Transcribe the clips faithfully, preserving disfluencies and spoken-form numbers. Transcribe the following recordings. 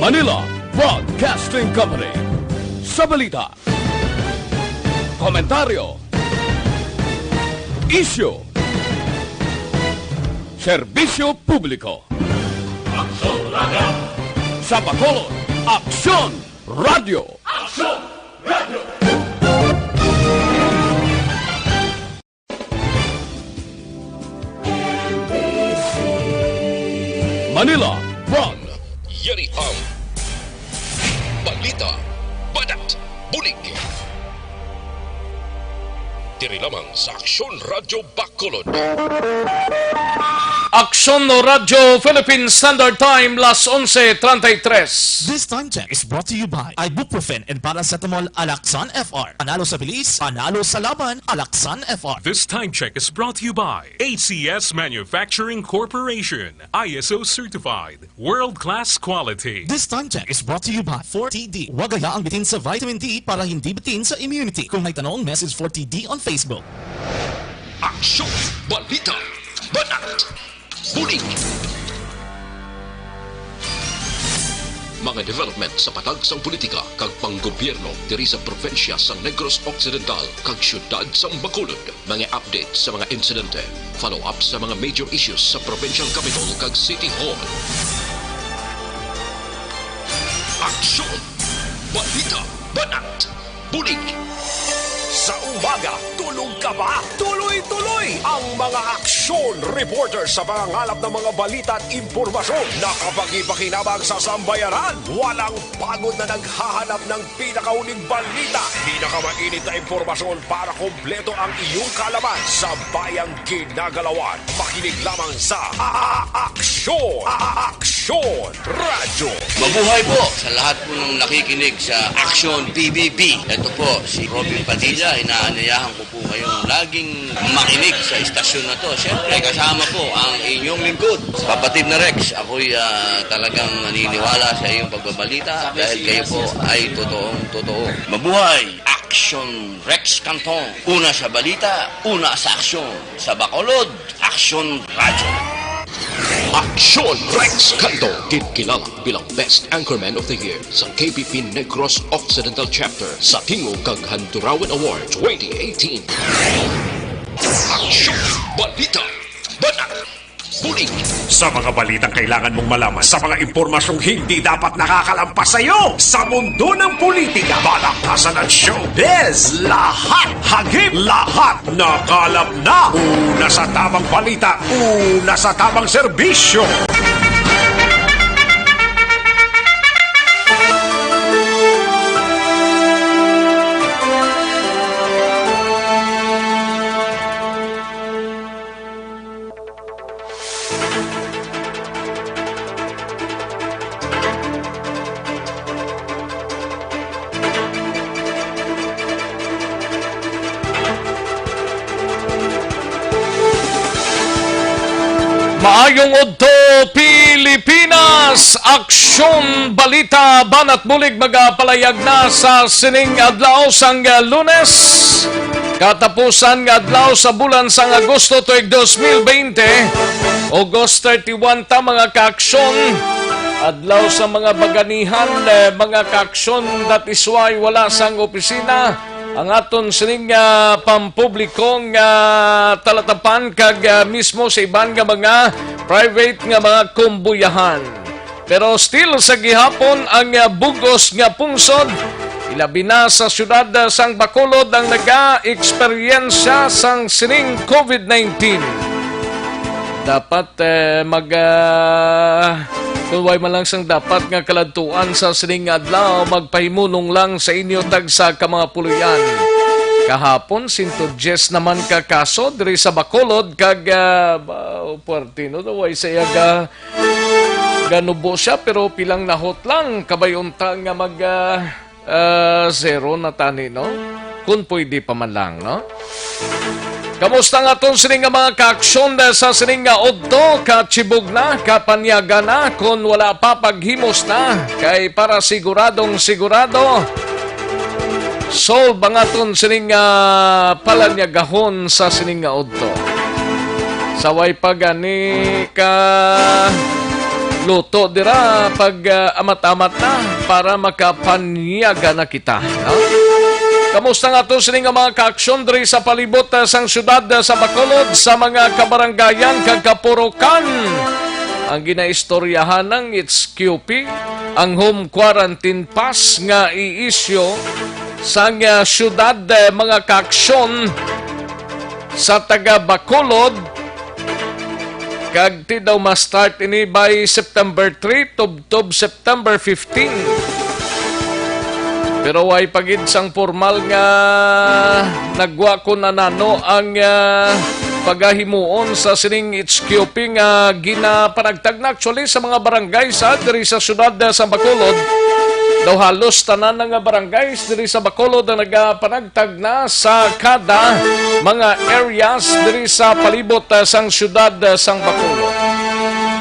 Manila Broadcasting Company. Sa balita, komentaryo, isyu, serbisyo publiko. Aksyon Radyo. Sa Bacolod, Aksyon Radyo. Aksyon Radyo. Manila, Bron. Yari ang balita, banat, bulig. Diri lamang sa Aksyon Radyo Bacolod. Aksyon Radyo Philippine Standard Time, las onse treinta y tres. This time check is brought to you by ibuprofen and paracetamol Alaxan F R. Panalo sa bilis, panalo sa laban, Alaxan F R. This time check is brought to you by A C S Manufacturing Corporation, I S O certified, world-class quality. This time check is brought to you by four T D. Huwag hayaang bitin sa vitamin D para hindi bitin sa immunity. Kung may tanong, message four T D on Facebook. Aksyon, balita, banat, bulig. Mga development sa patag sang politika kag panggobyerno diri sa probinsya sang Negros Occidental kag siyudad sang Bacolod. Mga update sa mga insidente, follow-up sa mga major issues sa provincial capital kag city hall. Aksyon, balita, banat, bulig. Sa umaga, tulog ka ba? Tuloy-tuloy ang mga aksyon reporter sa pangangalap ng mga balita at impormasyon na kapakipakinabang sa sambayanan. Walang pagod na naghahanap ng pinakauling balita, pinakamainit na impormasyon para kompleto ang iyong kaalaman sa bayang ginagalawan. Makinig lamang sa A-, A-, Aksyon, A-, A-, Aksyon Radyo. Mabuhay po sa lahat po ng nakikinig sa Aksyon P B B. Ito po si Robin Padilla. Inaanyayahan ko po kayong laging makinig sa istasyon na to. Siyempre, kasama po ang inyong lingkod, Kapatid na Rex. Ako'y, ah, talagang naniniwala sa iyong pagbabalita dahil kayo po ay totoong totoo. Mabuhay! Aksyon Rex Canton. Una sa balita, una sa aksyon. Sa Bacolod, Aksyon Radyo. Aksyon Rex Canton, ginkilala bilang Best Anchorman of the Year sa K P P Negros Occidental Chapter sa Tingog kag Handurawan Award twenty eighteen. Aksyon, balita, banat, bulig. Sa mga balitang kailangan mong malaman, sa mga impormasyong hindi dapat nakakalampas sa iyo, sa mundo ng politika, balaktasan at showbiz, lahat, hagip, lahat, nakalap na. Una sa tamang balita, una sa tamang serbisyo. Maayong udto, Pilipinas! Aksyon Balita, Banat Bulig, magapalayag na sa sining adlaw sang Lunes. Katapusan nga adlaw sa bulan sang Agosto tuig dos mil bente, August thirty-one ta, mga kaaksyon. Adlaw sa mga baganihan, eh, mga kaaksyon, that is why wala sang opisina ang aton sining, ah, pampubliko nga talatapan kag, ah, mismo sa iban nga mga private nga mga kumbuyahan. Pero still sa gihapon ang, ah, bug-os nga pungsod, ilabi na sa siyudad, ah, sang Bacolod ang naga-eksperyensya sang sining covid nineteen. Dapat, eh, mag, ah, kung way man lang sang dapat nga kaladtuan sa sining nga adlaw, magpahimunong lang sa inyo tagsa ka mga puloy-an. Kahapon, sento diyes naman ka kaso diri sa Bacolod, kag, ah, ba, puwerte, no? Way sa iya ga-, ganubo siya, pero pilang nahot lang, kabay unta nga mag, ah, ah, zero na tani, no? Kung pwede pa man lang, no? Kamusta nga aton sini nga mga kaaksyon, eh, sa sining nga udto? Kachibog na, kapanyaga na, kung wala pa, paghimos na. Kay para siguradong sigurado, solve ang aton sining nga palanyagahon sa sining nga udto. Sa way pa gani ka luto dira pag, ah, amat-amat na para makapanyaga na kita, no? Kamusta nga to sini nga mga kaaksyon diri sa palibot, ah, sang syudad, ah, sa Bacolod, sa mga kabarangayan kag kapurukan? Ang ginaistoryahan ng H Q P, ang home quarantine pass nga i-issue sang, ah, syudad, ah, mga kaaksyon sa taga Bacolod, kag ti daw ma-start ini by September three, tubtob September fifteen. Pero way pa gid sang formal nga nagwa kon anano ang, ah, pagahimuon sa sining H Q P nga ginapanagtag na actually sa mga barangay sa diri sa syudad, ah, sa Bacolod. Daw halos tanan na nga barangay diri sa Bacolod ang nagapanagtag na sa kada mga areas diri sa palibot, ah, sang syudad, ah, sang Bacolod.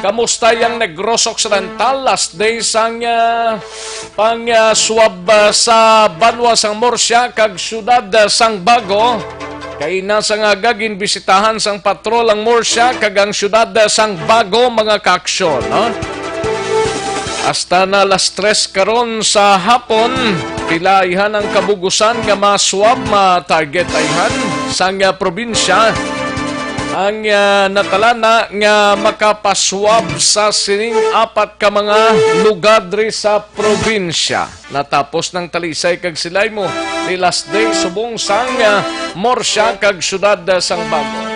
Kamusta yang Negros Occidental? Last day sang, ah, pang, ah, swab, ah, sa banwa sang Murcia kag syudad, ah, sang Bago. Kay nasa nga ginbisitahan sang patrol ang Murcia kag ang syudad, ah, sang Bago, mga kaaksyon, no? Hasta na las tres karon sa hapon, pila ayhan ang kabugusan nga ma-swab, ma-target ayhan sang, ah, probinsya ang, ah, natalana nga makapaswab sa sining apat ka mga lugar diri sa probinsya. Natapos ng Talisay kag Silaymo ni last day subong sang, ah, Murcia kag syudad, ah, sang Bago.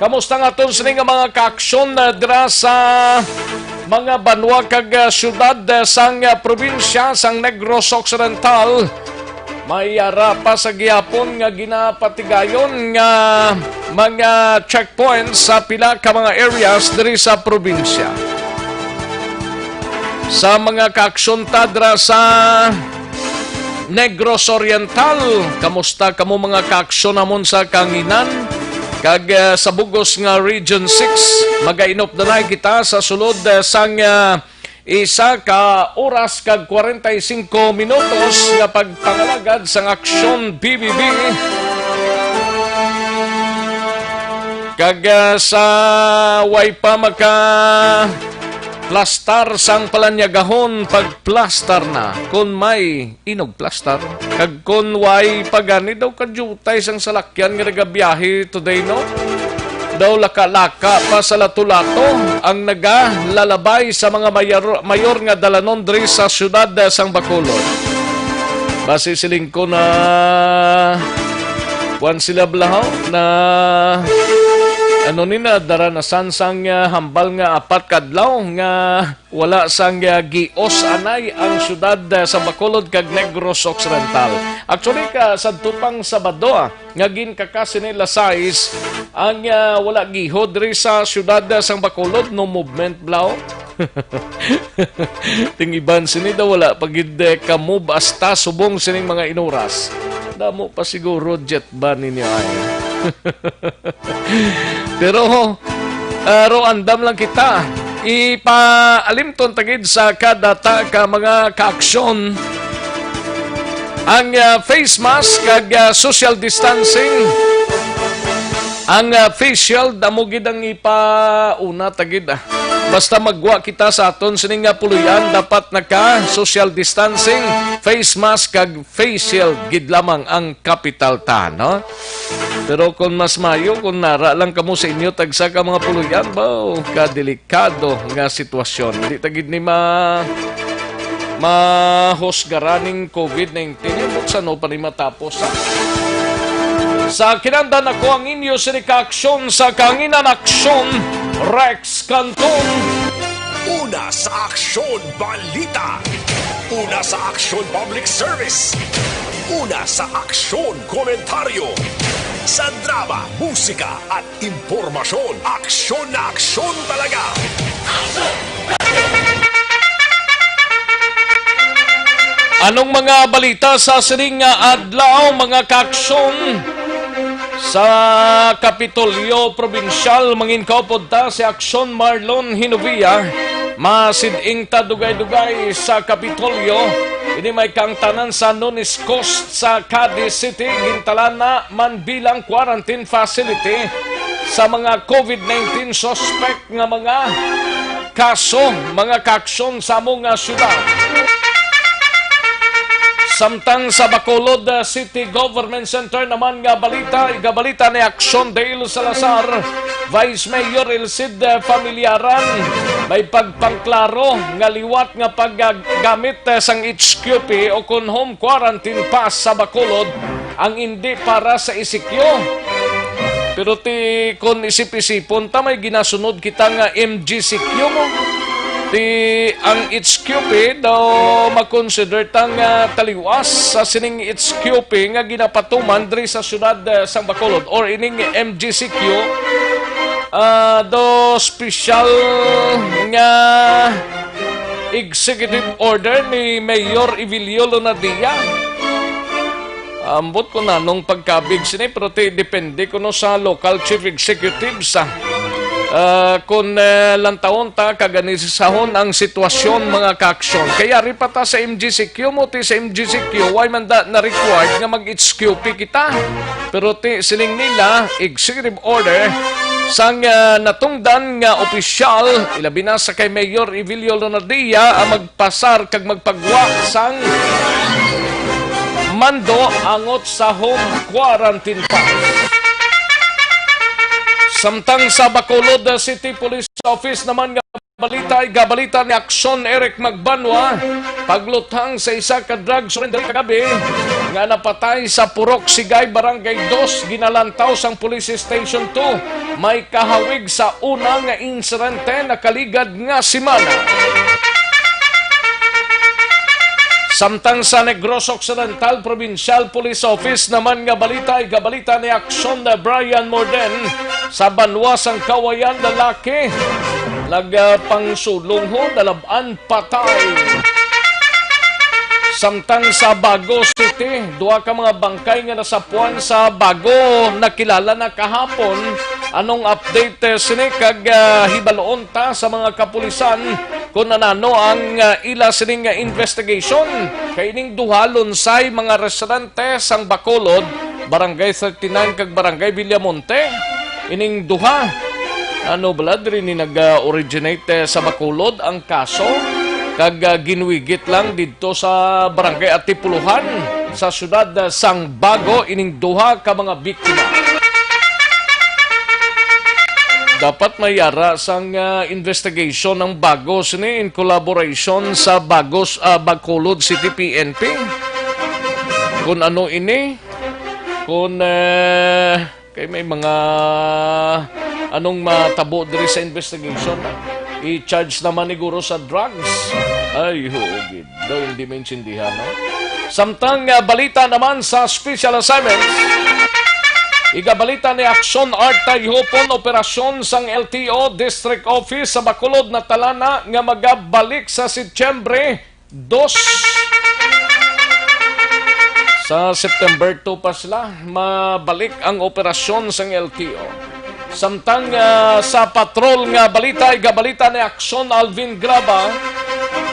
Kamusta nga aton sini nga mga kaaksyon, ah, dira sa mga banwa kag, ah, syudad, ah, sang, ah, probinsya sang Negros Occidental? May ara pa sa gihapon nga ginapatigayon nga mga checkpoints sa pila ka mga areas diri sa probinsya. Sa mga kaaksyon ta dira sa Negros Oriental, kamusta kamo mga kaaksyon namon sa kanginan? Kag, ah, sa bugos nga Region six, magainop na na kita sa sulod, ah, sang, ah, isa ka oras kag kwarenta y singko minutos nga pagpangalagad sang Aksyon B B B. Kag, ah, sa way pa maka plastar sang palanyagahon, pagplastar na kon may inogplastar. Kag kon way pa gani daw kadyutay sang salakyan nga nagabiyahe today, no? Daw laka-laka pa sa lato-lato ang nagalalabay sa mga mayor, mayor nga dalanon diri sa siyudad, eh, sang Bacolod. Basi siling ko na kuwan sila balahaw na ano ni na dara na san sang, ah, hambal nga apat ka adlaw nga wala sang, ah, gios anay ang siyudad, ah, sa Bacolod kag Negros Occidental. Actually, ka sadto pang Sabado, ah, nga ginkaka sini las sais ang, ah, wala gihod diri sa siyudad, ah, sang Bacolod, no movement blaw. Ting iban sini daw wala pa gid, eh, ka-move asta subong sining mga inuras. Damo pa siguro jet ba ninyo ay? Pero, ah, ro andam lang kita. Ipaalimton ta gid sa kadata ka mga kaaksyon ang, ah, face mask kag, ah, social distancing. Ang, ah, face shield, amo gid ang ipauna ta gid, ah. Basta magwa kita sa aton sini nga puloy-an, dapat naka social distancing, face mask kag face shield gid lamang ang kapital ta, no? Pero kung mas mayo, kung nara lang kamo sa inyo tagsa ka mga puloy-an, ba, kadelikado nga sitwasyon. Di ta gid ni ma-, mahusgaran ning covid nineteen. Kung sano pa ni matapos, ha? Sa kinandan ako ang inyo sini ka aksyon sa kanginan aksyon, Rex Canton. Una sa aksyon, balita. Una sa aksyon, public service. Una sa aksyon, komentaryo. Sa drama, musika, at impormasyon, aksyon na aksyon talaga. Anong mga balita sa sining nga adlaw, mga kaaksyon? Sa Kapitolyo Probinsyal, mangin kaupod ta si Aksyon Marlon Hinovia. Masid-ing ta dugay-dugay sa Kapitolyo. Ini may kaangtanan sa Nunes Coast sa Cadiz City. Gintalana man bilang quarantine facility sa mga covid nineteen suspect nga mga kaso, mga kaaksyon sa among, ah, syudad. Samtang sa Bacolod, ah, City Government Center naman nga balita, igabalita ni Aksyon Dale Salazar, Vice Mayor Elcid, ah, Familiaran, may pagpangklaro nga liwat nga paggamit, ah, sang H Q P o kon home quarantine pass sa Bacolod ang hindi para sa E C Q. Pero ti, kon isip-isipon ta, may ginasunod kita nga M G C Q mo. Ti, ang H Q P daw makonsider ta nga taliwas sa sining H Q P nga ginapatuman diri sa siyudad, eh, sang Bacolod or ining M G C Q, ah, daw special nga executive order ni Mayor Evilio Lonadia. Ambot ko nanong pagkabig sini, pero ti depende kuno sa local chief executives, ah. Ah, kun, eh, lantawon ta kag anisisahon ang sitwasyon, mga kaaksyon. Kaya ri pa ta sa M G C Q mo, ti sa M G C Q, why man da na required nga mag-H Q P kita? Pero ti siling nila, executive order sang, ah, natungdan nga opisyal, ilabi na sa kay Mayor Evilio Lonadia, ang magpasar kag magpagwa sang mando angot sa home quarantine pass. Samtang sa Bacolod City Police Office naman nga balita, igabalita ni Aksyon Eric Magbanwa, pagluthang sa isa ka drug surrender kagabi nga napatay sa Purok Sigay, Barangay Dos, ginalantaw sang Police Station two. May kahawig sa una nga insidente nakaligad nga semana. Samtang sa Negros Occidental Provincial Police Office naman nga balita, igabalita ni Aksyon na Brian Morden, sa banwa sang Kawayan, lalaki nagapangsulong ho, nalab-an, patay. Samtang sa Bago City, duha ka mga bangkay nga nasapuan sa Bago nakilala na kahapon. Anong update, eh, sini kag, ah, hibaloon ta sa mga kapulisan kung anano ang, ah, ila sining, ah, investigation? Kay ining duha lunsay mga residente sang Bacolod, Barangay thirty-nine kag Barangay Villamonte. Ining duha, ano bala, diri ni nag-originate, eh, sa Bacolod ang kaso, kag, ah, ginwigit lang didto sa Barangay Atipuluhan sa siyudad, ah, sang Bago ining duha ka mga biktima. Dapat may ara sang, ah, investigation ang Bago sini in collaboration sa Bagos, ah, Bacolod City P N P. Kung ano ini, kung, eh, kay may mga anong matabo diri sa investigation, ah? I-charge naman ni guro sa drugs. Ay, ho, gid. Daw hindi maintindihan, no? Samtang, ah, balita naman sa special assignments, igabalita ni Aksyon Art Tayhupon, operasyon sang L T O District Office sa Bacolod natalana nga magabalik sa Setyembre dos. Sa September two pa sila, mabalik ang operasyon sang L T O. Samtang, ah, sa patrol nga balita, igabalita ni Aksyon Alvin Graba,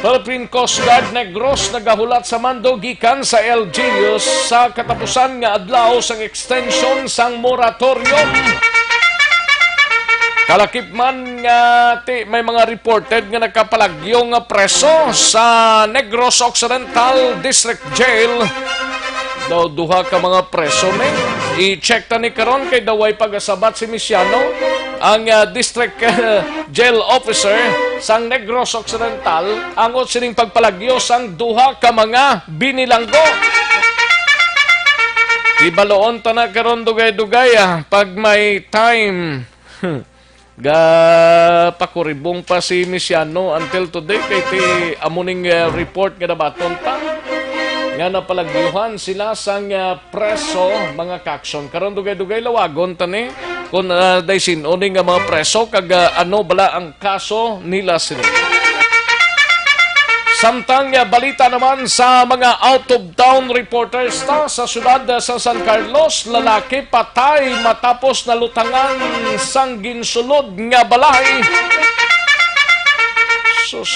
Philippine Coast Guard Negros nagahulat sa mando gikan sa L G U sa katapusan nga adlaw sang extension sang moratorium. Kalakip man nga ti may mga reported nga nakapalagyo nga preso sa Negros Occidental District Jail. Daw duha ka mga preso ni. I-check ta ni karon kay daw way pagasabat si Misiano, ang, ah, district, ah, jail officer sang Negros Occidental, angot sining pagpalagyo sang duha ka mga binilanggo. Ibaloon ta na karon dugay-dugay, ah, pag may time. Gapakuribong pa si Misiano until today kay ti amo ning, eh, report nga nabaton ta nga napalagyuhan sila sang, ah, preso, mga kaaksyon. Karon dugay-dugay lawagon ta ni kung, ah, day sin-o ni nga mga preso kag, ah, ano bala ang kaso nila sini. Samtang, ah, balita naman sa mga out of town reporters ta sa siyudad, ah, sa San Carlos, lalaki patay matapos nalutangan sang ginsulod nga balay. Sus,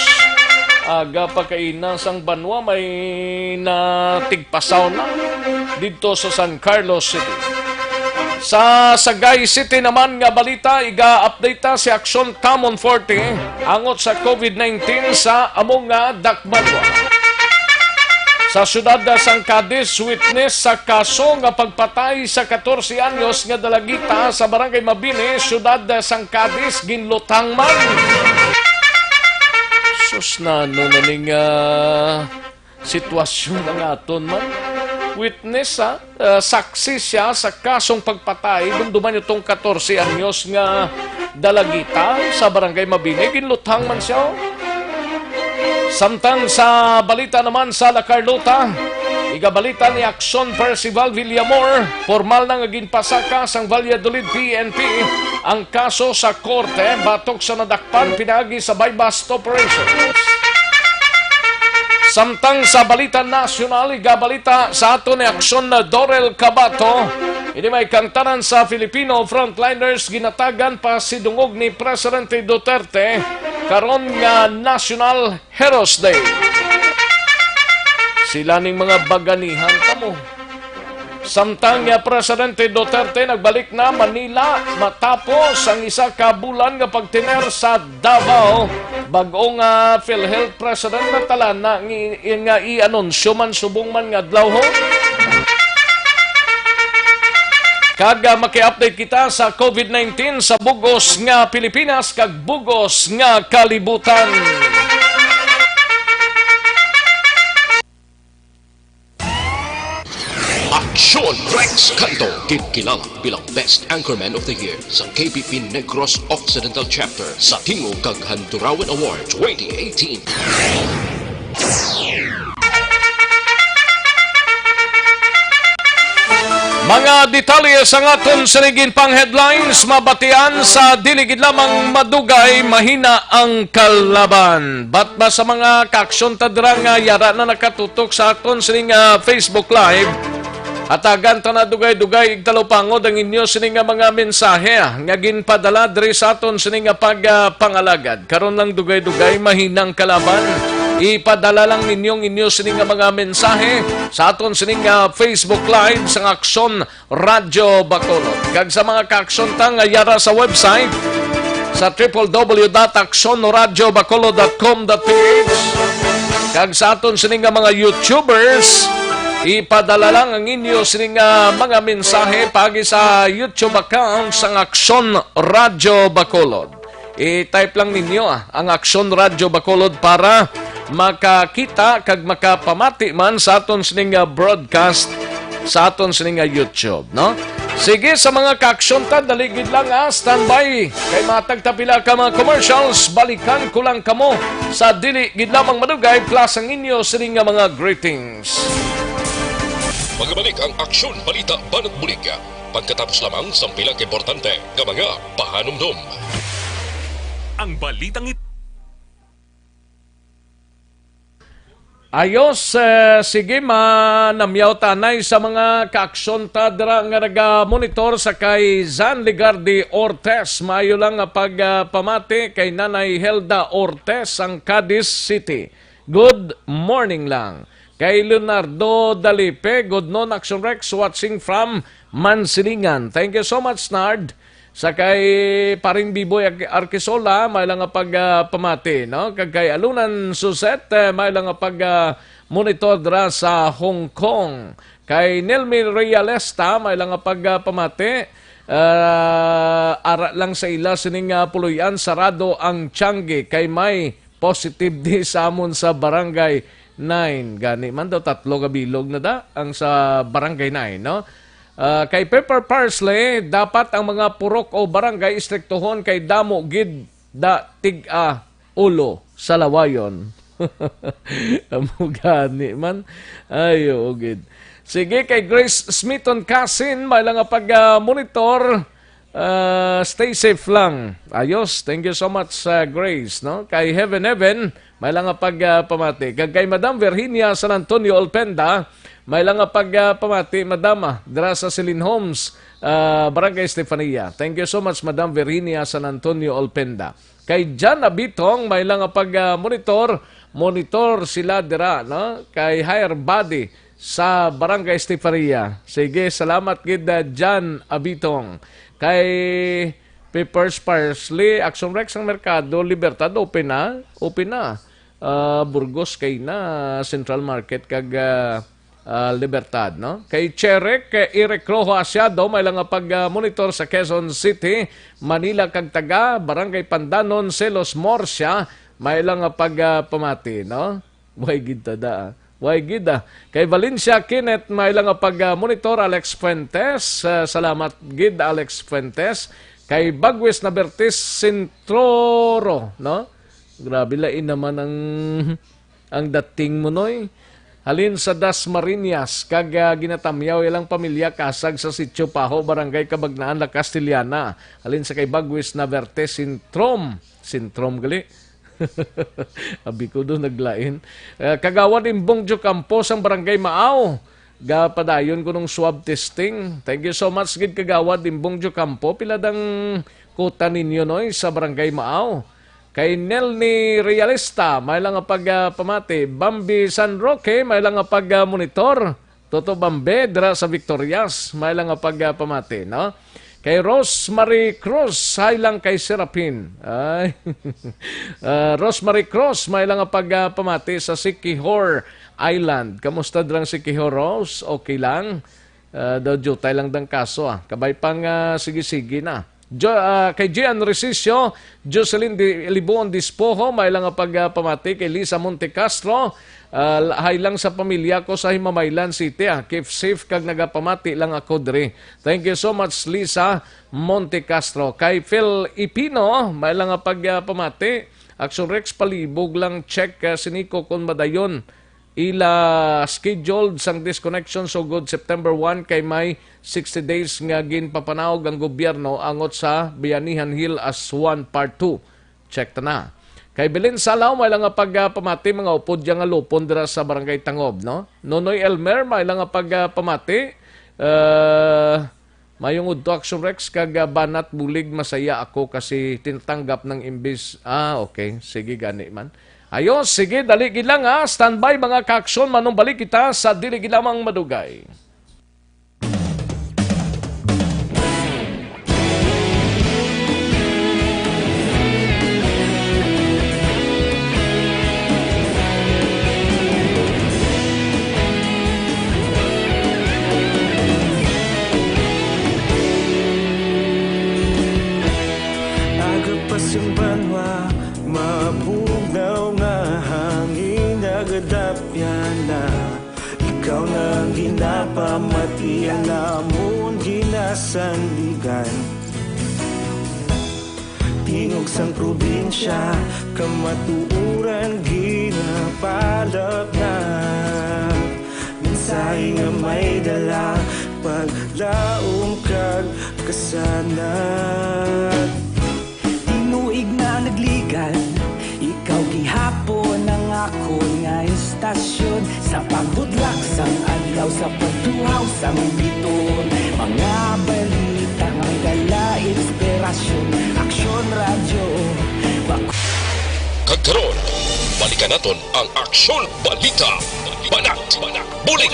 aga pa kaina sang banwa may natigpasaw na didto sa San Carlos City. Sa Sagay City naman nga balita, iga-update ta si Aksyon Tamon Forte angot sa COVID nineteen sa amo nga dakbayan. Sa siyudad sang Cadiz, witness sa kaso nga pagpatay sa katorse anyos nga dalagita sa Barangay Mabini, siyudad sang Cadiz, ginlutang man. Sus, nano na ning, ah, sitwasyon ang aton man. Witness, ha? Ah, saksi siya sa kasong pagpatay, dumduman niyo tong katorse anyos nga dalagita sa Barangay Mabini. Ginlutang man siya, oh. Samtang sa balita naman sa La Carlota, igabalita ni Aksyon Percival Villamor, formal na nga ginpasaka sang Valladolid P N P ang kaso sa korte batok sa nadakpan pinaagi sa buy-bust operations. Samtang sa balita nasyonal, igabalita sa aton ni Aksyon na Dorel Cabato, ini may kangtanan sa Filipino frontliners ginatagan pa si dungog ni Presidente Duterte karon nga National Heroes Day. Sila ning mga baganihan kamo. Samtang nga Presidente Duterte nagbalik na Manila matapos ang isa ka bulan nga pagtener sa Davao, bag-o nga PhilHealth President na talan na ngi-, nga i-anunsyo man subong man nga adlaw, ho. Kag, ah, maki-update kita sa COVID nineteen sa bugos nga Pilipinas kag bugos nga kalibutan. Aksyon Rex Canto, ginkilala bilang Best Anchorman of the Year sa K P P Negros Occidental Chapter sa Tingog kag Handurawan Award twenty eighteen. Mga detalye sa aton sining pang headlines, mabatian sa dili gid lamang madugay, mahina ang kalaban. Bat ba sa mga kaaksyon ta dira nga yara na nakatutok sa aton sining, ah, Facebook Live? Hatagan ta na dugay-dugay, igtalupangod ang inyo sini nga mga mensahe, ah, nga ginpadala diri sa aton sini nga pagpangalagad. Karon lang dugay-dugay, mahinang kalaban. Ipadala lang ninyo ang inyo sini nga mga mensahe sa aton sini nga Facebook Live sang Aksyon Radyo Bacolod. Kag sa mga kaaksyon ta nga yara sa website, sa triple W dot aksyon radyo bacolod dot com dot P H. Kag sa aton sini nga mga YouTubers, ipadala lang ang inyo sini nga mga mensahe paagi sa YouTube account sang Aksyon Radyo Bacolod. I-type lang ninyo, ah, ang Aksyon Radyo Bacolod para makakita kag makapamati man sa aton sini nga broadcast sa aton sini nga YouTube, no? Sige, sa mga kaaksyon ta, dali gid lang, ah, standby. Kay matag ta pila ka mga commercials, balikan ko lang kamo sa dili gid lamang madugay, plus ang inyo sini nga mga greetings. Magabalik ang Aksyon Balita Banat Bulig pagkatapos lamang sang pila ka importante nga mga pahanumdom. Ang balitang it- Ayos, eh, sige, manamyaw ta anay sa mga kaaksyon ta dira nga nagamonitor, sa kay Zan Legardi Ortez. Maayo lang nga pagpamati kay Nanay Helda Ortez, ang Cadiz City. Good morning lang. Kay Leonardo Dalipe, good noon, Action Rex, watching from Mansilingan. Thank you so much, Nard. Sa kay Paring Biboy Ar-, Arquisola, may lang nga pag, ah, pamati, no? Kag kay Alunan Suzette, eh, may lang nga pag, ah, monitor dira sa Hong Kong. Kay Nelmi Realesta, may lang nga pag, ah, pamati. Ah, ara lang sa ila sining, ah, puloy-an, sarado ang tiyangge kay may positive di sa amon sa Barangay nine. Gani man daw, tatlo ka bilog na da ang sa Barangay nine, no? Ah, kay Pepper Parsley, dapat ang mga purok o barangay istriktuhon kay damo gid da tig-a ulo sa lawayon. Amo gani man. Ay, oo gid. Sige, kay Grace Smithon Casin, may lang nga pag, ah, monitor. Ah, stay safe lang. Ayos. Thank you so much, ah, Grace, no? Kay Heaven Heaven, may lang nga pag, ah, pamati. Kag kay Madam Virginia San Antonio Olpenda, may lang nga pag, ah, pamati, Madam, ah, dira sa Celine Homes, ah, Barangay Estefania. Thank you so much, Madam Virginia San Antonio Olpenda. Kay Jan Abitong, may lang nga pag, ah, monitor, monitor sila dira, no? Kay Higher Body, sa Barangay Estiferia. Sige, salamat gid, ah, Jan Abitong. Kay Peppers Parsley, Action Rex ang merkado, Libertad, open na, open na. Ah, Burgos kay na, Central Market kag, ah, ah, Libertad, no? Kay Cherek, kay Eric Rojo Asiado, may lang nga pag, ah, monitor sa Quezon City, Manila kag taga Barangay Pandanon, Celos Murcia, may lang nga pag, ah, pamati, no? Way gid ta da, ah. Way gid, ah. Kay Valencia Kenneth, may lang nga pag, ah, monitor, Alex Fuentes. Ah, salamat gid, Alex Fuentes. Kay Bagwis Nabertis Sintroro, no? Grabe, lain naman ang, ang dating mo, Noy. Halin sa Dasmariñas, kag, ah, ginatamyaw ilang pamilya kasag sa Sitio Paho, Barangay Cabagnaan, La Castellana. Halin sa kay Bagwis Nabertis Sintrom. Sintrom gali. Abi ko do naglain. Eh, Kagawad Imbong Diocampo sang Barangay Maaw. Gapadayon ko nung swab testing. Thank you so much gid, Kagawad Imbong Diocampo. Pila dang kuta ninyo, Noy, sa Barangay Maaw? Kay Nelny Realista, may lang nga pag, ah, pamati. Bambi San Roque, may lang nga pag, ah, monitor. Toto Bambe, dira sa Victorias, may lang nga pag, ah, pamati, no? Kay Rosemary Cruz, hay lang kay Serapin. Ay. Ah, Rosemary Cruz, may lang nga pag, ah, pamati sa Siquijor Island. Kamusta dirang Siquijor, Rose? Okay lang? Ah, daw jutay lang dang kaso, ah. Kabay pang, ah, sige-sige na. Jo-, ah, kay Gian Resicio, Jocelyn Di-, Libuon Dispoho, may lang nga pag, ah, pamati kay Lisa Montecastro. Ah, hay lang sa pamilya ko sa Himamaylan City, ah. Keep safe kag nagapamati lang ako diri. Thank you so much, Lisa Montecastro. Kay Phil Ipino, may lang nga pag, ah, pamati. Action Rex, palibog lang, check, ah, sini ko kon madayon ila scheduled sang disconnection sugod September one, kay may sixty days nga ginpapanawag ang gobyerno angot sa Bayanihan Hill as one Part two. Check ta na. Kay Belen Salaw, may lang nga pag, ah, pamati, mga upod dya nga lupon dira sa Barangay Tangob, no? Nonoy Elmer, may lang nga pag, ah, pamati. Ah, mayong udto, Action Rex, kag, ah, banat bulig, masaya ako kasi tinatanggap ng imbis. Ah, okay. Sige, gani man. Ayos, sige, dali gid lang, ha. Standby, mga ka-aksyon, manumbalik kita sa dili gid lamang madugay. Agapas ang banwa, mabugnaw nga hangin, nagadapyan na. Ikaw na ang ginapamati, ang namon ginasandigan. Tingog sang probinsya, kamatuoran ginapalapnap. Mensahe nga may dala, paglaom kag kasanag. Tinuig na nagligan, ikaw gihapon ang akon nga istasyon. Sa pagbudlak sang adlaw, sa pagtuhaw sang biton, mga balita may dala inspirasyon. Aksyon Radyo, bak- Kag karon, balikan naton ang Aksyon Balita. Banat, banat, bulig.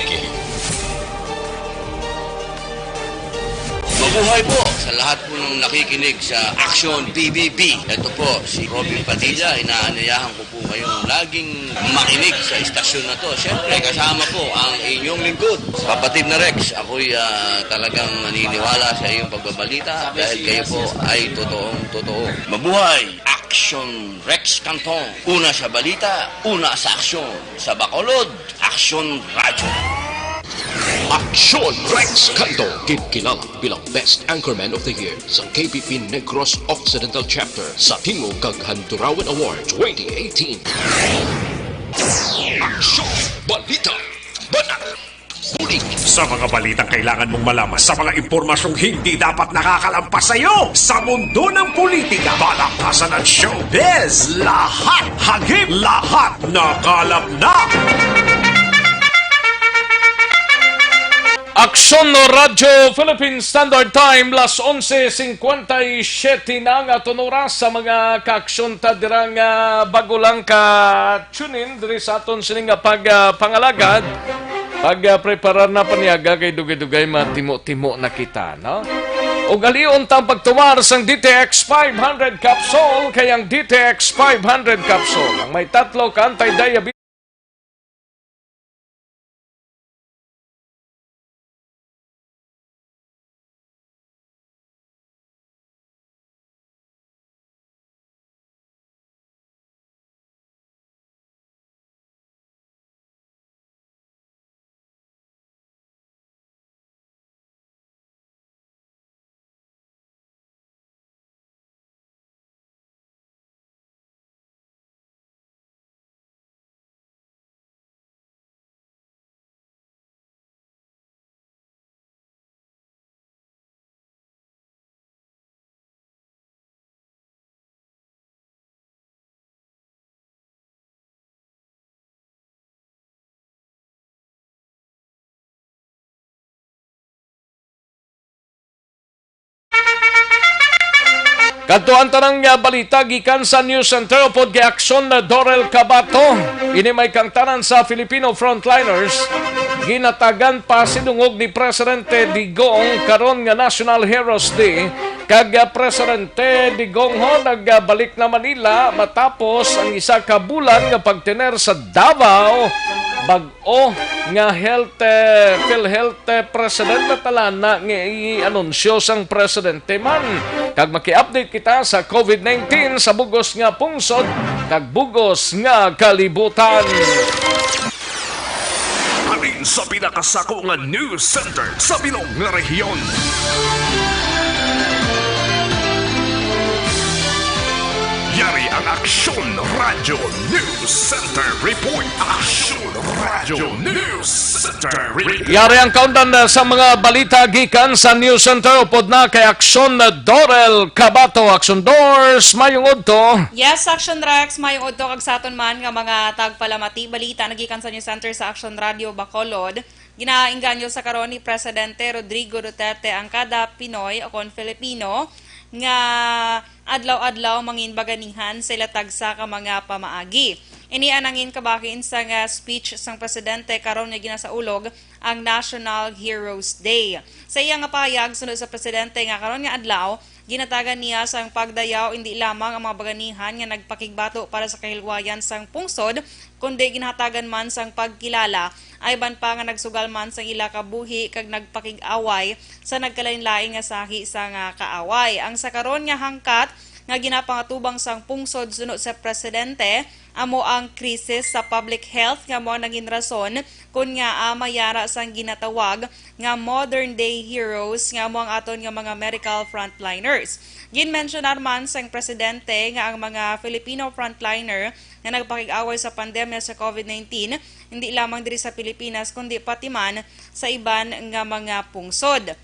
Mabuhay po sa lahat po ng nakikinig sa Action P B B. Ito po si Robin Padilla. Inaanyayahan ko po kayong laging makinig sa istasyon na to. Siyempre, kasama po ang inyong lingkod, Kapatid na Rex. Ako'y, ah, talagang naniniwala sa iyong pagbabalita dahil kayo po ay totoong totoo. Mabuhay! Action Rex Cantong. Una sa balita, una sa aksyon. Sa Bacolod, Aksyon Radyo. Aksyon Rex Canto, ginkilala bilang Best Anchorman of the Year sa K P P Negros Occidental Chapter sa Tingog kag Handurawan Award twenty eighteen. Aksyon Balita, Banat, Bulig. Sa mga balitang kailangan mong malaman, sa mga impormasyong hindi dapat nakakalampas sa iyo, sa mundo ng politika, palakasan at showbiz, lahat hagip, lahat nakalap na. Aksyon Radyo Philippine Standard Time, las onse cincuenta y siete na nga aton oras. Sa mga kaaksyon ta dira nga bago lang ka tune in diri sa aton sining nga pag, ah, pangalagad, Pag, ah, preparar na paniaga kay dugay-dugay matimo-timo na kita, no? Ug alion tang pagtumar sang D T X five hundred capsule, kay ang D T X five hundred capsule ang may tatlo ka anti-diabetes. Kadto ang tanang nga balita gikan sa News Center upod kay Aksyon na Dorel Cabato. Ini may kangtanan sa Filipino frontliners. Ginatagan pa sidungog ni Presidente Digong karon nga National Heroes Day. Kag, ah, Presidente Digong ho nagbalik na Manila matapos ang isa ka bulan nga pagtener sa Davao. Bag-o nga health, eh, PhilHealth, eh, President Natalana nga i-anunsyo sang presidente man. Kag maki-update kita sa COVID nineteen sa bugos nga pungsod kag bugos nga kalibutan. Halin sa pinakasako nga news center sa bilog nga rehiyon. Yari ang Aksyon Radyo News Center Report. Aksyon Radyo News Center Report. Yari ang kaundan, uh, sa mga balita gikan sa News Center. Upod na kay Aksyon, uh, Dorel Cabato. Aksyon Dors, mayong udto. Yes, Aksyon Rex, mayong udto kag sa aton man nga mga tagpalamati. Balita nagikan sa News Center sa Aksyon Radio Bacolod. Ginainganyo sa karon ni Presidente Rodrigo Duterte ang kada Pinoy o kon Filipino nga adlaw-adlaw mangin baganihan sa ila tagsa ka mga pamaagi. Ini ang nangin kabahin sang, ah, speech sang presidente karon nga ginasaulog ang National Heroes Day. Sa iya nga pahayag, sunod sa presidente nga karon nga adlaw, ginatagan niya sang pagdayaw indi lamang ang mga baganihan nga nagpakigbato para sa kahilwayan sang pungsod, kundi ginahatagan man sang pagkilala ay iban pa nga nagsugal man sang ila ka buhi kag nagpakig-away sa nagkalain-lain nga sahi sang kaaway. Ang sa karon nga hangkat nga ginapangatubang sang pungsod suno sa presidente amo ang krisis sa public health nga mao nangin rason kon ngaa may ara sang ginatawag nga modern day heroes nga amo ang aton nga mga medical frontliners. Ginmensyonar man sang presidente nga ang mga Filipino frontliner nga nagpakig-away sa pandemya sa COVID nineteen, hindi lamang diri sa Pilipinas, kundi pati man sa iban nga mga pungsod.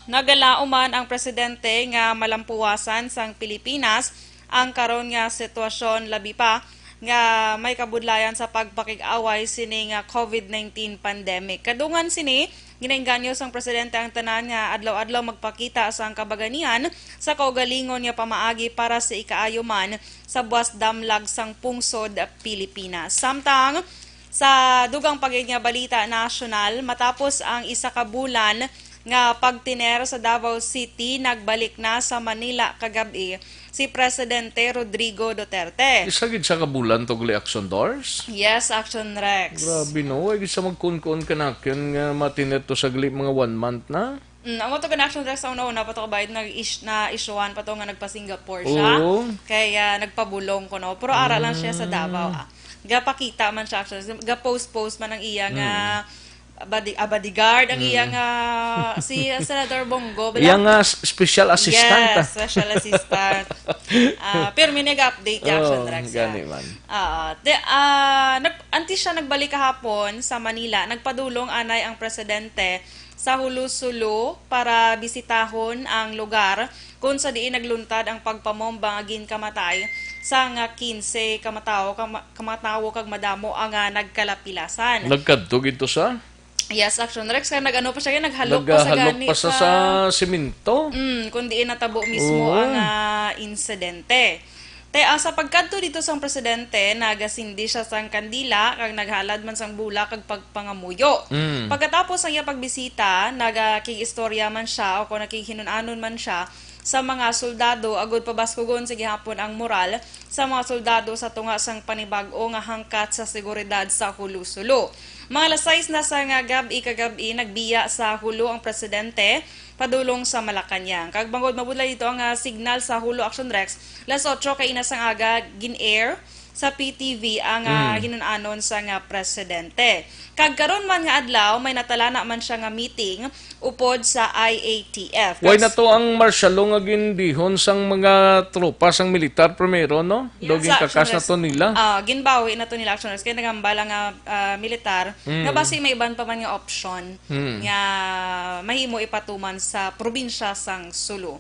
Nagalaom man ang presidente nga malampuwasan sang Pilipinas ang karon nga sitwasyon, labi pa nga may kabudlayan sa pagpakig-away sini nga COVID nineteen pandemic. Kadungan sini, ginainganyo sang presidente ang tanan nga adlaw-adlaw magpakita sang kabaganihan sa kaugalingon nga pamaagi para sa ikaayo man sa buas damlag sang pungsod Pilipinas. Samtang sa dugang pa gid nga balita nasyonal, matapos ang isa ka bulan nga pagtiner sa Davao City, nagbalik na sa Manila kagab-i si Presidente Rodrigo Duterte. Isa gid sa kabulan to gali, Action Dors? Yes, Action Rex. Grabe, no? Way gid sa magkunkun kanakon nga matinir to sa gali mga one month na. Mm, amo to gani, Action Rex, sa una-una pa to kabahin, nag-ish-, na-issuehan pa to nga nagpa-Singapore siya. Oo. Kaya nagpabulong ko, no? Pero ara lang siya sa Davao, ah. Gapakita man siya, Action Rex. Ga-post-post man ang iya nga Mm. body-, ah, bodyguard, ang iya Mm. nga si Senador Bong Go, bala? Iya nga s-, special assistant, Yes, ah. special assistant. Ah, pero may nag-update niya, Action Oo, Rex, gani ah. man. Ah, de, ah, nag-, antes siya nagbalik kahapon sa Manila, nagpadulong anay ang presidente sa Jolo-Solo para bisitahon ang lugar kung sa diin nagluntad ang pagpamomba nga ginkamatay sang quince ka matawo, ka ma-, ka matawo kag madamo ang, ah, nagkalapilasan. Nagkadto gid to sa? Yes, Action Rex, kaya nag-ano pa siya, kaya naghalok pa sa Naghalok gani pa sa, sa sa simento? Mm, kung diin natabo mismo Oo. ang, ah, insidente. Te, ah, sa pagkadto dito sang presidente, nagasindi siya sang kandila, kag naghalad man sang bulak kag pagpangamuyo. Mm. Pagkatapos sang iya pagbisita, nagakig-istorya man siya o kung nakighinun-anon man siya sa mga soldado, agud pabaskugon sa gihapon ang moral sa mga soldado sa tunga sang panibag-o nga hangkat sa seguridad sa Hulo Sulu. Mga alas sais na sa nga gab-i kagab-i, nagbiya sa Hulo ang presidente padulong sa Malacañang. Kag bangod mabudlay dito ang, ah, signal sa Hulo, Action Rex, alas otso kay ina sang aga gin-air sa P T V ang, ah, Mm. hinun-anon sa nga presidente. Kag karon man nga adlaw, may natalana man siya nga meeting upod sa I A T F. Why na to ang martial law nga gindihon sang mga tropa sang militar primero, no? Daw Yan sa ginkakas na Action to Rex nila. Ah, ginbawi na to nila, Action Rex. Kaya nagambala nga, ah, militar, Mm. nga basi may iban pa man nga option Hmm. nga mahimo ipatuman sa probinsya sang Sulu.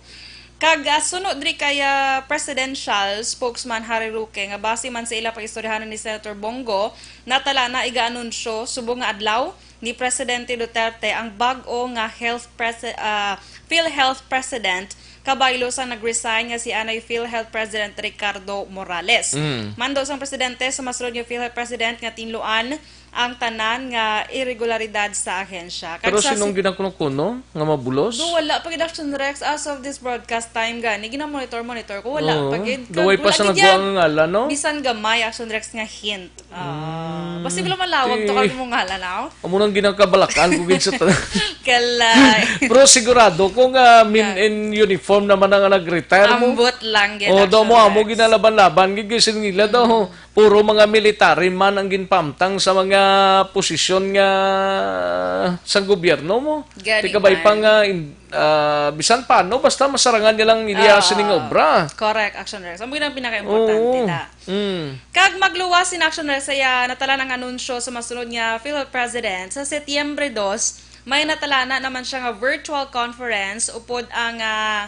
Kag, ah, suno diri kay, ah, presidential spokesman Harry Roque nga base man sa ila pag-istoryahan ni Senator Bong Go, natala na iga-anunsyo subong nga adlaw ni Presidente Duterte ang bag-o nga health presi-, ah, PhilHealth President kabaylo sa nag-resign nga si anay PhilHealth President Ricardo Morales. Mm. Mando sang presidente sa masunod nga PhilHealth President nga tinluan ang tanan nga irregularidad sa ahensya. Kag Pero sa sinong si- ginakuno-kuno nga mabulos? Do, wala pa gid, Action Rex, as of this broadcast time gani, gina-monitor-monitor ko, wala Oo. pa gid. Kag Daway pa wala sa gid nagwa yan. Ang ngalan, no? Bisan gamay, Action Rex, nga hint. Ah, Mm. basta wala malawag to Ti- kag mong ngalan, aw? Amo nang ginakabalakan ko gid sa tanan. Kalay. Pero sigurado ko nga min Yeah. in uniform naman ang nag-retire mo. Ambot lang gid, Oh, daw mo Action amo Rex. Ginalaban-laban gid kasi nila daw. Mm. Puro mga military man ang ginpamtang sa mga posisyon nga sa gobyerno mo. Gani Ti kabay pa man. Nga in-, ah, bisan paano, basta masarangan nilang iliya Ah, sining obra. Correct, Action Rex. Amo gid ang pinakaimportante Oo. Ta. Mm. Kag magluwas sin Action Rex, saya natala ang anunsyo sa masunod nga PhilHealth President sa Setyembre dos, may natalana naman siya nga virtual conference upod ang, ah,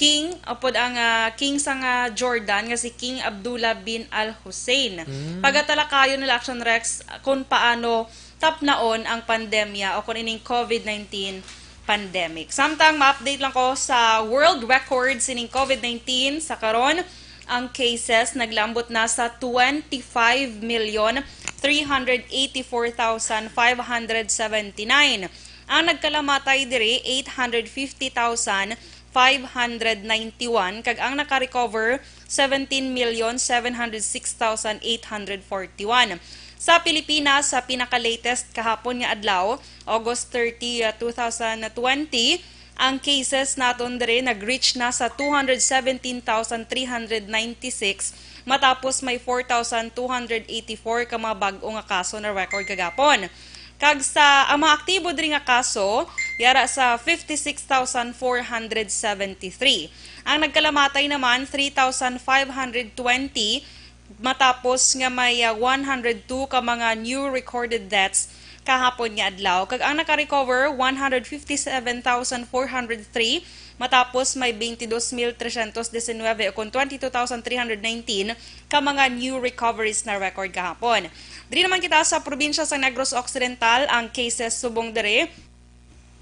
King, upod ang, ah, King sang, ah, Jordan nga si King Abdullah bin Al Hussein. Mm. Pagatalakayon nila, Action Rex, kung paano tapnaon ang pandemya o kung ining COVID nineteen pandemic. Samtang ma-update lang ko sa world record sining COVID nineteen sa karon, ang cases naglambot na sa twenty-five million three hundred eighty-four thousand five hundred seventy-nine. Ang nagkalamatay diri, eight hundred fifty thousand five hundred ninety-one, kag ang naka-recover, seventeen million seven hundred six thousand eight hundred forty-one. Sa Pilipinas, sa pinaka-latest kahapon nga adlaw, August thirty, uh, two thousand twenty, ang cases naton diri nag-reach na sa two hundred seventeen thousand three hundred ninety-six, matapos may four thousand two hundred eighty-four ka mga bag-o nga kaso na record kagapon. Kag sa, ang mga aktibo diri nga kaso, yara sa fifty-six thousand four hundred seventy-three. Ang nagkalamatay naman, three thousand five hundred twenty, matapos nga may, ah, one hundred two ka mga new recorded deaths kahapon nga adlaw. Kag ang naka-recover, one hundred fifty-seven thousand four hundred three, matapos may twenty-two mil tresyentos disinuybe, o kon twenty-two thousand three hundred nineteen ka mga new recoveries na record kahapon. Diri naman kita sa probinsya sa Negros Occidental, ang cases subong diri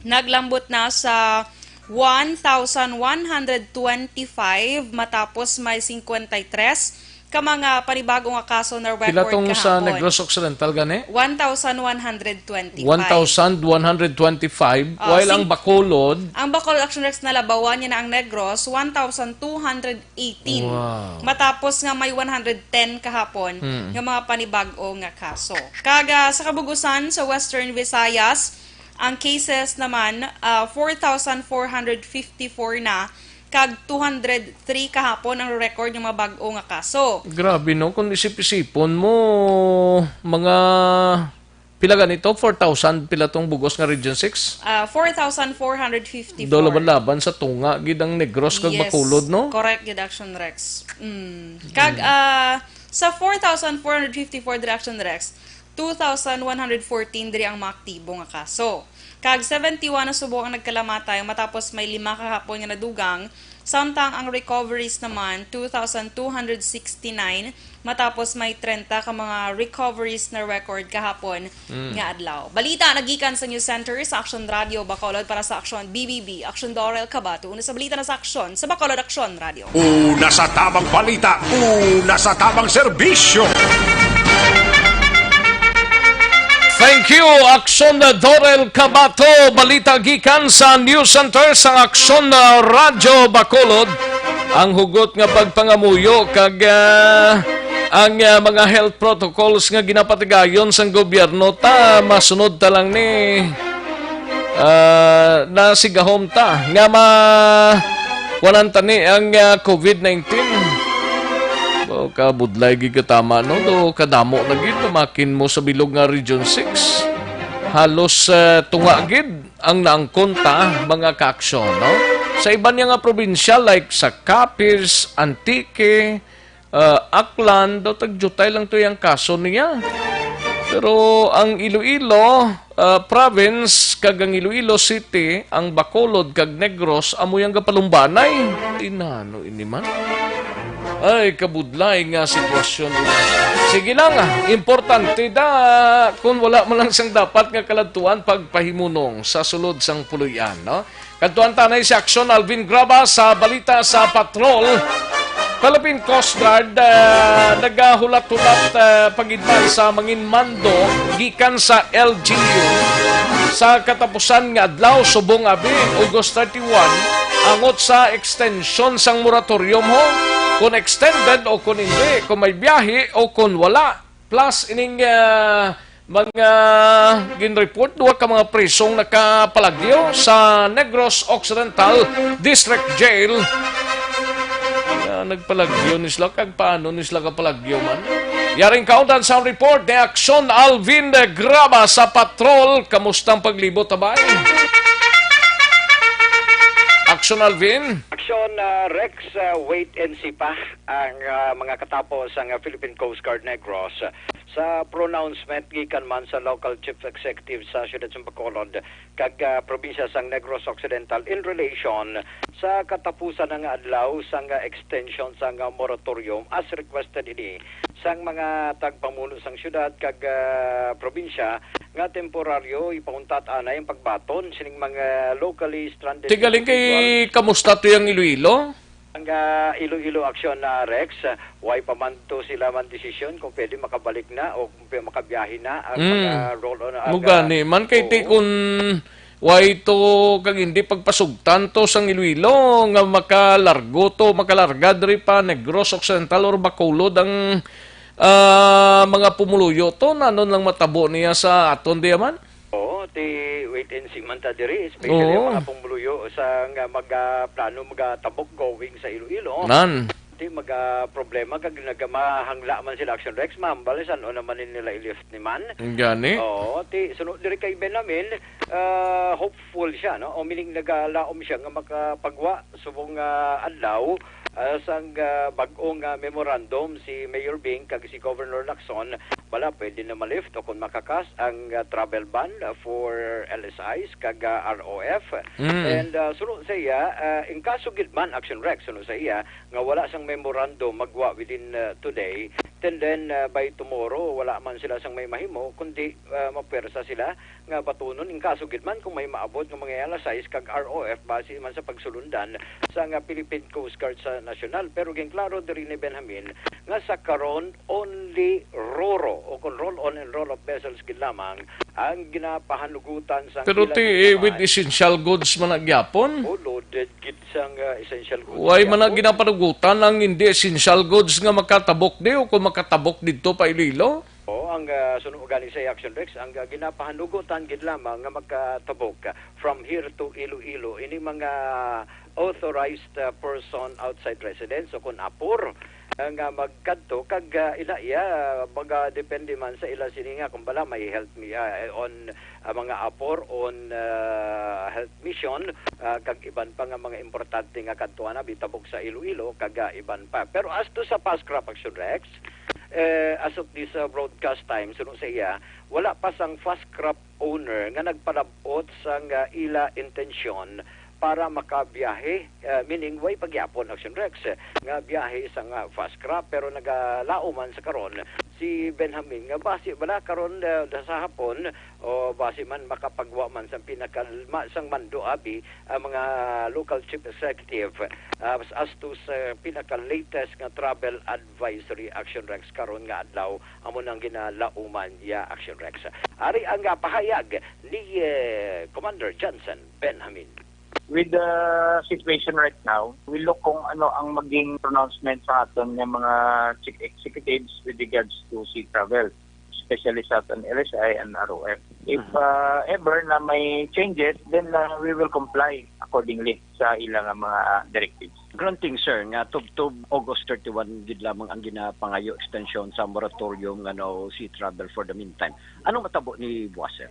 naglambot na sa one thousand one hundred twenty-five, matapos may cincuenta y tres ka mga panibago nga kaso na record kahapon. Pila tong sa Negros Occidental gani? One thousand one hundred twenty-five. One thousand one hundred twenty-five, ah, while ang Bacolod, ang Bacolod, Action Rex, nalabawan niya na ang Negros, one thousand two hundred eighteen. Wow. Matapos nga may one hundred ten kahapon, hmm, nga mga panibago nga kaso. Kag, ah, sa kabug-usan, sa Western Visayas, ang cases naman, ah, four thousand four hundred fifty-four na, kag two hundred three kahapon ang record nga mga bag-o nga kaso. Grabe, no? Kung isip-isipon mo, mga pila ganito? Four thousand pila tong bugos nga Region six? Ah, four thousand four hundred fifty-four. Daw laban-laban sa tunga gid ang Negros kag, yes, Bacolod, no? Correct gid, Action Rex. Mm. Kag, mm, ah, sa four thousand four hundred fifty-four diri, Action Rex, two thousand one hundred fourteen diri ang mga aktibo nga kaso. Kag seventy-one na subong ang nagkalamatay matapos may lima kahapon nga nadugang Samtang ang recoveries naman, two thousand two hundred sixty-nine, matapos may trenta ka mga recoveries na record kahapon Mm. nga adlaw. Balita nagikan sa News Center sa Aksyon Radio Bacolod para sa Aksyon B B B. Aksyon Dorel Cabato, una sa balita na sa Aksyon sa Bacolod Aksyon Radio. Una sa tabang balita, una sa tabang serbisyo. Thank you, Aksyon Dorel Cabato. Balita gikan sa News Center sa Aksyon, uh, Radyo Bacolod. Ang hugot nga pagpangamuyo kag, uh, ang, uh, mga health protocols nga ginapatigayon sang gobyerno, ta masunod ta lang ni, uh, nasigahom ta nga ma kuanan ta ni ang, uh, covid nineteen. Oh, kabudlay gid katama, no? Do kadamo na gid tumakin mo sa bilog nga Region six. Halos, uh, tunga gid ang naangkon ta, mga kaaksyon, no? Sa iban niya nga probinsya, like sa Capiz, Antique, uh, Aklan, daw tagjutay lang to yung kaso niya. Pero ang Iloilo, uh, province, kag ang Iloilo City, ang Bacolod kag Negros, amo yang gapalumbanay. Inano ini man? Ay, kabudlay nga sitwasyon. Sige lang, ah, importante da, kung wala man lang sang dapat nga kaladtuan pagpahimunong sa sulod sang puloy-an, no? Kadtuan ta na si Aksyon Alvin Graba sa balita sa patrol. Philippine Coast Guard, ah, nagahulat-hulat, ah, pagidman sa mangin mando gikan sa L G U sa katapusan nga adlaw subong abi, August thirty-one, angot sa extension sang moratorium, ho, kon extended o kon hindi, kon may biyahe o kon wala. Plus ining, ah, mga ginreport, duha ka mga prisong nakapalagyo sa Negros Occidental District Jail. Ah, nagpalagyo ni sila, kag paano ni sila kapalagyo man? Yaring kauntan sa report ni Aksyon Alvin Graba sa patrol. Kamusta ang paglibot, abay? Aksyon Alvin? Aksyon, ah, Rex, ah, wait and see pa ang, ah, mga katapo sang, ah, Philippine Coast Guard Negros sa pronouncement gikan man sa local chief executive sa siyudad sang Bacolod kag, ah, probinsya sang Negros Occidental in relation sa katapusan na nga adlaw sang, ah, extension sang, ah, moratorium as requested ini sang mga tagpamuno sang siyudad kag, ah, probinsya nga temporaryo ipauntat anay ang pagbaton sining mga locally stranded Tigaling kay individuals. Kamusta to yung Iloilo? Ang, ah, Iloilo Action na Rex, ah, way pa man to sila man desisyon kung pwede makabalik na o kung pwede makabiyahe na ang Mm. mga roll-on, ah, Mugani man kay ti Oo. kun way to kag hindi pagpasugtan to sang Iloilo nga makalargo to, makalarga diri pa Negros Occidental or Bacolod ang, ah, mga pumuluyo to, nanon lang matabo niya sa aton diya man? Oo, ti wait and see man ta diri, especially Oo. ang mga pumuluyo sa nga mag, ah, plano magatabok going sa Iloilo. Nan. Ti maga problema kag nagamahangla man sila Action Rex, ma'am. Bali, san-o naman ni nila i-lift ni man? Gani? Oo, ti suno diri kay Benjamin, ah, hopeful siya, no? O meaning nagalaom siya nga makapagwa subong, ah, adlaw, ah, sang, ah, bag-ong, ah, memorandum si Mayor Bing kag si Governor Lacson, bala pwede na ma-lift o kung makakas ang, ah, travel ban, ah, for L S Is kag, ah, R O F. Mm. And, ah, suno sa iya, ah, in kaso gid man, Action Rex, suno sa iya, nga wala sang memorandum magwa within, ah, today, then, then, ah, by tomorrow, wala man sila sang may mahimo, kundi, ah, mapwersa sila nga batunon in kaso gid man kung may maabot nga mga L S Is kag R O F base man sa pagsulundan sa nga Philippine Coast Guard sa nasyonal. Pero ginklaro diri ni Benjamin nga sa karon only RoRo o kung roll-on and roll-off vessels gid lamang ang ginapahanugutan sa Pero ila ti, eh, with ginamaan. essential goods man na gyapon? Oh, loaded gid sang, ah, essential goods Why man na gyapon. ginapanugutan ang hindi essential goods nga makatabok di o kung makatabok didto pa Iloilo? Oo, ang, ah, suno gani sa Action Rex, ang, ah, ginapahanugutan gid lamang nga makatabok, ah, from here to Iloilo, ini mga authorized, ah, person outside residence o kun apor, ah, nga magkadto kag, ah, ila iya, ah, magadepende man sa ila sini nga kung bala may health mi-, ah, on, ah, mga apor on, ah, health mission, ah, kag iban pa nga mga importante nga kadtuan na bitabok sa Iloilo kag, ah, iban pa. Pero as to sa Fast Track Action Rex, Eh, as of this, uh, broadcast time, suno sa iya, wala pa sang Fast Craft owner nga nagpalab-ot sang, uh, ila intensyon para makabiyahe, ah, meaning way pagyapon, Action Rex, eh, nga biyahe sa nga fast craft, pero nagalaom man sa karon si Benjamin nga basi bala karon, ah, sa hapon o basi man makapagwa man sang pinakal-, ma-, sang mando abi ang mga local chief executive, ah, as to sa pinaka-latest nga travel advisory, Action Rex, karon nga adlaw, amo nang ginalauman ya, Action Rex. Ari ang, ah, pahayag ni, eh, Commander Johnson Benjamin. With the situation right now, we look kung ano ang maging pronouncement sa aton nga mga chief executives with regards to sea travel, especially sa aton L S I and R O F. If, Mhm. uh, ever na may changes, then, uh, we will comply accordingly sa ilang mga, uh, directives. Granting, sir, nga tubtob August thirty-one gid lamang ang ginapangayo extension sa moratorium nga no sea travel for the meantime. Anong matabo ni buwas, sir?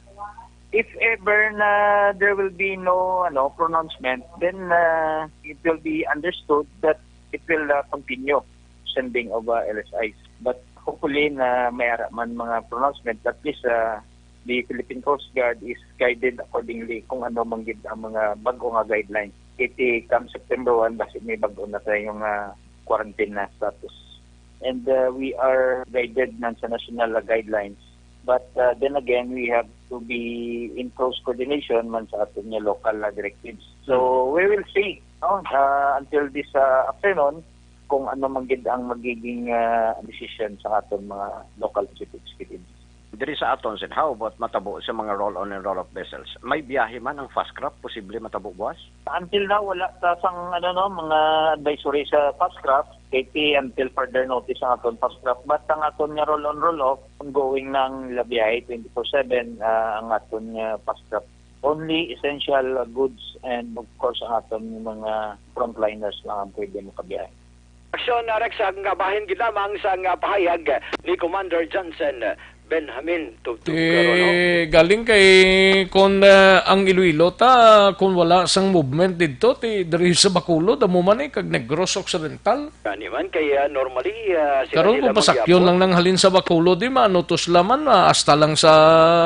If ever na there will be no, ano, pronouncement, then, uh, it will be understood that it will, uh, continue sending of, uh, L S Is. But hopefully na may ara man mga pronouncement, at least, uh, the Philippine Coast Guard is guided accordingly kung ano man gid ang mga bag-o nga guidelines. Iti come September one, basi may bag-o na tayong, uh, quarantine na status. And, uh, we are guided man sa national, uh, guidelines. But, uh, then again, we have to be in close coordination man sa aton nga local, uh, directives. So, we will see, no, uh, until this, uh, afternoon kung ano man gid ang magiging, uh, decision sa aton mga local chief executives. Diri sa aton, sir, how about matabo sa mga roll-on and roll-off vessels? May biyahe man ang fast craft, posible matabo buwas? Until now, wala ta sang, ano, no, mga advisory sa fast craft, K T, until further notice ang aton fast craft. But ang aton nga roll-on, roll-off, ongoing na ang ila biyahe, twenty-four seven, ah, ang aton nga fast craft. Only essential goods and, of course, ang aton mga frontliners lang ang pwede makabiyahe. Action, ah, Rex, ang, ah, bahin gid lamang sa, ah, pahayag ni Commander Johnson Benjamin tubtob karon, no? Eh, galing kay, kung, ah, ang Iloilo ta, kung wala sang movement didto, ti diri sa Bacolod, amo man eh, kag Negros Occidental. Gani man, kay, ah, normally, ah, sila Karon, sila kung pasakyon magyapon. Lang nang halin sa Bacolod, di maano to sila man, ah, hasta lang sa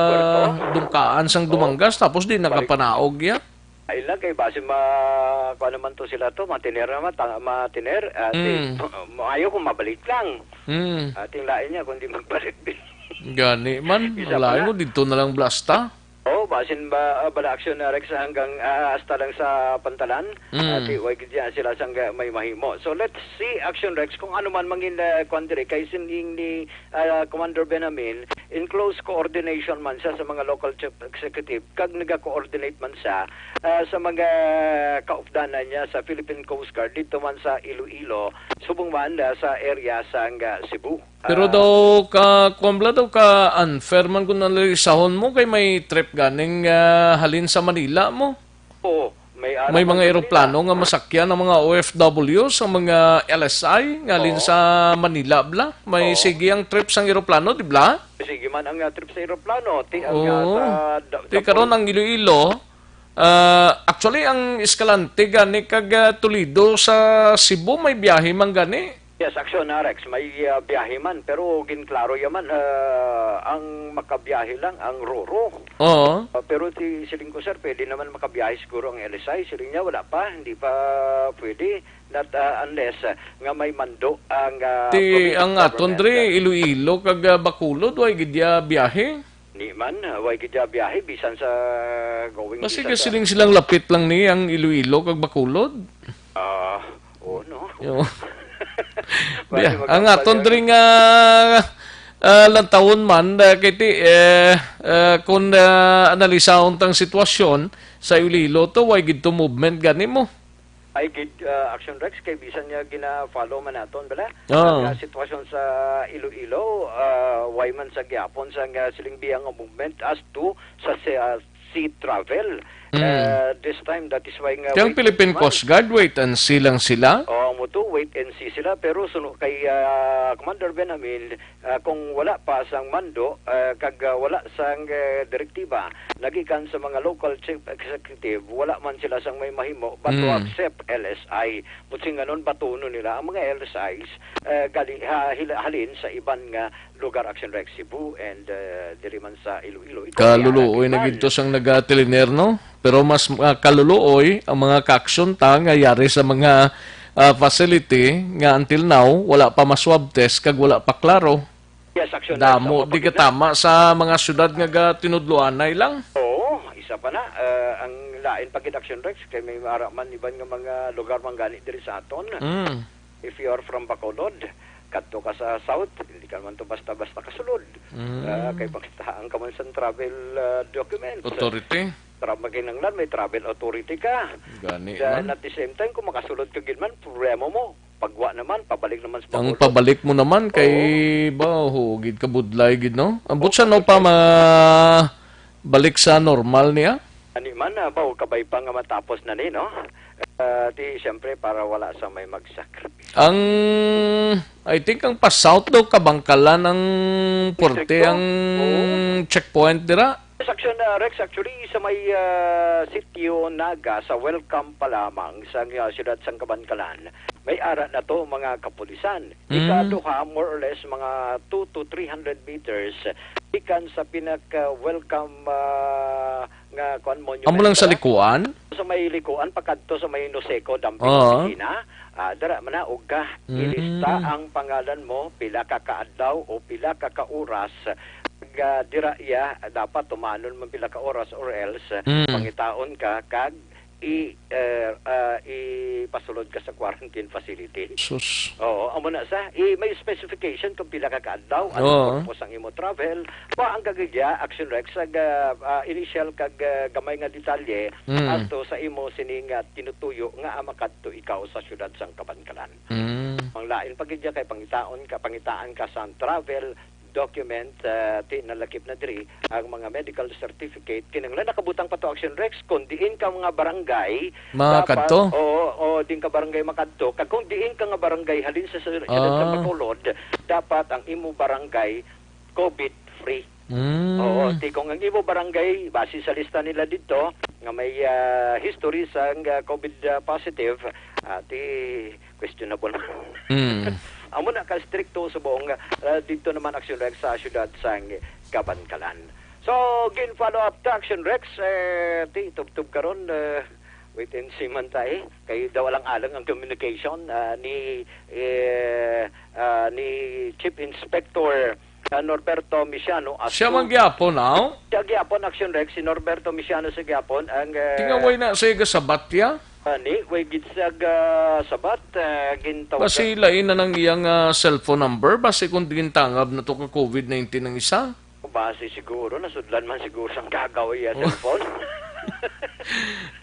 Puerto. Dungkaan sang Oh. Dumangas, tapos di Balik. Nakapanaog ya. Ay lang, kay basi ma-, kuwan naman to sila to, matiner naman, ta-, matiner, ah, di, Mm. Maayo kung mabalik lang. Mm. Ating lain niya, kung di magbalik din. Gani man, Isa wala pala. Mo, didto na lang blasta. Oh, basin ba, ah, bala Action, ah, Rex, hanggang, ah, hasta lang sa pantalan? Mm. Ah, di, way gid yan sila sang may mahimo. So, let's see, Action Rex, kung ano man mangin, ah, kuwan diri. Kay sining ni, ah, Commander Benjamin, in close coordination man siya sa mga local chief executive, kag naga-coordinate man siya, ah, sa mga kaupdanan niya sa Philippine Coast Guard dito man sa Iloilo, subong man, ah, sa area sang, ah, Cebu. Pero Ah, daw ka, kuwan bala daw ka unfair man kung analisahon mo kay may trip ganing, ah, halin sa Manila mo. Oo, may ara May man mga sa eroplano Manila. Nga masakyan ang mga O F W sa mga L S I nga halin Oo. Sa Manila bala. May Oo. Sige ang trip sang eroplano, di bala? Sige man ang, ah, trip sa eroplano. Ti-, ang, ah, Oo. Sa da-, Ti Dapol. Karon ang Iloilo, ah, actually ang Escalante gani kag, ah, Toledo sa Cebu may biyahe man gani. Yes, Action, Rex, may, ah, biyahe man, pero ginklaro yaman, ah, ang makabiyahe lang ang Roro. Oo. Ah, pero si, siling ko, sir, pwede naman makabiyahe siguro ang L S I. Siling niya, wala pa, hindi pa pwede. Not, ah, unless, ah, nga may mando ang, ah, Ti, provincial ang aton government, dre, ah. Iloilo, kag, ah, Bacolod, way gid ya biyahe. Ni man, ah, way gid ya biyahe, bisan sa going, Kasi bisan kasi sa siling silang lapit lang ni ang Iloilo, kag Bacolod. Ah, oo, no? Yo. Bali, Biya, ang magkampal aton yan. Diri nga, ah, lantawon man, ah, kay ti, eh, ah, kung, ah, analisahon tang sitwasyon sa Iloilo to, way gid to movement gani mo. Ay gid, ah, Action Rex, kay bisan niya gina-follow man naton, bala? Oo. Ang, ah, sitwasyon sa Iloilo, ah, way man sa gyapon sa nga siling biya nga movement as to sa, sa, ah, sea travel. Mm. Ah, this time, that is why nga Kaya ang wait Philippine and see man. Coast Guard, wait and see lang sila? Oo, mo to, wait and see sila. Pero suno kay, ah, Commander Benjamin, ah, kung wala pa sang mando, ah, kag, ah, wala sang, ah, direktiba, nagikan sa mga local chief executive, wala man sila sang may mahimo but to Mm. accept L S I. Businganon batunon nila ang mga L S Is, eh, gali-, ha-, hil-, halin sa iban nga lugar, Action Rex, Cebu and, eh, diri man sa Iloilo. Ito Kaluluoy kaya na nagikan. Gid to sang naga-telenere, no? Pero mas, ah, kaluluoy ang mga ka-action ta nga yari sa mga, ah, facility nga until now wala pa ma-swab test kag wala pa klaro. Yes, Action Rex, Damo ang di mapagina- katama sa mga syudad nga gatinudloanay lang. Oo, isa pa na, eh, ang lain pa gid, Action Rex, kay may ara man iban nga mga lugar man gani diri sa aton. Mm. If you are from Bacolod, kadto ka sa south, hindi ka naman to basta-basta kasulod. Mm. Ah, kay pakitaan ka man sa travel, ah, documents. Authority. Tra-, maginanglan, may travel authority ka. Gani Then man. At the same time, kung makasulod ka gid man, problema mo. Pagwa naman, pabalik naman sa Ang Bacolod. Pabalik mo naman kay Oo. ba, ho, gid ka budlay gid, no? Ang Oo, butsa no pa budlay. Mabalik sa normal niya? Ani man, ah, ba, o kabay pa nga matapos na ni, no? Ah, di, siyempre, para wala sa may magsakripisyo. Ang, I think, ang pa-south daw, Kabangkalan ang Puerto, Distrito? Ang Oo. Checkpoint dira. Yes, Action, ah, Rex, actually, sa may, ah, Sitio Naga, sa welcome pa lamang sa, ah, siyudad sang Kabankalan, may ara na to, mga kapulisan. Mm. Ikaduha, more or less, mga two to three hundred meters, ikan sa pinaka-welcome, ah, nga, kuwan, monument Amo lang sa nila. Likuan? Sa may Likuan, pakadto sa may Noseco, dumping Oo. Opisina. Ah, dara, manaog ka. Mm. Ilista ang pangalan mo, pila ka kaadlaw o pila ka ka oras. Kag, ah, dira iya, dapat tumanon man pila ka oras or else, Mm. pangitaon ka, kag i-, eh, ah, ipasulod ka sa quarantine facility. Sus. Oo, amo na sa, i-, may specification kung pila ka kaadlaw, anong Oo. purpose ang imo travel. Pa ang kagigya, Action Rex, sa ga-, ah, initial kag, ah, gamay nga detalye Mm. ato sa imo sining, ah, tinutuyo nga makadto ikaw sa siyudad sang Kabankalan. Mm. Ang lain pa gid kay pangitaon ka, pangitaan ka sa travel document, ah, ti nalakip na diri ang mga medical certificate. Kinahanglan nakabutang pa to, Action Rex, kung diin ka mga barangay, Mga dapat, kadto? Oo, o din ka barangay makadto. Kag kung diin ka nga barangay halin sa, sa, sa, sa Ah. Bacolod, dapat ang imo barangay COVID free. Mm. Oo, ti kung ang imo barangay, base sa lista nila dito, nga may, ah, history sa, ah, COVID, ah, positive, ah, ti questionable. Mm. Amo na ka stricto subong, ah, dito naman, Action Rex, sa siyudad sang Kabankalan. So, gin-follow up ta, Action Rex, eh, ti tubtob karon, eh, wait and see man ta, eh. Kay daw alang-alang ang communication, ah, ni, eh, ah, ni Chief Inspector, ah, Norberto Misiano. Siya man gyapon, aw? Siya gyapon, Action Rex, si Norberto Misiano sa gyapon ang, eh, Tingaway na siya gasabat, ya? Ani, way gid sa ga-, sabat, ah, gintawag Basi lain na nang iyang, ah, cellphone number, basi kung gintangab na to ka COVID nineteen ang isa. Basi siguro, nasudlan man siguro sang gagaw iya Oh. cellphone.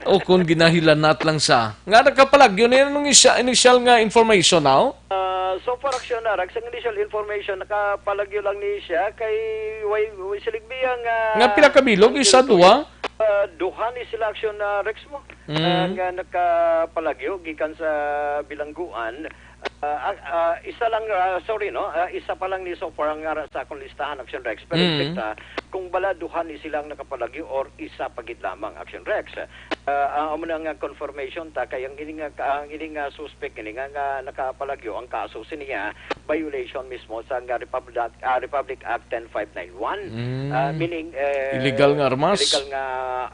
O kung ginahilanat lang sa. Nga nakapalagyo na yan nung isa, initial nga information, aw? Ah, so far, Action Rex, ang initial information, nakapalagyo lang ni siya kay way, way siligbiya nga Nga pila ka bilog, ang isa, tinutuyo. Duha? Ah, duha ni sila, Action Rex mo. Mm. Ah, nga nakapalagyo gikan sa bilangguan. Ah, ah, ah, isa lang, ah, sorry, no? Ah, isa pa lang ni so far ang ara sa akong listahan, Action Rex. Pero Mm. Inspekta, kung bala duha ni silang nakapalagyo or isa pa gid lamang, Action Rex. Ah, ah, amo na nga confirmation ta kay ang ini nga, ang ini nga suspect ini nga, nga nakapalagyo ang kaso siniya violation mismo sa nga Republic, ah, Republic Act ten five nine one. Mm. Ah, meaning, eh, Illegal nga armas? Illegal nga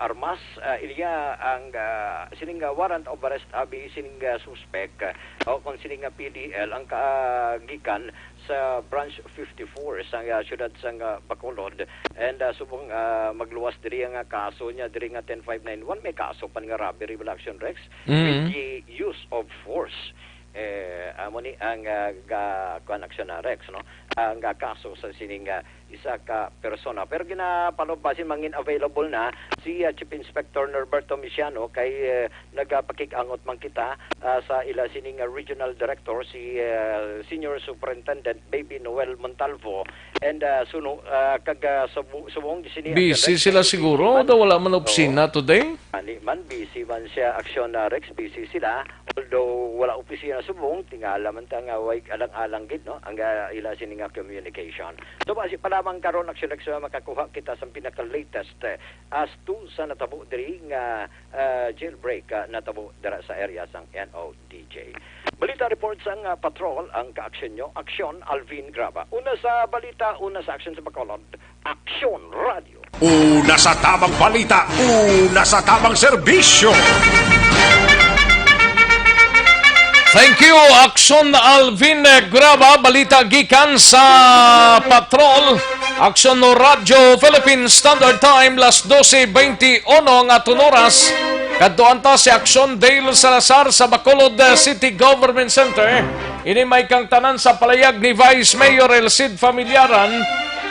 armas. Ah, iliya ang, ah, sining nga warrant of arrest abi sining nga suspect, ah, o kung sining nga P D L ang ka-, ah, gikan sa Branch fifty-four sa, ah, siyudad sa, ah, Bacolod. And, ah, subong, ah, magluwas diri nga kaso niya diri nga ten five nine one, may kaso pa nga robbery bala, Action Rex, Mm. with the use of force. Eh, amo ni ang, ah, ga-, kuan, Action Rex, no? Ang, ah, kaso sa sining, ah, isa ka persona. Pero ginapalo basin mangin available na si, ah, Chief Inspector Norberto Misiano kay, eh, nagapakig-angot man kita, ah, sa ila sining, ah, Regional Director, si, ah, Senior Superintendent Baby Noel Montalvo. And, ah, suno, ah, kag, ah, subo-, subong di sini Busy Action Rex, sila kay siguro, busy man. Daw wala man Oo. Opisina today. Ani man, busy man siya, Action, ah, Rex, busy sila. Although wala opisina subong, tingala man ta nga way alang-alang gid, no? Ang, ah, ila sini nga communication. So, basi pa Lamang karon, Aksyon Rex, makakuha kita sa pinaka-latest, eh, as to sa natabo diri nga, ah, jailbreak, ah, natabo dira sa area sang N O D J. Balita report sang, ah, patrol ang ka-aksyon nyo, Aksyon Alvin Graba. Una sa balita, una sa aksyon sa Bacolod, Aksyon Radio. Una sa tabang balita, una sa tabang serbisyo. Thank you, Aksyon Alvin Graba. Balita gikan sa Patrol. Aksyon no Radyo Philippine Standard Time, las doce veintiuno nga tunoras. Kadtuan ta si Aksyon Dale Salazar sa Bacolod City Government Center. Ini may kangtanan sa palayag ni Vice Mayor El Cid Familiaran.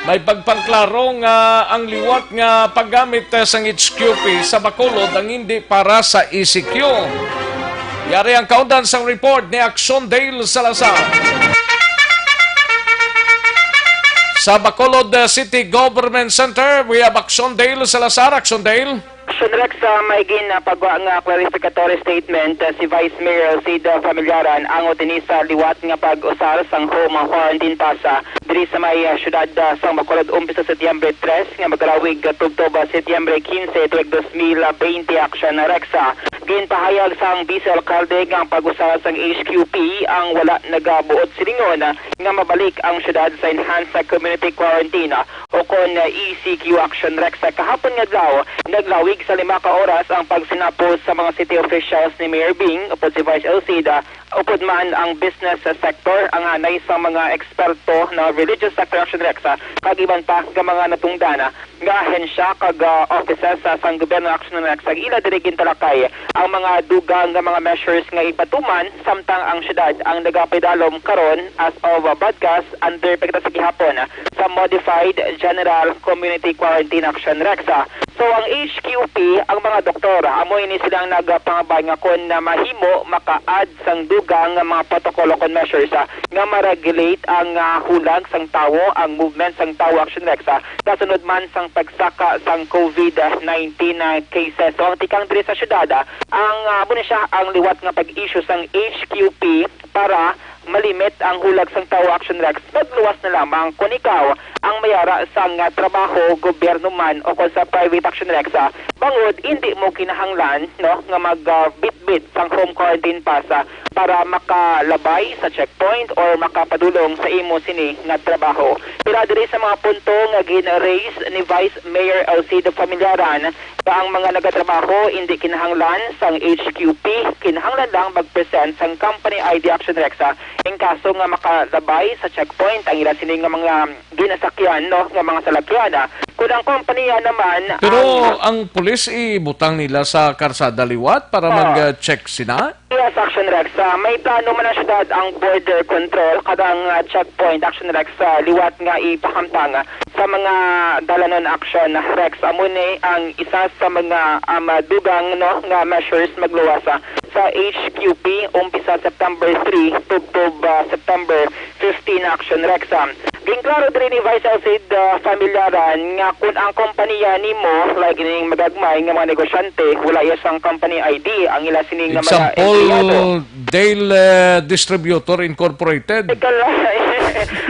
May pagpangklaro nga ang liwat nga paggamit, eh, sang H Q P sa Bacolod ang hindi para sa E C Q. Yari ang kaundan sang report ni Aksyon Dale Salazar. Sa Bacolod, uh, City Government Center, we have Aksyon Dale Salazar. Aksyon Dale. Aksyon Rex, sa may ginapagwa nga clarificatory statement, uh, si Vice Mayor Cid Familiaran ang utinisa liwat nga pag-usar sang home quarantine pass, uh, diri sa may, uh, syudad, uh, sang Bacolod, umpisa Setyembre tres nga magalawig, uh, tubtob, uh, Setyembre quince tuig dos mil bente. Aksyon Rex, uh, ginpahayag sang Vice Alcalde nga ang pag-usar sang H Q P ang wala nagabuot silingon, uh, nga mabalik ang syudad sa enhanced community quarantine, uh, o kon, uh, E C Q. Aksyon Rex, uh, kahapon nga adlaw, naglawig sa lima ka oras ang pagsinapos sa mga city officials ni Mayor Bing upod si Vice El Cid, uh, upod man ang business sector, ang anay sa mga eksperto na religious sector. Aksyon Rex, ah, kag iban pa nga mga natungdan, ah, nga ahensya kag, ah, offices, ah, sang gobyerno. Aksyon Rex, ang ila diri gintalakay ang mga dugang nga mga measures nga ipatuman samtang ang syudad ang nagapaidalom karon as of, ah, broadcast under pa kita sa gihapon, ah, sa modified general community quarantine. Aksyon Rex, ah. So, ang H Q P, ang mga doktor, amo ini silang nagapangabay nga kon na mahimo, maka-add sang dugang nga mga protocol o kon measures, ah, nga ma-regulate ang, ah, hulag sang tawo, ang movement sang tawo. Aksyon Rex, ah, kasunod man sang pagsaka sang COVID nineteen, ah, cases. So, ang tikang diri sa syudad, ah, ang, ah, amo ni siya ang liwat nga pag-issue sang H Q P para malimit ang hulag sang tawo. Aksyon Rex, magluwas na lamang kon ikaw ang may ara sang, ah, trabaho, gobyerno man o kon sa private. Aksyon Rex, ah, bangod hindi mo kinahanglan, no, nga mag, ah, bitbit sang home quarantine pass, ah, para makalabay sa checkpoint or makapadulong sa imo sini nga trabaho. Pila diri sa mga punto nga gin-raise ni Vice Mayor El Cid Familiaran, nga ang mga nagatrabaho indi kinahanglan sang H Q P, kinahanglan lang mag-present sang company I D. Aksyon Rex, ah, in kaso nga makalabay sa checkpoint ang ila sini nga mga ginasakyan, no, nga mga salakyan, ah. Kung ang kompanya naman Pero ang ang pulis ibutang nila sa karsada liwat para Ah. mag-check sina? Yes, Aksyon Rex. Ah, may plano man ang syudad, ang border control, kag ang, ah, checkpoint. Aksyon Rex, ah, liwat nga ipahamtang, ah, sa mga dalanon. Aksyon Rex, amo ni ang isa sa mga, um, dugang, no, nga measures magluwas, ah, sa H Q P umpisa September three tubtob, ah, September fifteen. Aksyon Rex, ah. Ginklaro diri ni Vice El Cid, ah, Familiaran nga kung ang kompanya nimo, like ining magagmay nga mga negosyante, wala iya sang company I D, ang ila sini nga mga empleyado. Example, Dale, eh, Distributor Incorporated. Ikaw lang.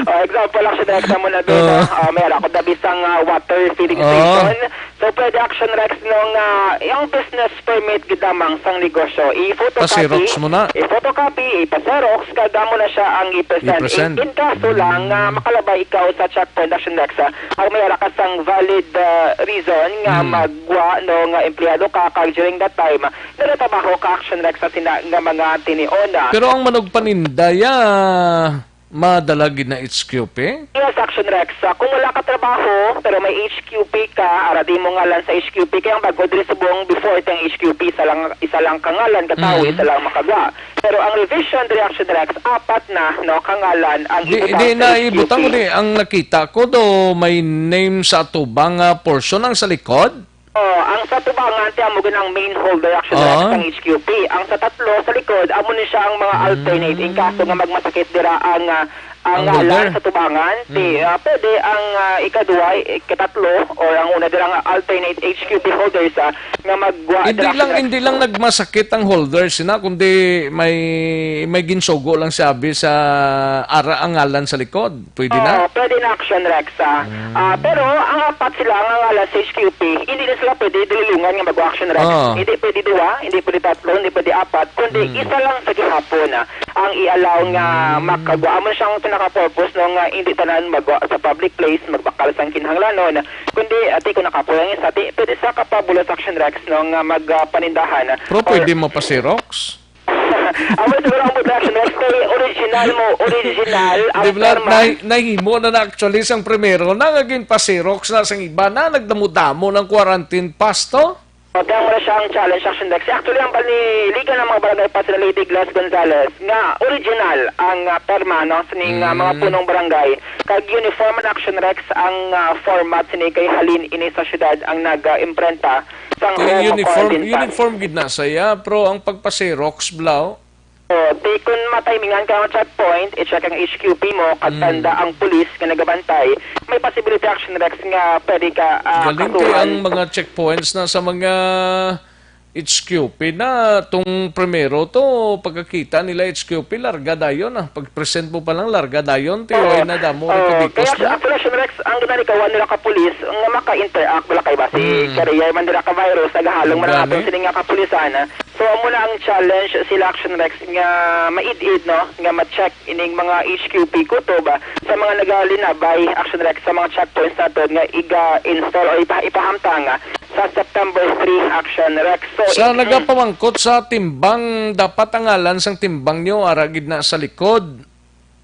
Oh, example, Aksyon Rex, amo na dito. Ah. Ah, may ara ko dabi sang, ah, water filling Ah. station. So, pwede, Aksyon Rex, no, nga ang business permit gid lamang sang negosyo, i-photocopy, Pa-xerox mo na. i-photocopy, ipa-xerox, kag amo na siya ang i-present. I-present. In, in kaso lang nga Mm. makalabay ikaw sa checkpoint, Aksyon Rex, ah, ang may ara ka sang valid, ah, reason nga Mm. magwa, no, nga empleyado ka, kag during that time, nagatrabaho ka, Aksyon Rex, sa sina nga mga tinion, ah. Pero ang manugpaninday, ah, madala gid na H Q P? Yes, Aksyon Rex. Ah, kung wala ka trabaho, pero may H Q P ka, ara di mo ngalan sa H Q P, kaya ang bago diri subong before tang H Q P, isa lang, isa lang ka ngalan, ka tawo, Mm. isa lang makagwa. Pero ang revision diri, Aksyon Rex, apat na, no, ka ngalan ang Di, ibutang di sa na H Q P. Ibutang ko di. Ang nakita ko do, may name sa atubang, ah, portion ang sa likod. Oh, ang sa tubangan, ti amo gid ang main holder, Action Rex, Oo. sang H Q P. Ang sa tatlo sa likod, amo ni siya ang mga Mm. alternate in kaso nga magmasakit dira ang, ah, ang Ang ngalan holder. sa tubangan. Ti, Mm. ah, pwede ang, ah, ikaduwa, ikatatlo, or ang una dira nga alternate H Q P holders, ah, nga magwa Hindi dira lang, sila. hindi lang nagmasakit ang holders na, kundi may, may ginsugo lang siya abi sa ara ang ngalan sa likod. Pwede na? Oo, pwede na, Action Rex, ah. Mm. Ah, pero ang apat sila nga ngalan sa H Q P, hindi na sila pwede dulungan nga mag-action, Rex. Oo. Hindi pwede duwa, hindi pwede tatlo, hindi pwede apat, kundi Mm. isa lang sa gihapon, ah, ang i-allow nga Mm. makagwa. Amo siyang pinaka-purpose, no, nga hindi tanan magwa sa public place, magbakal sang kinahanglanon, kundi, ati, kung nakapoy ang isa, ti, pwede sa kapabulos, Action Rex, no, nga mag, ah, panindahan. Pero Or pwede mo pa Xerox? Amo siguro ang production, Rex, kay original mo, original ang Di ba, pirma. Nah-, nahimo na na actually sang primero na nga ginpa-Xerox na sang iba na nagdamo-damo ng quarantine pass to? O, kaya mo na siya ang challenge, Action Rex. Actually, ang paniligan ng mga barangay pa sila Lady Glass Gonzalez nga original ang, ah, pirma, no, sining, ah, mga Mm. punong barangay. Kag uniform man, Action Rex, ang, ah, format sini kay halin ini sa syudad ang nag-imprenta sang Kay home uniform, quarantine pass. Uniform gid na saya, pero ang pagpa-Xerox, blaw? Oh, ti kun matimingan ka ang checkpoint, i-check ang H Q P mo, kag Mm. tanda ang pulis nga nagabantay, may possibility, Action Rex, nga pwede ka, ah, Galing kay kasuhan. Ang mga checkpoints na sa mga H Q P na, tong primero to, pagkakita nila H Q P, larga dayon, ah. Pag-present mo pa lang, larga dayon, ti, Oo. Way na damo Oo. Rito dikos Kaya na. Actually, Action Rex, ang ginalikawan nila ka pulis, nga maka-interact, wala kay ba? Si Mm. carrier man nila ka virus, nagahalong man Gani. Nato sila nga kapulisan, ah. So, amo na ang challenge sila, Action Rex, nga maid-id, no, nga ma-check ining mga H Q P kutob, ah, sa mga nagalinabay, Action Rex, sa mga checkpoints naton nga iga-install o ipa-, ipahamtang, ah, sa September three, Action Rex. So, Sa in- nagapamangkot sa timbang, dapat ang ngalan sang timbang nyo ara gid na sa likod.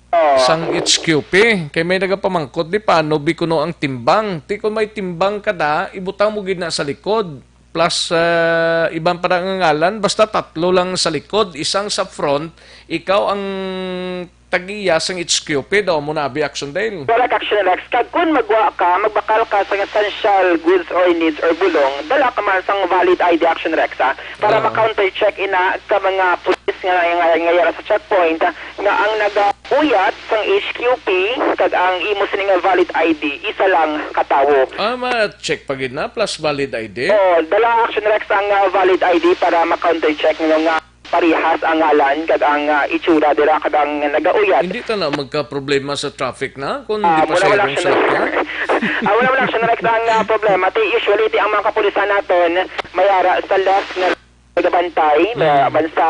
Oo. Sang H Q P. Kay may nagapamangkot, di paano bi kuno ang timbang? Ti kung may timbang ka da, ibutang mo gid na sa likod. Plus, ah, iban pa na nga ngalan, basta tatlo lang sa likod, isang sa front, ikaw ang tag-iya sang H Q P daw mo na abi, Action Dale. Correct, Action Rex. Kag kun magwa ka, magbakal ka sa essential goods or needs or bulong, dala ka man sang valid I D, Action Rex, ha? Para Oo. Ma-counter check ina ka mga pulis nga, nga, nga yara sa checkpoint, ha? Nga ang nagauyat sang H Q P kag ang imo sini nga valid I D, isa lang ka tawo. Ah, ma-check pa gid na, plus valid I D? Oo, dala, Action Rex, ang, ah, valid I D para ma-counter check nga parehas ang ngalan kag ang, ah, itsura dira kag ang nagauyat. Hindi ta na magka-problema sa traffic na kung Ah, hindi pa wala, siya wala, yung Action Rex. Salakyan? Ah, wala, wala, Action Rex, ang, ah, problema. Ti, usually, ti, ang mga kapulisan naton, may ara sa left nga nagabantay, may ara Mm. man sa,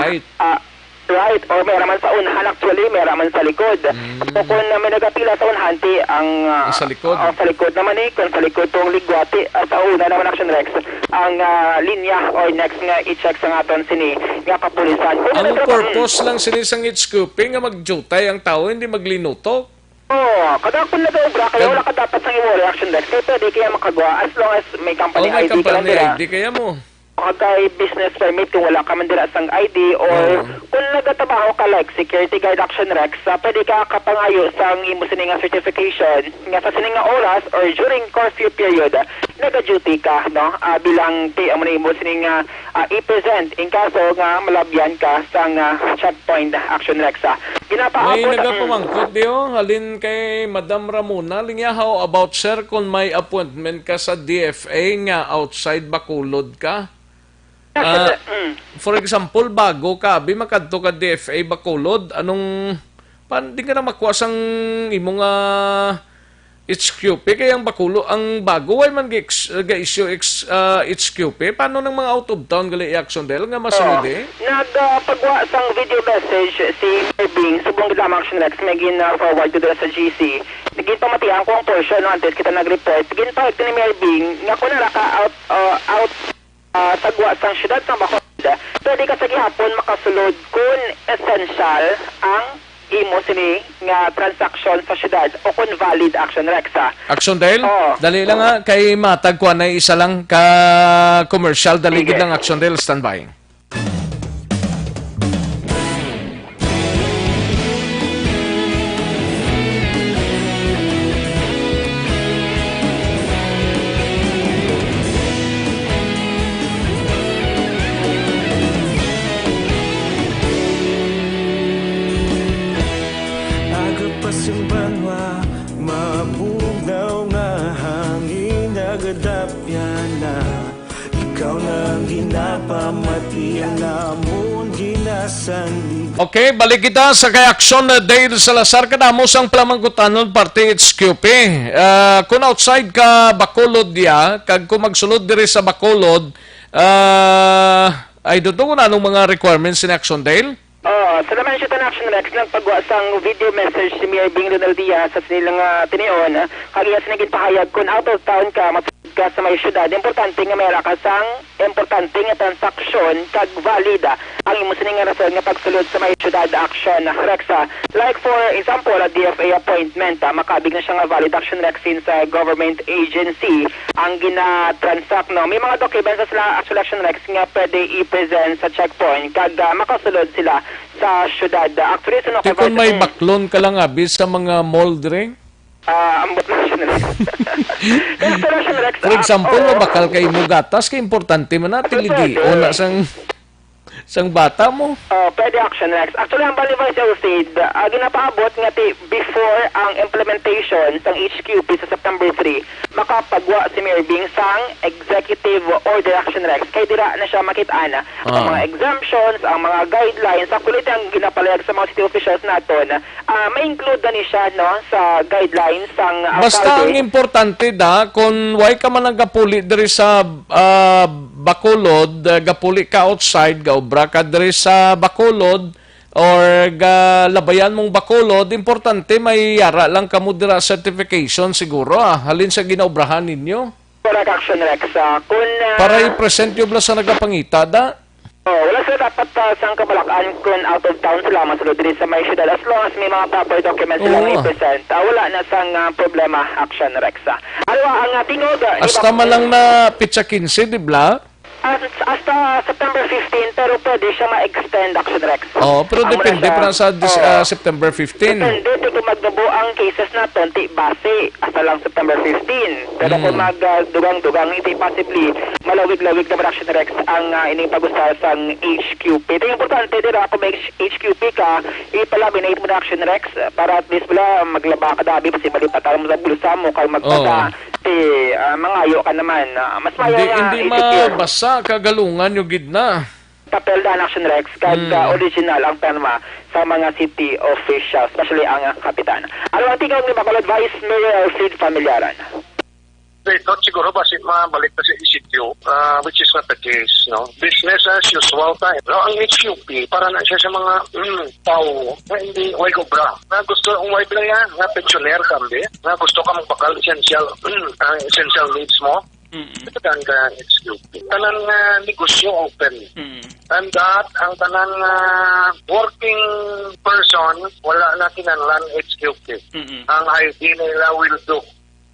Right. ah, right, or may ara man sa unahan, actually, may ara man sa likod. Mm. So, kung, ah, may nagapila sa unahan, ti, ang, ah, Ang sa likod. Ang sa likod naman, eh, kung sa likod tong ligwati, ah, sa una naman, Action Rex, ang, ah, linya or next nga i-check sa naton sini nga kapulisan. Kung Ang ano, purpose lang sini sang H Q P nga magjutay ang tawo, hindi maglinutok. Oo, kada kung nag-obra kayo, Kag- wala ka dapat sang imo reaction desk. Kaya pwede kaya makagwa as long as may company Oh, may I D ka lang company dira. I D kaya mo. O kay business permit kung wala ka man dira sang I D or Oo. kung nagatrabaho ka like security guard, Action Rex, ah, pwede ka kapangayo sang imo sini nga certification nga sa sini nga oras or during curfew period, ah, naga-duty ka, no? Ah, bilang ti amo na imo sini nga, ah, i-present in kaso nga malabyan ka sang, ah, checkpoint, Action Rex, ah. May Ginapaabot, mm. Nagapamangkot, di, oh, halin kay Madam Ramona. Linya, how about, sir, kung may appointment ka sa D F A nga outside Bacolod ka? Ah, Ah, mm. For example, bago ka, abi, makadto ka D F A Bacolod, anong, pan-, di ka na makuha sang imo nga H Q P, kay ang Bacolod, ang bago, way man gi-ex-, ga-issue ex-, ah, H Q P? Paano ng mga out of town gali, Action Del, nga masulod, eh? Nag, ah, pagwa sang video message si Mayor Bing, subong gid lamang, Action Rex, may gin, ah, forward ko dira sa G C. Ginpamatian ko ang portion, no, antes kita nag-report. Ginpahayag ni Mayor Bing nga kung nara ka out, ah, out ah, sa gwa sang siyudad sang Bacolod, pwede ka sa gihapon makasulod kon essential ang imo sini nga transaksyon sa siyudad o kon valid, Action Rex, ha. Action Dale? Oo. Dali lang, ha, kay matag kuan na isa lang ka commercial. Dali Sige. Gid lang, Action Dale, standby. Dapyana, ikaw na ang ginapamati, ang amon ginasandig. Okay, balik kita sa kay Action, uh, Dale Salazar. Kadamo sang palamangkutanon parte H Q P. Ah, kung outside ka Bacolod ya, kag kung magsulod diri sa Bacolod, ah, I don't know kung anong mga requirements ni Action, Dale. Oh, sa Laman Shootout Action Rex, nagpagwa sang video message si Mayor Bing Ronaldia sa sila nga tinion, kag iya sini ginpahayag, kung out of town ka, masud ka sa may syudad, importante nga may ara ka sang importante nga transaksyon kag valid ang imo sini nga rason nga pagsulod sa may syudad. Action Rex, ah, like for example, a D F A appointment, ah, makabig na siya nga valid. Action Rex, since, ah, government agency ang gina-transact, no? May mga documents sa sila, Action Rex, nga pwede i-present sa checkpoint kag, ah, makasulod sila sa syudad. Actually, sa Ti kung may Nocavite, baklon ka lang abi sa mga mall dre? Ah, ambot na siya nila. Pero sa Action Rex, For ah, example, oo. Mabakal kay mo gatas, kay importante man na, Pero tiligi pwede. O na sang, sang bata mo. Oh, pwede, Action Rex. Actually, ang Bali Vice L C D, ah, ginapaabot nga ti before ang implementation sang H Q P sa September three, makapagwa si Mayor Bing sang executive order, Action Rex. Kay dira na siya makit-an ang Ah. mga exemptions, ang mga guidelines. Actually, ang ginapalayag sa mga city officials naton, ah, ma-include na ni siya, no, sa guidelines sang, ah, Basta alcalde. Ang importante da, kung why ka man nagapuli diri sa, ah, Bacolod, ah, gapuli ka outside, gaobra ka diri sa Bacolod, or galabayan mong Bacolod, importante may yara lang kamo dira certification siguro, ah, halin sa ginaobrahan ninyo. Correct, Action Rex. Ah, kung, ah, Para i-present nyo bala sa nagapangita da. Oh, wala sila dapat, ah, sang kabalaan kung out of town sila, masulod diri sa may syudad, as long as may mga proper documents sila nga Oo. I-present. Ah, wala na sang, ah, problema, Action Rex. Ah, ano ba ang, ah, tingog, ah, ni Hasta Bang- man lang na petsa quince, di ba? As-, hasta September fifteen, pero pwede siya ma-extend, Action Rex. Oo, pero Amo na depende siya. Pa sa dis-, Oo. Ah, September fifteen. Depende kung magnubo ang cases naton, ti base hasta lang September fifteen. Pero kung Mm. mag, ah, dugang-dugang, hindi possibly malawig-lawig na Action Rex ang, ah, ining pag-usar sang H Q P. Ito yung importante dira, kung may H Q P ka, i-laminate mo na Action Rex para at least wala maglaba ka dabi, kasi malipatan mo sa bulsa mo, kag magpasa, Oo. ti, ah, mangayo ka naman. Ah, mas maayo Hindi, nga hindi i-secure. Mabasa, kagalungan yung gid na. Papel na ang Action Rex, kag, Hmm. ah, original ang perma sa mga city officials, especially ang, ah, kapitan. Ano ang tingog ni Bacolod Vice Mayor Alfred Familiaran? Ito, siguro, basi mabalik na sa isyu, ah, which is not the case, no? Business as usual tayo. No, ang H Q P, para na siya sa mga, mm, tao na hindi, way obra. Na gusto, ang way lang yan, na pensioner, kambi, na gusto ka magbakal essential, ang essential needs mo. Mm-mm. Ito ang, ah, H Q P. Tanan nga negosyo open. Mm-mm. And that, ang tanan nga working person, wala na kinahanglan H Q P. Mm-mm. Ang I D nila will do.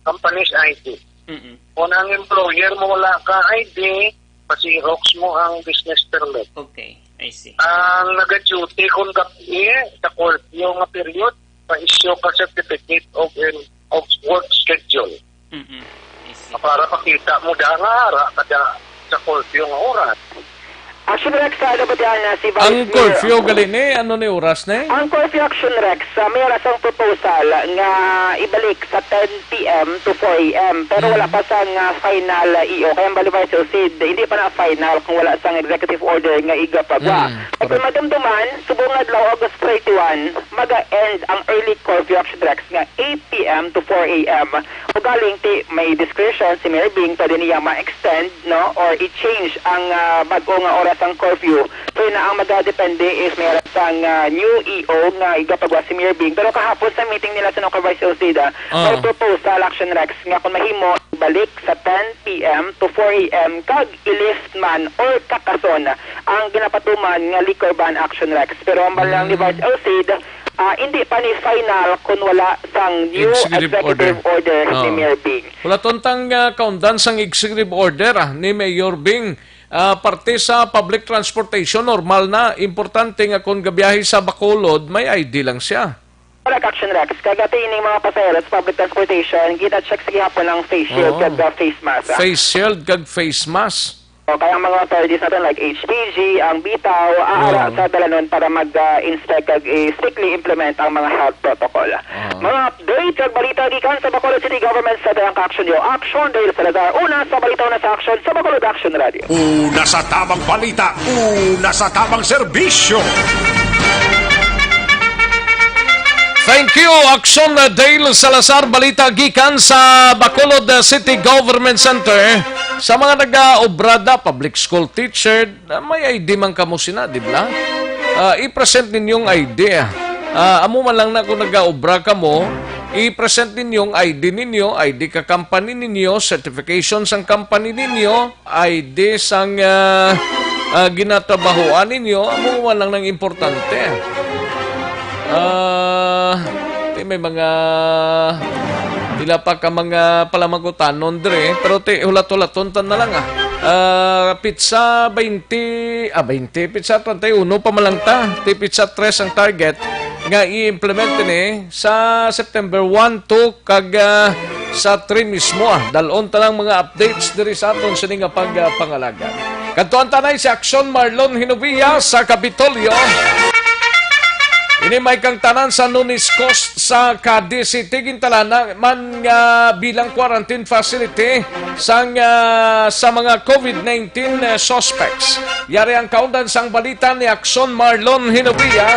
Company's I D. Mm-mm. Kung ang employer mo wala ka I D, pa-xerox mo ang business permit. Okay, I see. Ang naga-duty kung gabi sa curfew nga period, pa-issue ka certificate of, of work schedule. Mm-mm. I see. Para pakita mo da nga ara ka da sa curfew nga oras. Action Rex, sa ano ba diyan na si Vice Ang Mayor? Curfew gali ni, ano ni oras ni? Ang curfew, Action Rex, ah, may oras ang proposal nga ibalik sa ten P M to four A M, pero wala Mm. pa sang, ah, final, ah, E O. Kaya ang Bali Vice L C D, hindi pa na final kung wala sang executive order nga igapagwa. Mm, At kung correct. Madumduman, subong adlaw, August thirty-one, maga-end ang early curfew, Action Rex, nga eight P M to four A M. Ugaling ti may discretion si Mayor Bing, pwede niya ma-extend, no, or i-change ang, ah, bag-o nga oras sang curfew. So, ina ang magadepende if may oras sang, ah, new E O nga igapagwa si Mayor Bing. Pero kahapon sa meeting nila sa Nocavite City, ah, may Ah. proposal, Action Rex, nga kung mahimo, balik sa ten P M to four A M kag i-lift man or kakason ang ginapatuman nga liquor ban, Action Rex. Pero ang balang ni Mm. Vice Alcid, ah, hindi pa ni final kung wala sang new Executive executive order. Order ni Oo. Mayor Bing. Wala tontang, ah, kaundan sang executive order, ah, ni Mayor Bing. Ah, parte sa public transportation, normal na. Importante nga kung gabiyahe sa Bacolod, may I D lang siya. Correct, Action Rex. Kag ati ining mga pasahero sa public transportation, gina-check sa gihapon ang face shield Oo. kag, ah, face mask, ah. Face shield kag face mask. O, kaya ang mga authorities natin like H P G, ang bitaw, aara Oo. sa dalanon para mag, ah, inspect kag i-strictly implement ang mga health protocol. Oo. Mga update kag balita gikan sa Bacolod City Government sa Dayang Action Yo. Action, Dale Salazar. Una sa balita, una sa action sa Bacolod Action Radio. Una sa tamang balita, una sa tamang serbisyo. Thank you, Action, uh, Dale Salazar. Balita gikan sa Bacolod, uh, City Government Center. Sa mga nag-aobra da, public school teacher, uh, may I D man kamo sina, di ba? Uh, i-present ninyong I D. Uh, amo man lang na kung nag-aobra kamo, i-present ninyong I D ninyo, I D ka company ninyo, certification sang company ninyo, I D sang, ah, ah, ginatrabahoan ninyo, amo man lang nang importante. Ah, ti may mga pila pa ka mga palamagutanon dire, pero ti hulat-hulaton ta na lang, ah. Ah, pitsa twenty, ah, twenty, pitsa treinta y uno pa man lang ta. Ti pitsa tres ang target nga i-implement ni sa September one, two, kag, ah, sa three mismo, ah. Dalon ta lang mga updates diri sa aton sini nga pag, ah, pangalagad. Kadtuan ta na si Action Marlon Hinovia sa Kapitolyo. Ini may kang tanan sa Nunes Coast sa Cadiz City, gintalana man nga bilang quarantine facility sang, ah, sa mga COVID nineteen suspects. Yari ang kaundan sang balita ni Action Marlon Hinovia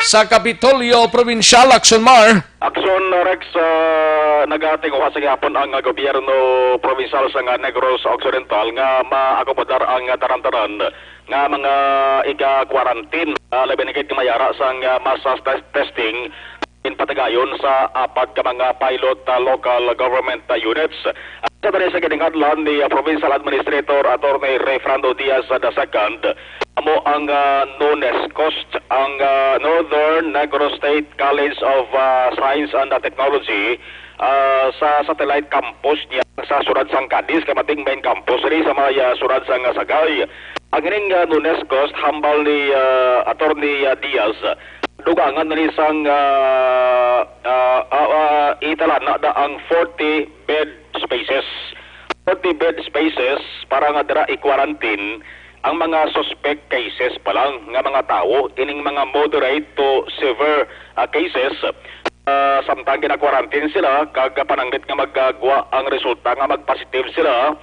sa Kapitolyo Provincial. Action Mar. Action, Rex, ah, nagatinguha sa gihapon ang, ah, gobyerno provincial sa nga Negros Occidental nga maakomodar ang, ah, tanan-tanan nga mga iga-quarantine. Ah, labi na gid nga mayara sang, ah, mass tes-, testing in patigayon sa apat ka mga pilot, ah, local government, ah, units. Sa diri sa giningadlan ni, ah, Provincial Administrator Attorney Rayfrando Diaz the second, amo ang, ah, Nunes Coast, ang, ah, Northern Negros State College of, ah, Science and, ah, Technology, ah, sa satellite campus niya sa siyudad sang Cadiz, kay mating main campus diri sa may, ah, siyudad sang, ah, Sagay. Ang ining, ah, Nunes Coast, hambal ni, ah, Attorney, ah, Diaz, dugangan na ni sang, ah, ah, ah, ah, italana na ang forty bed spaces. Forty bed spaces para nga dira i-quarantine ang mga suspect cases pa lang nga mga tawo, ining mga moderate to severe, ah, cases. Ah, samtang gina-quarantine sila, kag pananggit nga magagwa ang resulta nga mag-positive sila,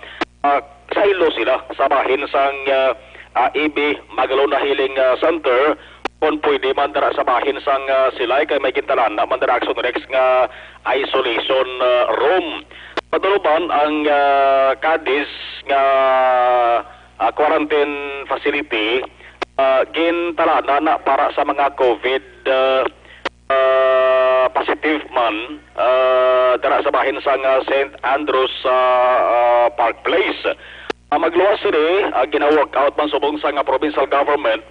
ah, saylo sila sa bahin sang, ah, ah, A B Magalona Healing, ah, Center, kon pwede man dira sa bahin sang, ah, Silay, kay may gintalana man dira, Action Rex, nga isolation, ah, room. Patuluban ang, ah, Cadiz nga, ah, quarantine facility, ah, gintalana na para sa mga COVID, ah, ah, positive man, ah, dira sa bahin sang, ah, Saint Andrew's, ah, ah, Park Place. Ah, magluwas sini, ah, gina-work out man subong sang, ah, provincial government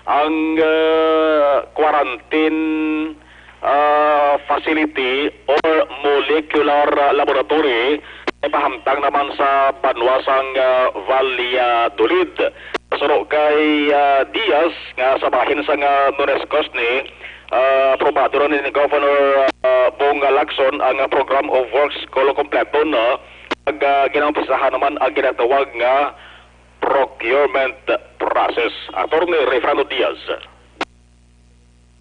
ang, ah, quarantine, ah, facility or molecular, ah, laboratory nga ipahamtang naman sa banwa sang, ah, Valladolid. Suno kay, ah, Diaz nga sa bahin sang, ah, Nunes Coast ni, ah, aprobado na ni Governor, ah, Bong Lacson ang, ah, Program of Works, kolo kompleto na, ag, ah, ginaumpisahan naman ang ginatawag nga procurement process. Attorney Rayfrando Diaz.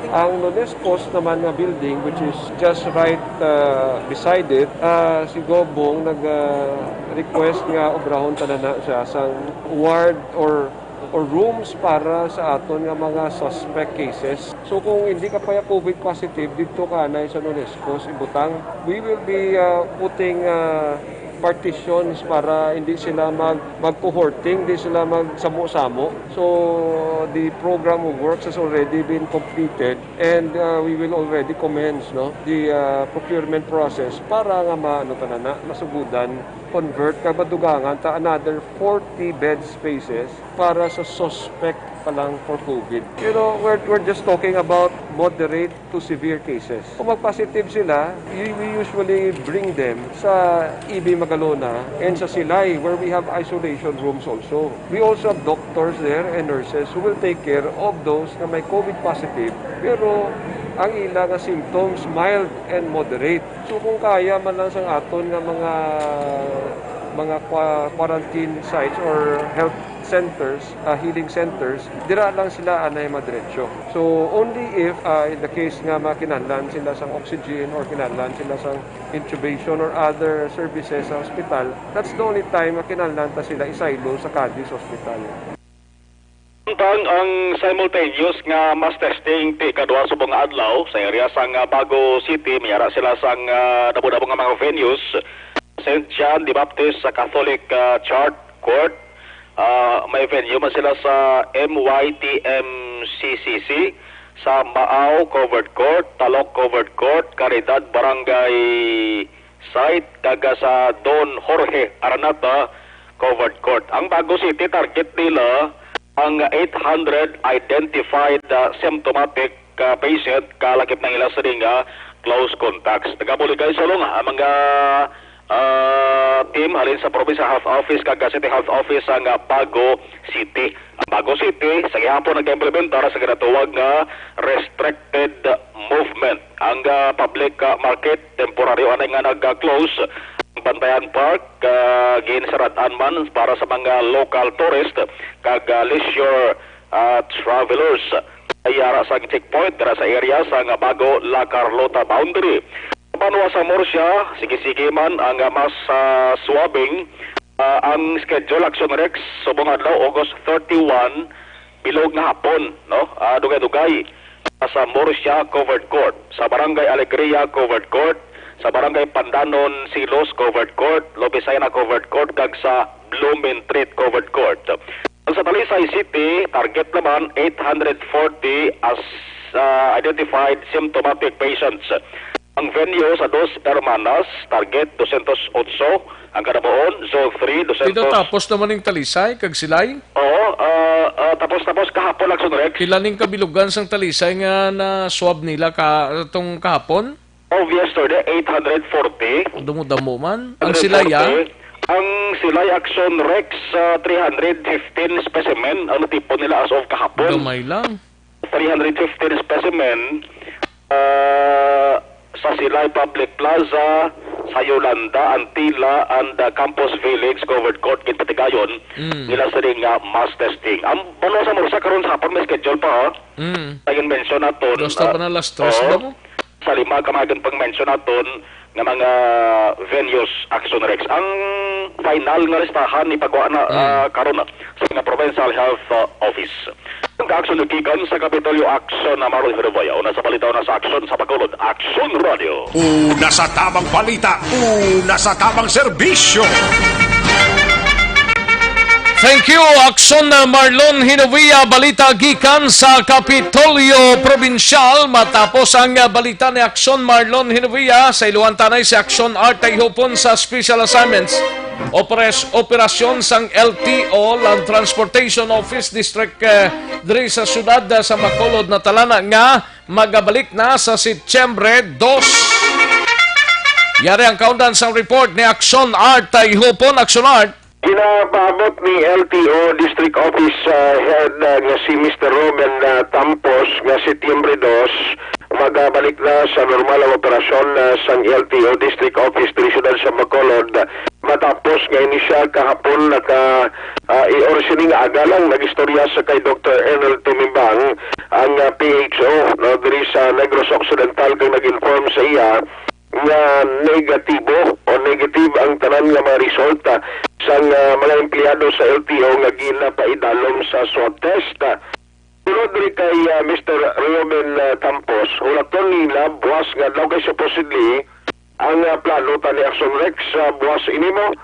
Ang Nunes Coast naman nga building, which is just right, uh, beside it, uh, si Gov Bong nag, uh, request nga obrahon tanan na siya sang ward or, or rooms para sa aton nga mga suspect cases. So, kung hindi ka pa ya COVID positive, didto ka anay sa Nunes Coast ibutang. We will be, uh, putting, uh, partitions para hindi sila mag-, mag-cohorting, hindi sila magsamo-samo. So, the program of works has already been completed and, uh, we will already commence, no, the, uh, procurement process para nga ma-, ano, tanan na, masugudan, convert, kag madugangan ta another forty bed spaces para sa suspect pa lang for COVID. You know, we're, we're just talking about moderate to severe cases. Kung mag-positive sila, y-, we usually bring them sa E B Magalona and sa Silay, where we have isolation rooms also. We also have doctors there and nurses who will take care of those na may COVID positive, pero ang ila nga symptoms mild and moderate. So, kung kaya man lang sang aton nga mga mga qua-, quarantine sites or health centers, ah, healing centers, dira lang sila anay madiretso. So, only if, ah, in the case nga makinahanglan sila sang oxygen or kinahanglan sila sang intubation or other services sa hospital, that's the only time nga kinahanglan ta sila isaylo sa Cadiz Hospital. Samtang ang simultaneous nga mass testing ti kadwa subong nga adlaw sa area sang, ah, Bago City, may ara sila sang, ah, damo-damo nga mga venues. Saint John the Baptist sa Catholic, ah, Church Court. Ah, may venue man sila sa M Y T M C C C, sa Maaw Covered Court, Talok Covered Court, Caridad Barangay Site, kag sa Don Jorge Aranata Covered Court. Ang Bago City, target nila ang eight hundred identified, ah, symptomatic, ah, patient, kalakip na nila sa nga close contacts. Nagabuligay sa lunga ang mga, ah, team halin sa Provincial Health Office kag City Health Office sa nga Bago City. Ang Bago City, sa gihapon nag-implementar sa ginatawag nga restricted movement. Ang, ah, public, ah, market, temporaryo anay nga nag-close. Ang Bantayan Park, ah, ginsarad-an man para sa mga local tourist kag, ah, leisure, ah, travelers. Ay ara sa checkpoint dira sa area sa nga Bago La Carlota boundary. Sa banwa sa Murcia, sige-sige man ang, ah, mass, ah, swabbing. Ah, ang schedule, Action Rex, subong adlaw, August thirty-one, bilog nga hapon, no? Ah, dugay-dugay. Sa Murcia Covered Court, sa Barangay Alegria Covered Court, sa Barangay Pandanon Silos Covered Court, Lobisayna Covered Court, kag sa Blumentritt Covered Court. Sa Talisay City, target naman eight hundred forty as, ah, identified symptomatic patients. Ang venue sa Dos Hermanas, target dosyentos otso ang kadabuon, Zone three, Ito dosyentos. Tapos naman ning Talisay, kag Silay? Oo, ah, ah, tapos, tapos kahapon lang, Son Rex. Pila ning kabilugan sang Talisay nga na-swab nila ka, tong kahapon? Of yesterday, eight hundred forty. Damo-damo man. Ang Silay, ah? Ang Silay, Action Rex, ah, three hundred fifteen specimen ang natipon nila as of kahapon. Gamay lang. Three hundred fifteen specimen, ah, sa Silay Public Plaza, sa Yolanda, Antila, and, ah, Campus Village Covered Court, ginpatigayon Mm. nila sini nga mass testing. Ang banwa sa Murcia karon sa hapon may schedule pa, ha? Mm. Sa ginmention naton, Gusto ah, pa na last dos, oo. Ba mo? Sa lima ka mga ginpang-mention naton nga mga venues, Action Rex. Ang final nga listahan ipagwa na, Mm. ah, karon na sa mga Provincial Health, ah, Office. Ang ka-action gikan sa Kapitolyo, Action na Marlon Herboya. Una sa balita, una sa aksyon sa Bacolod, Action Radio. Una sa tamang balita, una sa tamang serbisyo. Thank you, Action Marlon Hinovia. Balita gikan sa Kapitolyo Probinsyal. Matapos ang, ah, balita ni Action Marlon Hinovia, sa iluhan tanay si Action Art Tayhupon sa special assignments. Operas-, operasyon sang L T O, Land Transportation Office District, eh, diri sa siyudad, ah, sa Bacolod, natalana nga magabalik na sa Setyembre dos. Yari ang kaundan sang report ni Action Art Tayhupon. Action Art. Ginapaabot ni L T O District Office, ah, Head, ah, nga si Mister Ruben, ah, Tampos nga Setyembre dos, magabalik na sa normal ang operasyon, ah, sang L T O District Office diri siyudad sa Bacolod, matapos nga ini siya kahapon naka, ah, i-, or sining aga lang nag-istorya sa kay Doktor Ernel Tumimbang, ang, ah, P H O, no, diri sa Negros Occidental, kag nag-inform sa iya nga negatibo o negative ang tanan nga mga result, ah, sang, ah, mga empleyado sa L T O nga ginapaidalom sa swab test. Sulod diri kay, ah, Mister Ruben, ah, Campos, hulaton nila buwas nga adlaw kay supposedly ang, ah, plano ta ni Action Rex sa buwas ini mo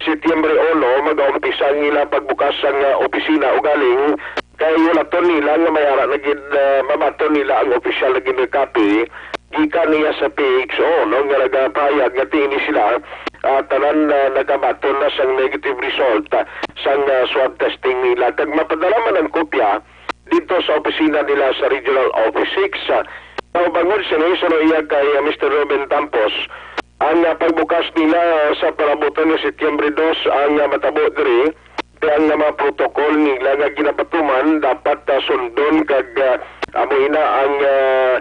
Setyembre uno, mag-aumpisa ang ila pagbukas sang, ah, opisina ugaling kay hulaton nila nga may ara na gid, ah, mabaton nila ang opisyal na gid nga copy gikan niya sa P H O, no, nga nagapahayag nga ti ini sila, ah, tanan na nagabaton na sang negative result, ah, sang, ah, swab testing nila. Kag mapadala man ang kopya dito sa opisina nila sa Regional Office six. Ah, kaubangon sini, suno iya kay, ah, Mister Ruben Tampos, ang, ah, pagbukas nila sa palabutan ni Setyembre dos ang, ah, matabo diri, kay ang, ah, mga protocol nila nga ginapatuman dapat, ah, sundon kag, ah, amo ina ang, ah,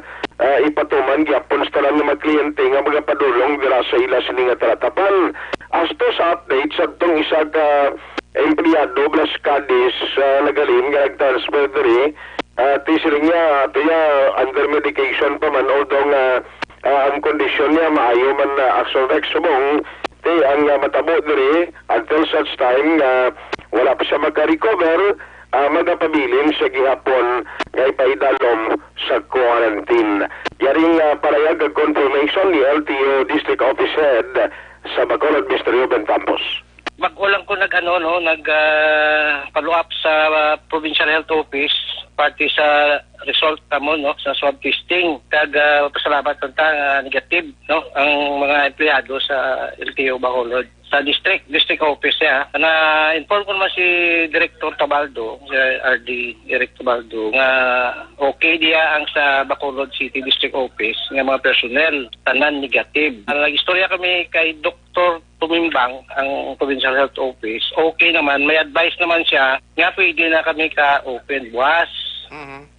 ah, ipatuman gyapon sa tanan nga mga kliyente nga magapadulong dira sa ila sini nga talatapan. Hasta sa update sa tong isa ka empleyado, Blas Cadiz, ah, nagaling nga nag-transfer diri, ah, ti siling niya, ato niya, under medication pa man, although nga, ah, ang kondisyon niya maayo man, ah, Action Rex, subong ti ang, ah, matabo diri until such time nga wala pa siya maka-recover, ah, magapabilin siya gihapon nga ipaidalom sa quarantine. Yaring, ah, parayag ang confirmation ni L T O District Office Head sa Bacolod, Mister Ruben Campos. Bag-o lang ko nag-ano, no, nag, ah, follow up sa, ah, Provincial Health Office parte sa result kamo, no, sa swab testing. Kag, ah, pasalamat lang ta nga negative, no, ang mga empleyado sa L T O Bacolod. Sa district, district office niya. Na-inform ko naman si Director Tabaldo, si R D Eric Tabaldo, nga okay diya ang sa Bacolod City District Office nga mga personnel, tanan negative. Ang nag-istorya kami kay Doktor Tumimbang, ang Provincial Health Office, okay naman, may advice naman siya nga pwede na kami ka-open buwas. Mhm.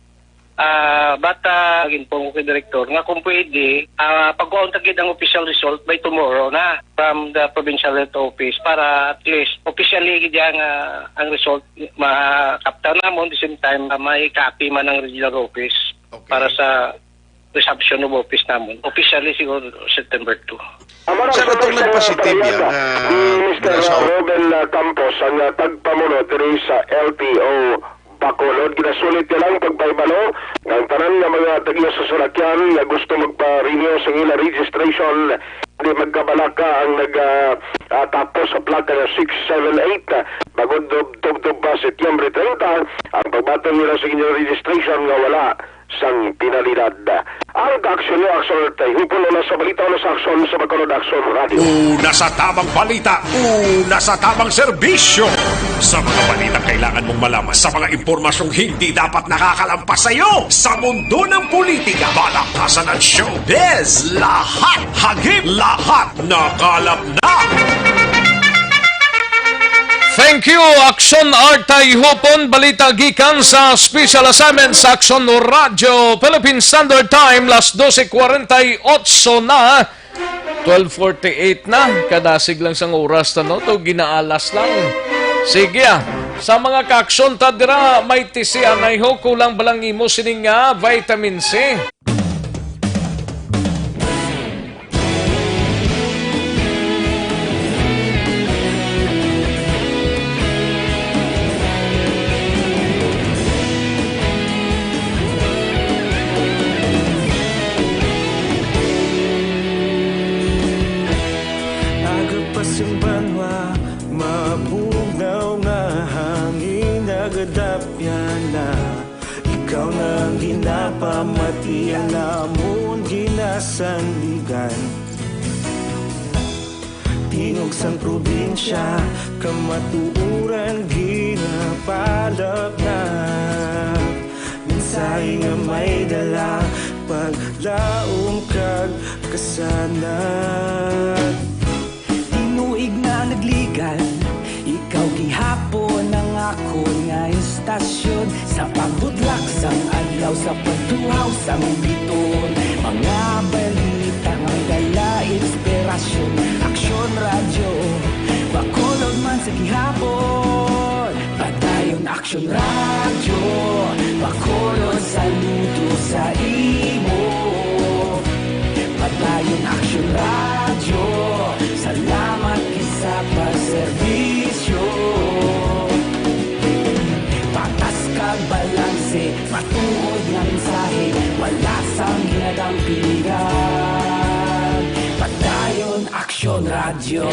Ah, but, ah, nag-inform ko kay Director nga kung pwede, ah, pagkuhaon ta gid ang official result by tomorrow na from the Provincial Health Office para at least officially gid ang, ah, ang result makapta namon, the same time, ah, may copy man ang regional office Okay. para sa resumption of office namon. Officially siguro September two. Amo na Sir, ang atong nagpasitive yan, ah, ni Mister Ruben, ah, Campos, ang, ah, tagpamuno diri sa L T O Bacolod. Ginasulit niya lang pagpahibalo nga ang tanan nga mga tagiya sa salakyan nga gusto magpa-renew sa ila registration, di magkabalaka ang nag, ah, ah, tapos sa plaka nga six seven eight, ah, bangod tub-, tubtob pa Setyembre treinta ang pagbaton nila sa inyong registration nga wala sang penalidad. Ang kaaksyon niyo, Aksyon Tayhupon, una sa balita, una sa aksyon sa Bacolod Aksyon Radio. Una sa tamang balita, una sa tamang serbisyo. Sa mga balitang kailangan mong malaman, sa mga impormasyong hindi dapat nakakalampas sa iyo, sa mundo ng politika, balakasan at showbiz, lahat hagip, lahat nakalap na. Thank you, Aksyon Art Tayhupon. Balita gikan sa special assignment sa Aksyon Radyo Philippine Standard Time, las doce cuarenta y ocho na. Twelve forty-eight na. Kadasig lang sang oras ta, no? To ginaalas lang. Sige, ah. Sa mga kaaksyon ta dira, may tisian ay ho, kulang ba lang imo sining nga vitamin C? Agapas ang banwa, mabugnaw nga hangin, nagadapya na. Ikaw na ang ginapamati, ang amon ginasandigan. Tingog sang probinsya, kamatuoran ginapalapnap. Mensahe nga may dala, paglaom kag kasanag. Tinuig na nagligan, ikaw gihapon ang akon nga istasyon. Sa pagbudlak sang adlaw, sa pagtuhaw sang biton, mga balita nga dala inspirasyon. Aksyon Radyo, Bacolod man sa gihapon. Padayon Aksyon Radyo, Bacolod, saludo sa imo. Padayon Aksyon Radyo, salamat gid sa pagserbisyo. Patas kag balanse, matuod nga mensahe, wala sang ginadampigan. Padayon Aksyon Radyo.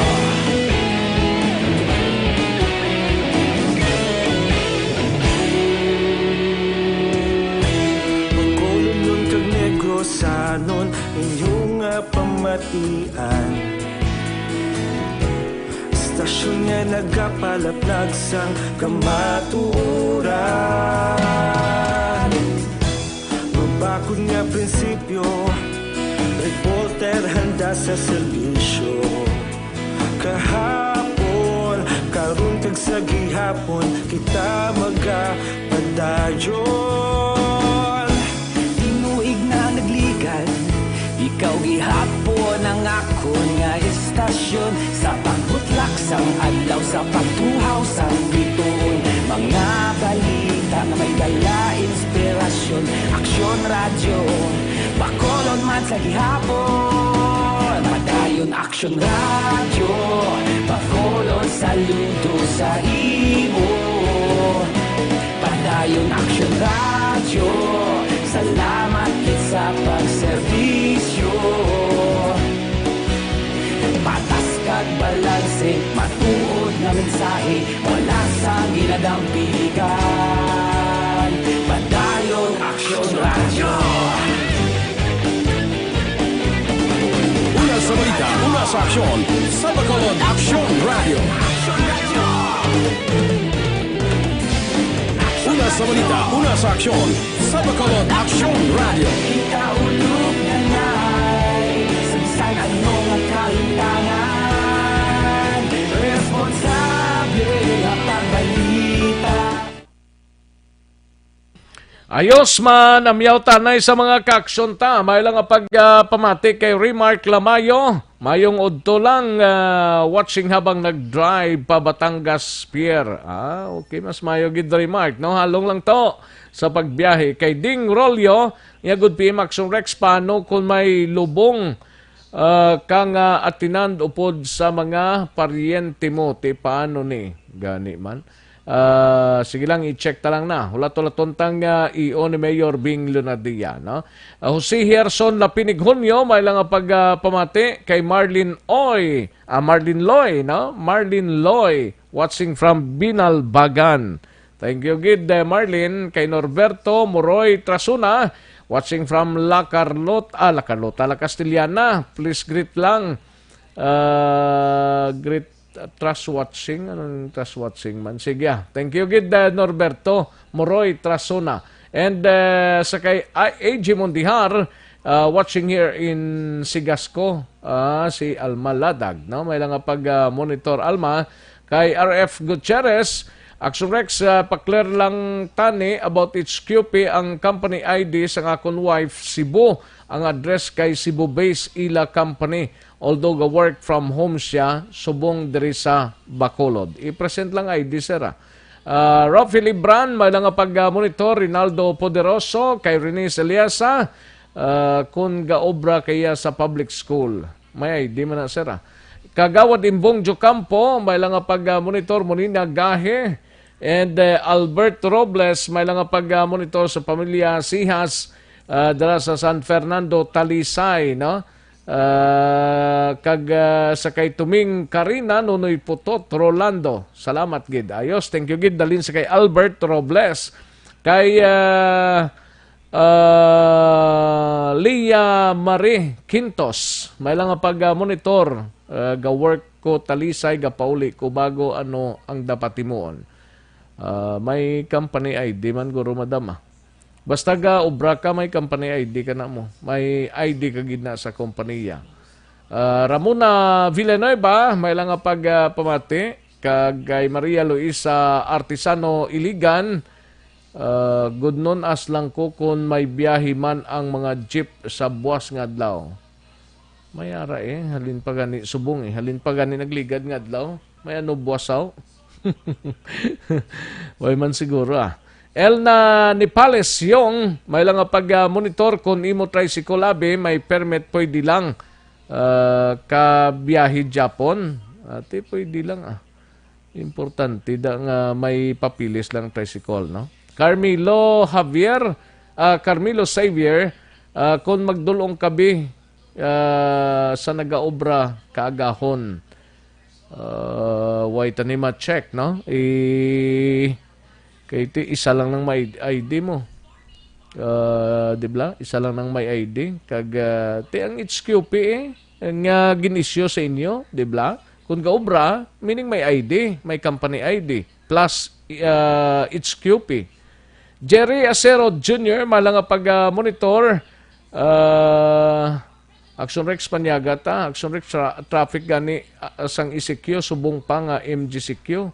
Bacolodnon kag Negrosanon, inyo nga pamatian. Istasyon nga nagapalaplag sang kamatuoran. Mabakod nga prinsipyo, reporter handa sa serbisyo. Kahapon, karon kag sa gihapon, kita magapadayon. Tinuig na nagligan, ikaw gihapon ang akon nga Stasyon sa pagbutlak sang adlaw, sa pagtuhaw sang bituon, mga balita nga may dala inspirasyon. Aksyon Radyo, Bacolod man sa gihapon. Padayon Aksyon Radyo, Bacolod saludo sa imo. Padayon Aksyon Radyo, salamat gid sa pagserbisyo. Patas kag balanse, matuod nga mensahe, wala sang ginadampigan. Padayon Aksyon Radyo. Una sa balita, una sa aksyon, sa Bacolod Aksyon Radyo. Una sa balita, una sa aksyon, sa Bacolod Aksyon Radyo. Ikaulog na na'y sagsag ano nga kalimtangan. Responsable nga pagbalita. Ayos man, amyaw tanay sa mga kaaksyon ta. May lang nga pag, ah, pamati kay Remark Lamayo. Mayong udto lang, ah, watching habang nag-drive pa Batangas Pier. Ah, okay, mas mayo gid, Remark, no? Halong lang to sa pagbiyahe. Kay Ding Rolyo, nga good P M Action Rex, paano kung may lubong, ah, ka nga atinan upod sa mga paryente mo? Ti paano ni? Gani man. Ah, sige lang, i-check ta lang na. Hulat-hulaton tang, ah, E O ni Mayor Bing Lunadia, no? Ah, Jose Gerson Lapinig Hunyo, may lang nga pag, ah, pamati kay Marlene Oy, ah, Marlene Loy, no? Marlene Loy, watching from Binalbagan. Thank you gid, eh, Marlene. Kay Norberto Moroy Trasuna, watching from La Carlota, ah, La Carlota, La Castellana. Please greet lang. Ah, greet, ah, trust watching. Anong trust watching man? Sige, ah. Thank you gid, ah, Norberto Moroy Trasuna. And, ah, sa kay A-, A G Mondihar, ah, watching here in Sigasco, ah, si Alma Ladag, no? May lang nga pag, ah, monitor, Alma. Kay R F Gutierrez, Action Rex, ah, pa-clear lang tani about H Q P ang company I D sang akon wife, Cebu. Ang address kay Cebu base ila company. Although ga-work from home siya, subong diri sa Bacolod. I-present lang I D, sir, ah. Ah, Rafi Libran, may lang nga pag, ah, monitor, Rinaldo Poderoso, kay Rene Eliasa, ah, kun gaobra kaya sa public school. May I D man na, sir, ah. Kagawad Imbong Jocampo, may lang nga pag, ah, monitor, Monina Gahe, and, eh, Albert Robles, may lang nga pag, ah, monitor sa pamilya Sihas, ah, dala sa San Fernando, Talisay, no? Ah, kag, ah, sa kay Tuming Karina, Nunoy Putot, Rolando. Salamat gid. Ayos, thank you gid. Dalin sa kay Albert Robles. Kay, ah, ah, Leah Marie Quintos, may lang nga pag, ah, monitor, ah, ga-work ko Talisay, gapauli ko bago, ano ang dapat himuon? Ah, may company I D man guro, madam, ah. Basta ga obra ka, may company I D ka na mo. May I D ka gid na sa kompanya. Ah, Ramona Villanueva, may lang nga pag, ah, pamati. Kag kay Maria Luisa Artisano Iligan, ah, gudnon as lang ko kun may biyahe man ang mga jeep sa buwas nga adlaw. May ara, eh, halin pa gani subong, eh, halin pa gani nagligad nga adlaw. May ano buwasaw? Way man siguro, ah. Elna Nipales Yong, may lang nga pag, ah, monitor kun imo tricycle, abi, may permit, pwede lang, ah, ka biyahe Japon. Ati, pwede lang, ah. Importante da nga may papilis lang tricycle, no? Carmelo Javier, ah, Carmelo Xavier, ah, kun magdulong kabi, ah, sa nagaobra kaagahon, ah, way tani ma-check, no? I-, kay ti isa lang nang may I D mo. Ah, di ba? Isa lang nang may I D. Kag, ah, ti ang H Q P, eh, nga gin-issue sa inyo, di ba? Kung gaobra, meaning may I D, may company I D, plus, ah, H Q P. Jerry Acero Junior, may lang nga pag, ah, monitor, ah, Action Rex Panyaga ta, Action Rex tra-, traffic gani, ah, sang E C Q, subong pa nga M G C Q.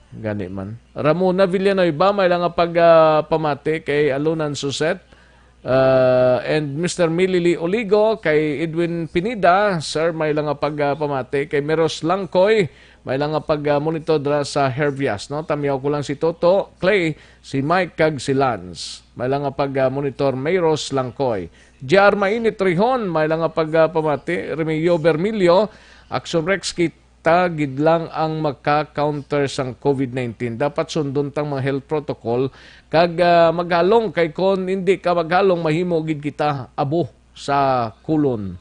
Gani man. Ramona Villanueva, may lang nga pag, ah, pamati kay Alunan Suset. Uh, and Mister Milili Oligo, kay Edwin Pineda, sir, may lang nga pag, ah, pamati. Kay Meros Langkoy, may lang nga pag, ah, monitor dira sa Hervias, no? Tamiyaw ko lang si Toto, Clay, si Mike, kag si Lance. May lang nga pag, ah, monitor, Meros Langkoy. J R Mainit Rihon, may lang nga pag, ah, pamati. Remigio Bermilio, Action Rex, kita gid lang ang maka-counter sang covid nineteen. Dapat sundon tang mga health protocol kag, ah, maghalong, kay kon hindi ka maghalong, mahimo gid kita abo sa kulon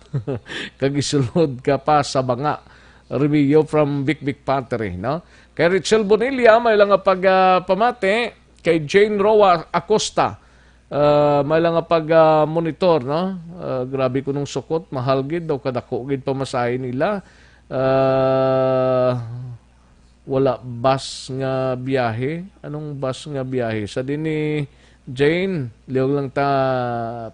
kag isulod ka pa sa banga. Remigio from Bikbik Pottery, no? Kay Richel Bonilla, may lang nga pag, ah, pamati. Kay Jane Roa Acosta, ah, may lang nga pag, ah, monitor, no? Ah, grabe kunong sukot, mahal gid daw, kadako gid pamasahe nila. Ah, wala bus nga biyahe. Anong bus nga biyahe? Sa din ni Jane, liog lang ta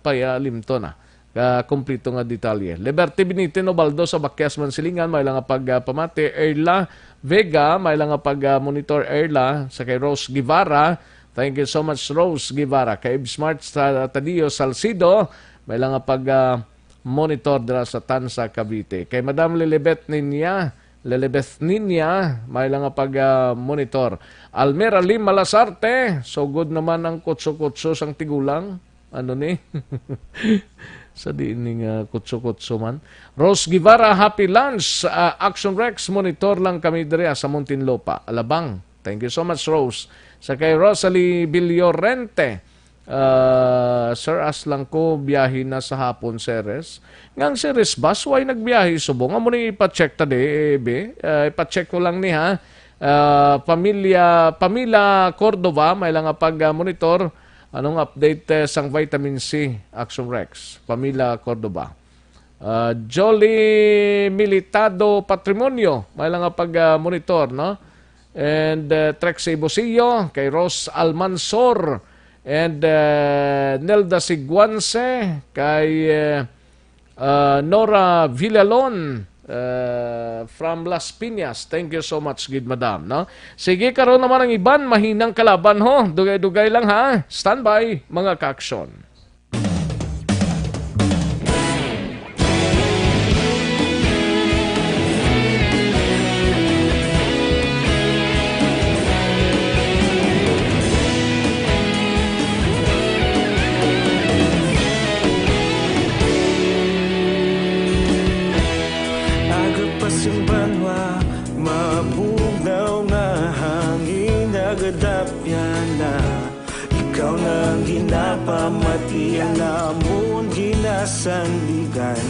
paya limto na. Ka-, kompleto nga detalye. Liberty Benitez Obaldo sa Baquias, Mansilingan, may lang nga pag, ah, pamati. Erla Vega, may lang nga pag, ah, monitor. Erla, sa kay Rose Guevara. Thank you so much, Rose Guevara. Kay Ib Smart sa Tadio Salcido, may lang nga pag, ah, monitor dira sa Tanza, Cavite. Kay Madam Lilibet Ninya, Lilibet Ninya, may lang nga pag, ah, monitor. Almira Lim Malasarte, so good naman ang kutso-kutso sang tigulang. Ano ni? Sa diin ni nga kutso-kutso man. Rose Guevara, happy lunch. Ah, Action Rex, monitor lang kami diri, ah, sa Muntinlupa, Alabang. Thank you so much, Rose. Sa kay Rosalie Villorente, ah, sir, as lang ko, biyahe na sa hapon, Ceres. Ngang Ceres bus, way nagbiyahe subong? Amo ni ipa-check ta di, eh, be. Ah, ipa-check ko lang ni, ha. Ah, pamilya, Pamila Cordova, may lang nga pag, ah, monitor. Anong update, eh, sang vitamin C, Action Rex? Pamila Cordova. Ah, Jolly Militado Patrimonio, may lang nga pag, ah, monitor, no? And, uh, Trexie Busio, kay Rose Almansor, and, uh, Nelda Siguanse, kay, uh, uh, Nora Villalon, uh, from Las Piñas. Thank you so much, gid, madam, no? Sige, karon naman ang iban, mahinang kalaban, ho. Dugay-dugay lang, ha? Standby, mga ka-aksyon. Aga pa sing banwa, mabugnaw nga hangin, nagadapyan na. Ikaw na ang ginapamati, ang amon ginasandigan.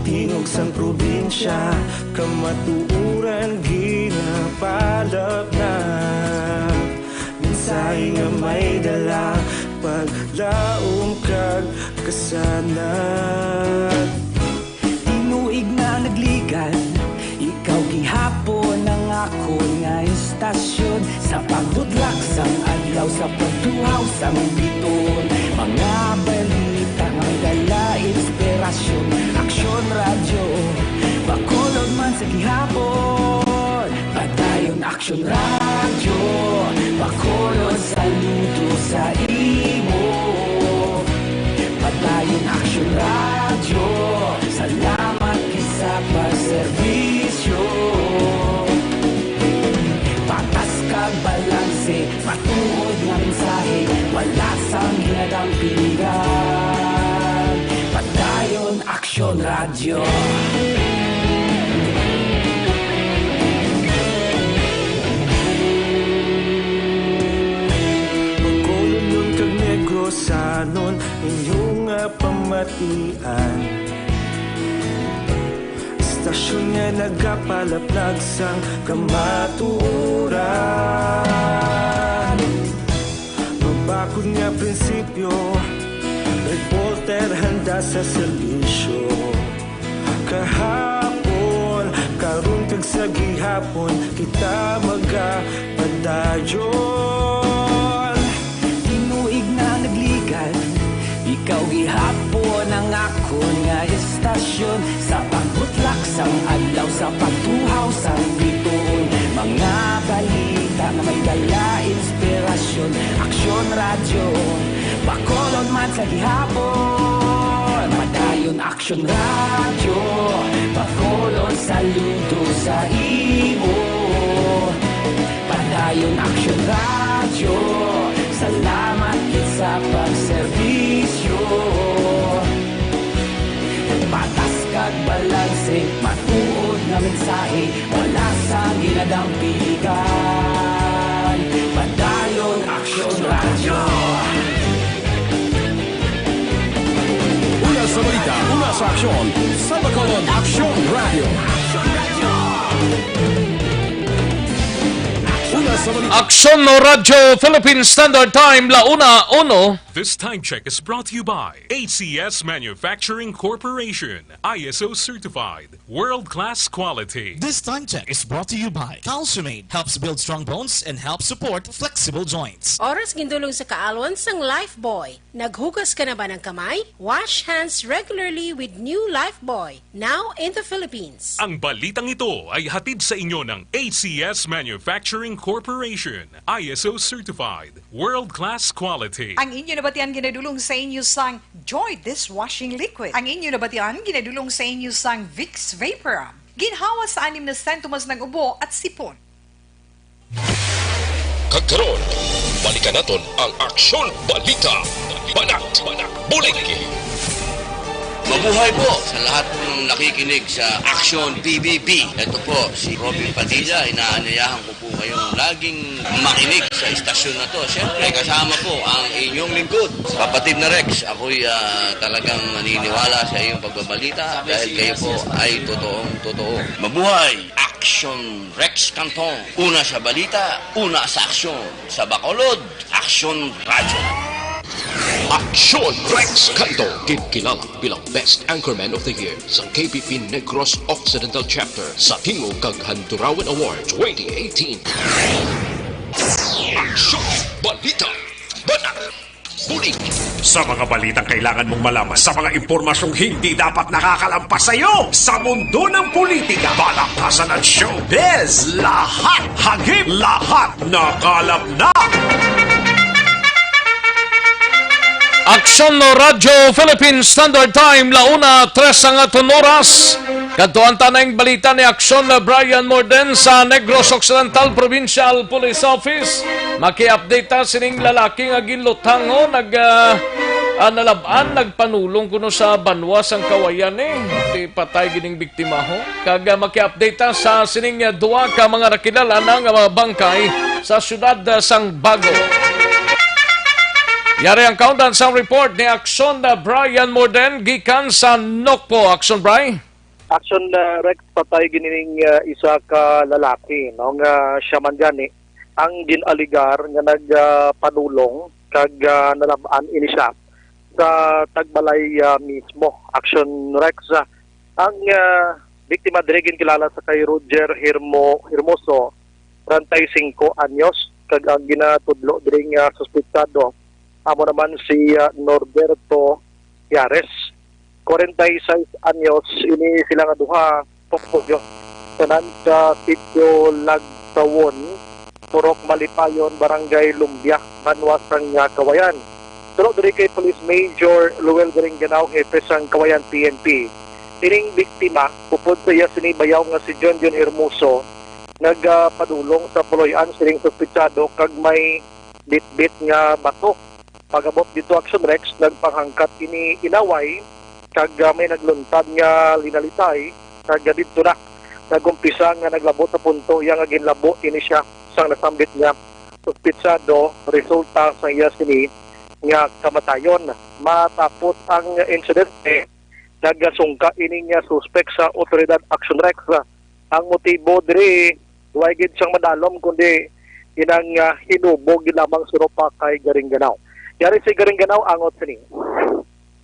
Tingog sang probinsya, kamatuoran ginapalapnap. Mensahe nga may dala, paglaom kag kasanag. Tinuig na nagligan, ikaw gihapon ang akon nga istasyon. Sa paghudlak sang adlaw, sa pagtuhaw sang bituon, mga balita nga may dala inspirasyon. Aksyon Radyo, Bacolod man sa gihapon. Padayon Aksyon Radyo, Bacolod, saludo sa imo. Padayon Aksyon Radyo, salamat gid sa pagserbisyo. Patas kag balanse, matuod nga mensahe, wala sang ginadampingan. Padayon Aksyon Radyo. Bacolodnon kag Negrosanon, inyo nga pamatian. Istasyon nga nagapalaplag sang kamatuoran. Mabakod nga prinsipyo, reporter handa sa serbisyo. Kahapon, karon kag sa gihapon, kita magapadayon. Tinuig na nagligan, ikaw gihapon ang akon nga istasyon. Sa pagbutlak sang adlaw, sa pagtuhaw sang bituon, mga balita nga may dala inspirasyon. Aksyon Radyo, Sa gihapon, Padayon Aksyon Radyo, pakulon saludo sa imo. Padayon Aksyon Radyo, salamat gid sa pagserbisyo. Patas kag balanse, matuod nga mensahe, wala sang ginadampingan. Padayon Aksyon Radyo. Una sa balita, una sa aksyon, sa Bacolod Aksyon Radyo. Una sa balita. Aksyon Radyo Philippine Standard Time, la una uno. This time check is brought to you by A C S Manufacturing Corporation, I S O certified, world-class quality. This time check is brought to you by Calciumate, helps build strong bones and helps support flexible joints. Oras gindulong sa kaalwan sang Lifebuoy. Naghugas ka na ba ng kamay? Wash hands regularly with new Lifebuoy, now in the Philippines. Ang balitang ito ay hatid sa inyo ng A C S Manufacturing Corporation, I S O certified, world-class quality. Ang inyo nabatian ginadulong sa inyo sang Joy Dishwashing Liquid. Ang inyo nabatian ginadulong sa inyo sang Vicks Vapor Rub. Ginhawa sa anim na sentimos ng ubo at sipon. Kag karon, balikan naton ang Aksyon Balita. Banat, bulig. Mabuhay po sa lahat ng nakikinig sa Aksyon P B B. Ito po si Robin Padilla. Inaanyayahan ko po kayong laging makinig sa istasyon na to. Siyempre, kasama po ang inyong lingkod, kapatid na Rex. Ako'y, ah, talagang naniniwala sa iyong pagbabalita dahil kayo po ay totoong totoo. Mabuhay! Aksyon Rex Cantong. Una sa balita, una sa aksyon. Sa Bacolod, Aksyon Radyo. Aksyon Rex Cantong, ginkilala bilang Best Anchorman of the Year sa K P P Negros Occidental Chapter sa Tingog kag Handurawan Award twenty eighteen. Aksyon Balita. Banat. Bulig. Sa mga balitang kailangan mong malaman, sa mga impormasyong hindi dapat nakakalampas sa iyo, sa mundo ng politika, palakpasan at showbiz, lahat hagip, lahat nakalap na. Aksyon Radyo Philippine Standard Time, la una tres ang aton oras. Kadtuan ta na ang balita ni Aksyon Brian Morden sa Negros Occidental Provincial Police Office. Maki-update ta sining lalaki nga ginlutangon, nag, ah, ah, nalab-an, nagpanulong kuno sa banwa sang Kawayan, eh. Di patay gining biktima, ho. Kag, ah, maki-update ta sa sining, ah, duha ka mga nakilala na nga mga bangkay sa siyudad, ah, sang Bago. Yari ang kaundan sang report ni Aksyon, ah, Brian Morden gikan sa Nokpo. Aksyon, Bri. Aksyon, ah, Rex, patay gini ning, ah, isa ka lalaki, no, nga siya man gani ang gin-alegar nga nag, ah, panulong kag, ah, nalab-an ini siya sa tagbalay, ah, mismo. Aksyon, Rex, ah, ang, ah, biktima diri ginkilala sa kay Roger Hermo-, Hermoso, treinta y cinco anyos, kag ang ginatudlo diri nga suspetsado amo naman si, ah, Norberto Yares, kwarenta y seis anyos, ini sila nga duha, Pokpokyo, tanan sa Sitio Lagsawon, Purok Malipayon, Barangay Lumbia, banwa sang, ah, Kawayan. Suno diri kay Police Major Luel Garingganao, hepe sang Kawayan P N P. Ining biktima, upod sa iya sini bayaw nga si John John Hermoso, nagapadulong sa puloy-an sining suspetsado kag may bitbit nga bato. Pag-abot didto, Action Rex, nagpanghangkat ini inaway kag, ah, may nagluntad nga linalisay kag didto na nag-umpisa nga naglabo sa punto iya nga ginlabo ini siya sang nasambit nga suspetsado resulta sa iya sini nga kamatayon. Matapos ang insidente, nagasungka ini nga suspek sa otoridad, Action Rex. Ang motibo diri, way gid siyang madalom, kundi inang, ah, hinubog gid lamang suno pa kay Garingganao. Yari si Garingganao angot sini.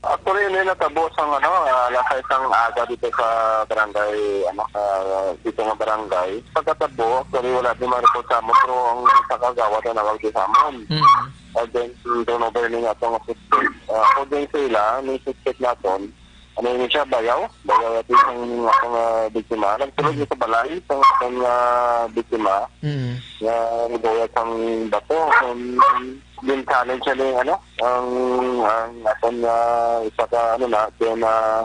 Actually, ini natabo sang, ano, ah, alas sais sang aga dito sa barangay, ano, ah, dito nga barangay. Pagkatabo, actually, wala din ma-report sa amo, pero ang sa kagawad na nawag din sa amon. Mm. And then, turnover ni nga itong suspect. Ah, according sa ila, may suspect naton, ano yun siya, bayaw? Bayaw at isang akong, ah, biktima. Nagsulod Mm. niya sa balay, sa akong, ah, biktima, Mm. nga nagbayad sang bato. Um, Gin-challenge siya ni, ano, ang, ang aton nga isa ka, ano na, then, ah,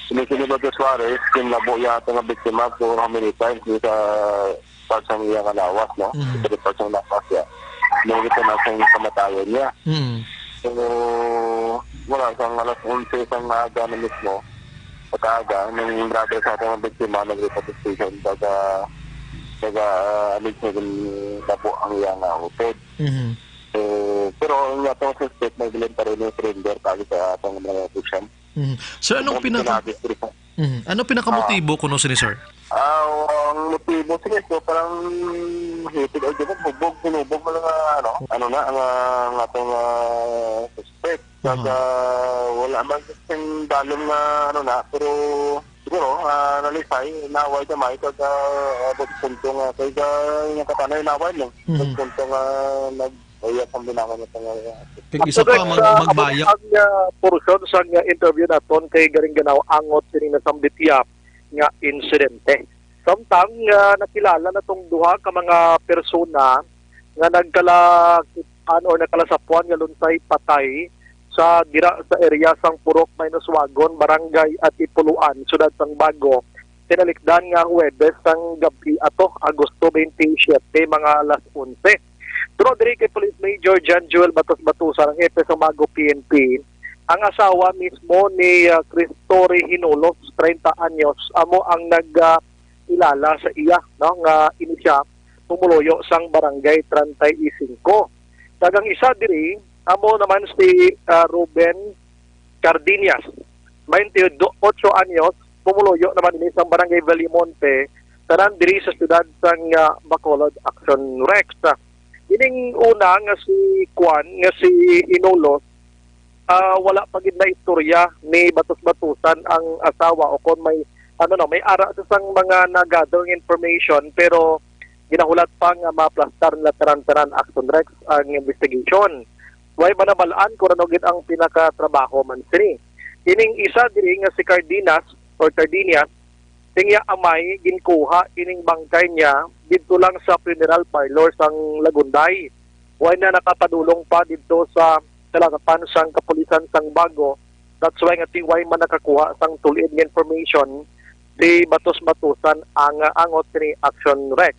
sinisinibad sa Suarez, kinlabo ya ato nga biktima for how many times sa part sang iya nga lawas, no? Mhm. Sa part sang lawas niya. Nung ito na siyang kamatayan niya. Mhm. So, wala, sang alas onse sang aga na mismo, pagkaaga, nung brother sa ato nga biktima, nag-report sa station, taga, taga, ah, alleged na gin-, labo ang iya nga utod. Mhm. So, pero ang atong suspect, may bilin pa rin yung surrender, pagi sa atong mga official. Mhm. Sir, anong Ang pinaka-, sinabi ko rin, Mhm. Ano pinakamotibo Ah. kuno sini, sir? Ah, ang motibo, sige, so, parang heated argument, hubog, hinubog mo lang, ah, ano, ano na, ang, ah, ang atong, ah, suspect. Aha. Kag, ah, wala man sing dalom nga, ano na, pero siguro, ah, nalisay, naway gamay, kag, ah, abot punto nga, kag, ah, yung katanay, naway lang. Mhm. Abot punto nga, nag-, uyas ang binangon na pangalan. Kag isa pa, Correct, mag-, sa magbayak. Ang, ah, portion sa, ah, interview naton kay Garingganaw angot sining nasambit iya nga insidente. Samtang, ah, nakilala na tong duha ka mga persona nga nagkalakip-an or nagkalasapuan nga lunsay patay sa dira sa area sang Purok Mainoswagon, Barangay Atipuluan, Siyudad sang Bago, tinalikdan nga Huwebes sang gab-i ato, Agosto twenty-seven, mga alas onse. Pero diri kay Police Major John Joel Batos Batusan, ang hepe sa Bago P N P, ang asawa mismo ni, ah, Cristory Hinulos, treinta anyos, amo ang nag, ah, ilala sa iya, no, nga ini siya pumuluyo sang Barangay treinta y cinco. Kag ang isa diri, amo naman si, ah, Ruben Cardinias, twenty-ocho anyos, pumuluyo naman ini sang Barangay Vallemonte, tanan diri sa siyudad sang, ah, Bacolod, Action Rex. Ining una nga si Kwan, nga si Inulos, ah, wala pa gid na istorya ni Batos Batusan ang asawa o kon may, ano, no, may ara sa sang mga na-gather nga information, pero ginahulat pa nga maplastar nila tanan-tanan, Action Rex, ang investigation. Way manabal-an kung ano gid ang pinakatrabaho man sini. Ining isa diri nga si Cardenas or Cardinias, sing iya amay ginkuha ining bangkay niya didto lang sa funeral parlor sang Lagunday. Way na nakapadulong pa didto sa kalarapan sang kapulisan sang Bago. That's why nga ti-, way man nakakuha sang tul-id nga information si Batos Batusan ang angot ni Action Rex.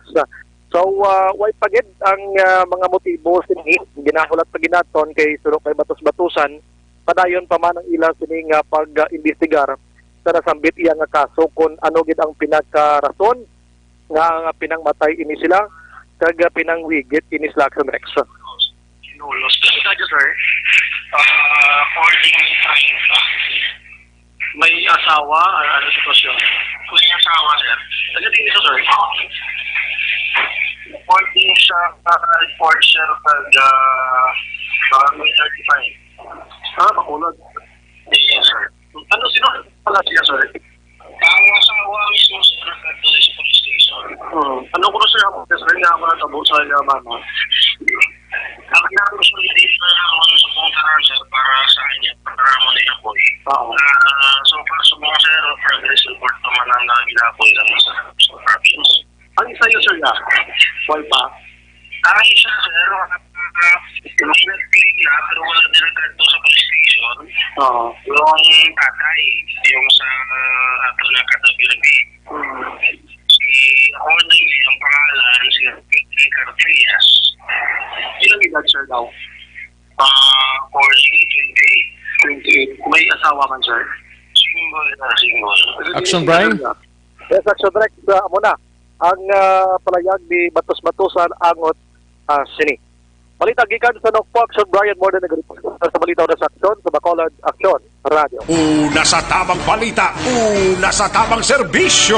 So, ah, way pa gid ang, ah, mga motibo sini. Ginahulat pa gid naton kay suno kay Batos Batusan, padayon pa man ang ila sini nga pag-imbestigar sa nasambit iya nga kaso kung ano gid ang pinakarason nga, nga pinangmatay ini sila kag, ah, pinangwigit ini sila, Action Rex. Hinulos. Kasi kadyo, sir, ah, according sa may asawa, ah, ano sitwasyon? May asawa, sir. Taga din ito, sir. According sa, ah, report, sir, pag, ah, barangay thirty-five. Ah, Bacolod. Yes, sir. Ano, sino pala siya, sir? Ang asawa mismo, sir, nagkadto sa police station. Hmm. Ano ko, sir, ako, sir, nga ako natabo sa Yabano. Ang ginagawa, sir, hindi na ako sa punta na, sir, para sa kanya, para mo na yung boy. Oo. Ah, so far, so far, sir, progress report naman ang, ah, ginaboy lang sa, sa province. Ang isa yun, sir, ya? Why pa? Ang isa, sir, ah, may nag-claim na, pero wala din nagkadto sa police station. Oo. Yung tatay, yung sa, ah, ato na katabi-tabi. Hmm. Si, accordingly, ang pangalan, si Ricky Cardillas. Ilang edad, sir, daw? Ah, forty, twenty-eight. Twenty-eight. May asawa man, sir? Single, sir, single. Action, Brian? Yes, Action Rex, ah, amo na ang, ah, palayag ni Batos Batusan angot, ah, sini. Balita gikan sa Nokpo, Action Brian Morden nagreport sa balita na sa Action sa Bacolod, Action Radio. Una sa tamang balita, una sa tamang serbisyo.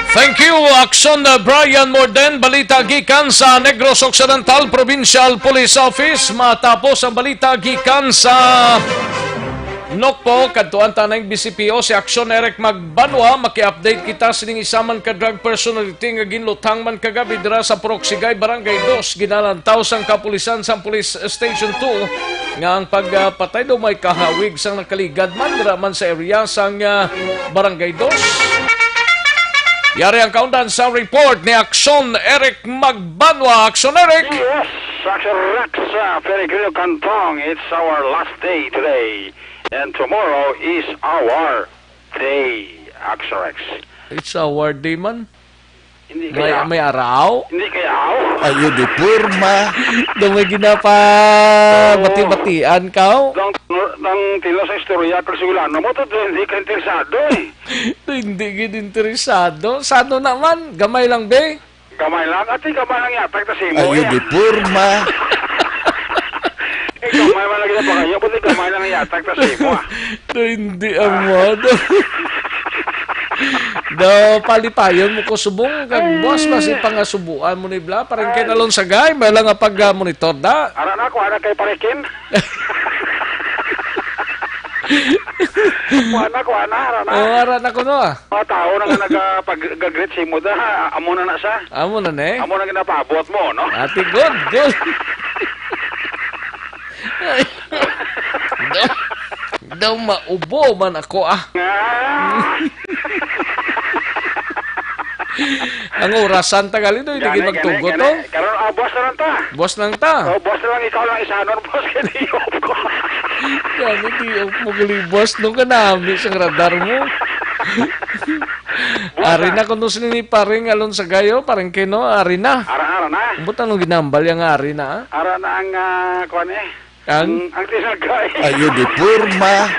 Thank you, Action, uh, Brian Morden. Balita gikan sa Negros Occidental Provincial Police Office. Matapos ang balita gikan sa Nokpo, kadtuan ta na ang B C P O, si Action Eric Magbanwa. Maki-update kita sining isa man ka drug personality nga ginlutang man kagabi dira sa Purok Sigay, Barangay Dos. Ginalantaw sang kapulisan sang Police Station two nga ang pagpatay daw may kahawig sang nakaligad man dira man sa area sang, ah, Barangay Dos. Yari ang kaundan sa report ni Action Eric Magbanwa. Action Eric! Yes, Action Rex, uh, Peregrino Cantong, it's our last day today. And tomorrow is our day, Action Rex. It's our day man. Hindi May, kaya. may araw? Hindi kaya ako. Ayo di porma. Daw may ginapa Oo. bati-batian ka, oh. Dang, dang tila sa istorya, kag sigurado mo to, hindi ka interesado eh. Hindi gid interesado. Sa ano naman? Gamay lang, be? Gamay lang. Ati gamay lang yata, kasi mo Ayo eh. di porma. Eh, gamay man lagi na pa kayo, pati gamay lang yata, kasi mo ah. Hindi ang modo. Do, palipayon mo ko subong kag Ay. boss, basi pangasubuan mo ni Bla, parang Ay. kinalon sa gay, may lang nga pag-monitor da. Ara na, kuha na kay Parikin. Kuha na, kuha na, ara na. Oh, ara na ko no, ah. Mga tao na nga nagapag-greet sa imo da, amo na na sa. Amo na na eh. Amo na ginapaabot mo, no? Ate, good, good. Daw, daw maubo man ako, ah. Ah. Ang orasan ta gali to, hindi Gani, gid magtugot, gani, oh. gani. Karon, ah, buwas na lang ta. Buwas lang ta. Oh, buwas na lang, ikaw lang isanon, boss, kay di off ko. Gani, di off mo gali, boss, no, kanami sang radar mo. Buwas Ari na. na kuno sini ni paring alon sa gayo, paring kino, ari na. Ara, ara na. Ambot anong ginambal yang ari na, ah? Ara na ang, ah, kuwan eh. Ang? Ang, ang tinagay. Ayo di porma.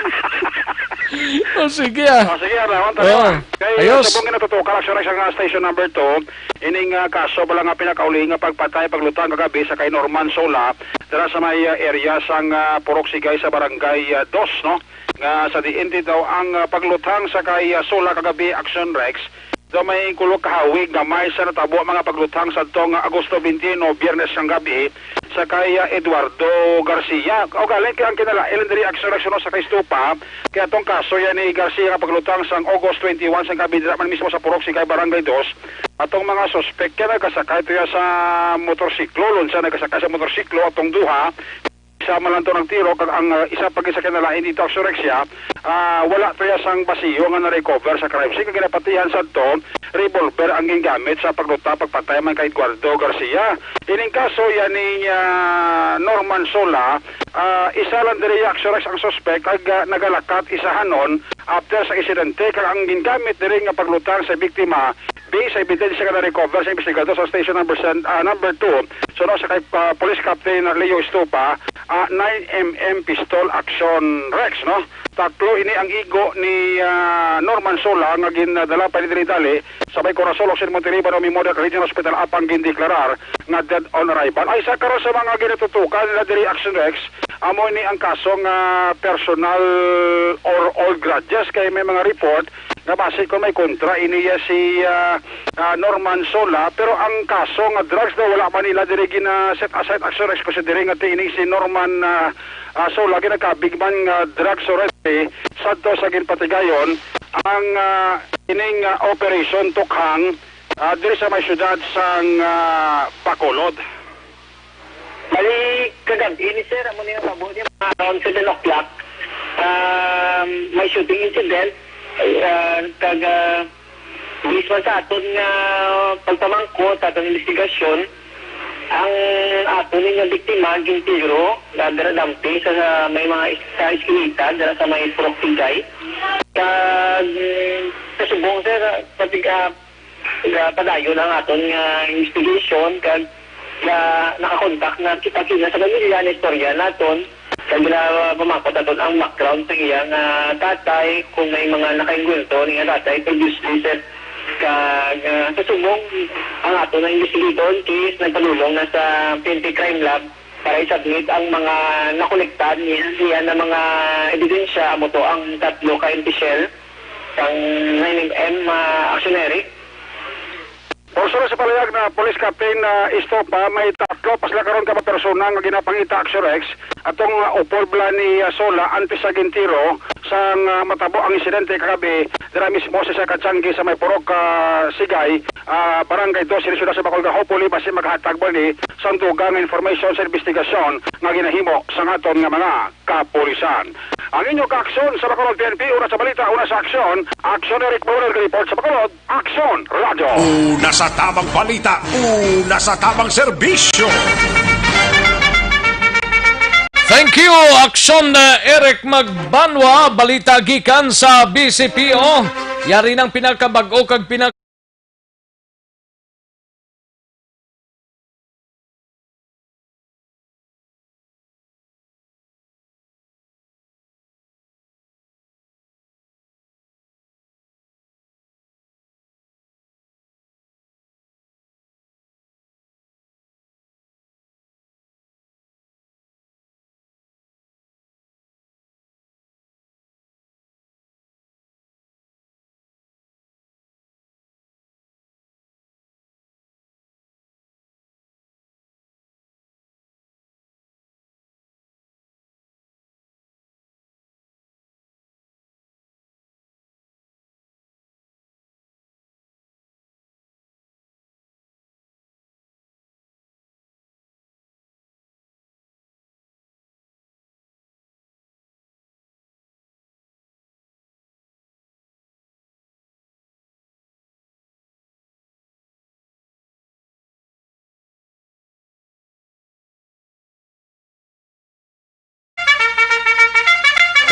Oh, sige, ah. Oh, sige, ah, Rawan, tayo, Oh, ah. Kay, ayos. Subong nga natutukan, actually, sa nga station number two, ining, ah, kaso pala nga pinakauli nga pagpatay, paglutang kagabi sa kay Norman Sola, dira sa may, ah, area sang, ah, Purok Sigay sa Barangay, ah, Dos, no? Nga sa diin di daw ang, ah, paglutang sa kay, ah, Sola kagabi, Action Rex, daw may kulog kahawig nga may sa natabo mga paglutang sa tong Agosto twenty-one, Biyernes sang gabi, sa kay, ah, Eduardo Garcia. O galing kay ang kinalain diri, Action Rex, no, sa kay Stupa, kay atong kaso yan ni Garcia nga paglutang sang August twenty-one sang gabi dira man mismo sa Purok Sigay, Barangay Dos. Atong mga suspek kay nagkasakay to ya sa motorsiklo, lunsa nagkasakay sa motorsiklo atong duha. Isa man lang to nagtiro, kag ang, ah, isa pa gid sa kinalain dito, Action Rex, ah, wala to ya sang basiyo nga na-recover sa crime scene. Kag ginapatihan sadto, revolver ang gingamit sa pagluta, pagpatay man kay Eduardo Garcia. Ining kaso yan ni, ah, Norman Sola, ah, isa lang diri, Action Rex, ang suspek, kag, ah, nagalakat isahanon after sa insidente, kag ang gingamit diri nga paglutang sa biktima, based sa ebidensya nga na-recover sa investigador sa station number sen-, ah, number two, suno sa kay, ah, Police Captain Leo Estupa, ah, nine M M pistol, Action Rex, no? Tatlo ini ang igo ni, ah, Norman Sola nga gindala pa ni diri dali sa may Corazon Occidental Monteriban o Memorial Regional Hospital apang gindeklarar nga dead on arrival. Ay, isa karon sa mga ginatutukan nila diri, Action Rex, amo ni ang kaso nga personal or old grudges, kay may mga report nga basi kung may kontra ini, ah, si, ah, ah, Norman Sola, pero ang kaso nga drugs daw wala man nila diri gina-set aside, Action Rex, considering nga ti ini si Norman, ah, ah, Sola ginakabig man nga drugs already sadto sa ginpatigayon ang, ah, ining, ah, Operation Tukhang, ah, diri sa may siyudad sang, ah, Bacolod. Bali, kagab-i ni sir, amo ni natabo ni mga around seven o'clock. Um, may shooting incident, ah, kag, ah, based man sa aton nga pagpamangkot, sa aton investigasyon, ang aton nga biktima, gintiro, na dira dampi sa, sa may mga is-, sa eskinita, dira sa may Purok Tigay. Kag, mm, sa subong, sir, pati, ah, Nagapadayon ang aton nga investigation kag na, nakakontak na kita kina sa pamilya na istorya naton kag ginapamangkot naton ang background sa iya nga tatay, kung may mga nakaengkwentro niya tatay previously, sir. Kag, ah, sa subong, ang aton nga investigator on case nagpadulong na sa P N P Crime Lab para i-submit ang mga nakolekta niya, niya na mga ebidensya, amo to ang tatlo ka empty shell sang nine M M, ah, Actionary. Pulso sa palayag na Police Captain, ah, Estopa, may tatlo pa sila karon ka mga persona nga ginapangita, Action Rex, atong, ah, upod bala ni, ah, Sola antes sa gintiro sang, ah, matabo ang insidente kagabi dira mismo sa isa ka tiyangge sa may Purok, ah, Sigay, ah, Barangay Dos, sa siyudad sa Bacolod. Hopefully, basi maghatag ba ni sang dugang information sa investigasyon nga ginahimo sa aton nga mga kapulisan. Ang inyo kaaksyon sa Bacolod P N P, una sa balita, una sa aksyon. Aksyon Eric Maulal, report sa Bacolod, Aksyon Radio. Una sa tamang balita, una sa tamang serbisyo. Thank you, Aksyon, uh, Eric Magbanwa. Balita gikan sa B C P O. Yari nang pinakabag-o kag pinaka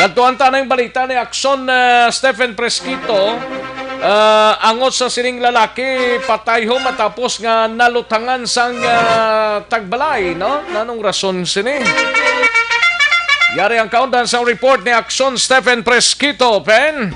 Kadtuan ta na yung balita ni Aksyon, ah, Stephen Presquito. Ah, angot sa sining lalaki, patayho matapos nga nalutangan sang, ah, tagbalay, no? Nanong rason sini? Yari ang kaundan sang report ni Aksyon Stephen Presquito, Pen.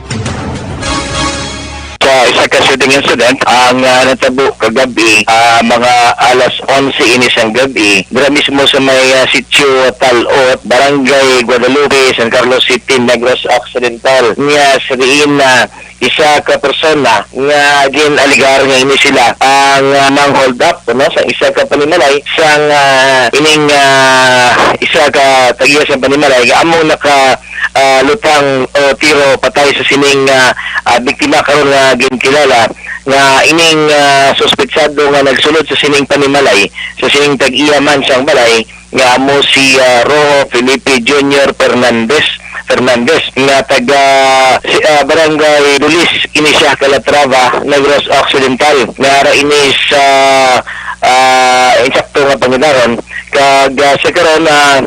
Sa isa ka shooting incident ang, ah, natabo kagabi, ah, mga alas onse ini sang gabi, dira mismo sa may, ah, sitio Talot, Barangay Guadalupe, San Carlos City, Negros Occidental. Niya sa diin na isa ka persona nga gin-alegar nga ini sila ang, ah, nang-hold up, no, sa isa ka panimalay sang, ah, ining, ah, isa ka tag-iya sa panimalay nga amo naka, ah, lutang o tiro patay sa sining, ah, ah, biktima karon nga ginkilala nga ining, ah, suspetsado nga nagsulod sa sining panimalay sa sining tag-iya man sang balay nga amo si, ah, Rojo Felipe Junior Fernandez, Fernandez, nga taga si, ah, Barangay Dulis, ini siya, Calatrava, Negros Occidental, nga ara ini sa, ah, insakto nga pangidaron. Kag, ah, sa karon, ah,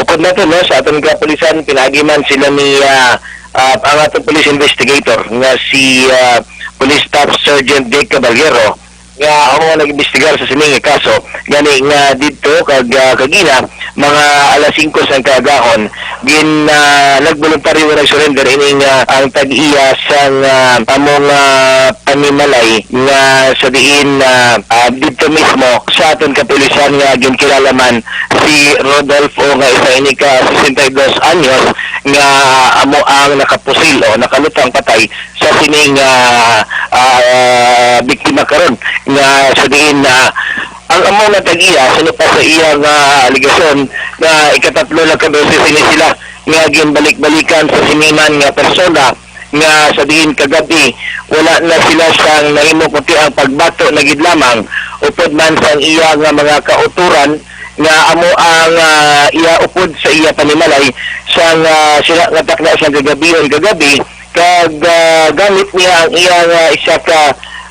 ukod na to, no, sa aton kapulisan, pinaagi man sila ni, ah, ah, ang aton police investigator nga si, ah, Police Staff Sergeant Jake Caballero, nga amo nga nag-imbestigar sa sining nga kaso. Gani nga didto kag, ah, kagina, mga alas singko sang kaagahon, gin, ah, nagboluntaryo nga nag-surrender ining, ah, ang tag-iya sang, ah, among, ah, panimalay nga sa diin, ah, ah, didto mismo sa aton kapulisan nga ginkilala man si Rodolfo nga isa ini ka sesenta y dos anyos nga amo ang nakapusil o nakalutang patay sa sining, ah, ah, biktima karon nga sa diin na ang amo nga tag-iya, suno pa sa iya nga alegasyon nga ikatatlo lang ka beses ini sila nga ginbalik-balikan sa siniman nga persona nga sa diin kagabi wala na sila sang nahimo kundi ang pagbato na gid lamang upod man sang iya nga mga kautoran nga amo ang, ah, iya upod sa iya panimalay sang, ah, sila nga takna sang kagabihon kagabi kag, ah, gamit niya ang iya nga isa ka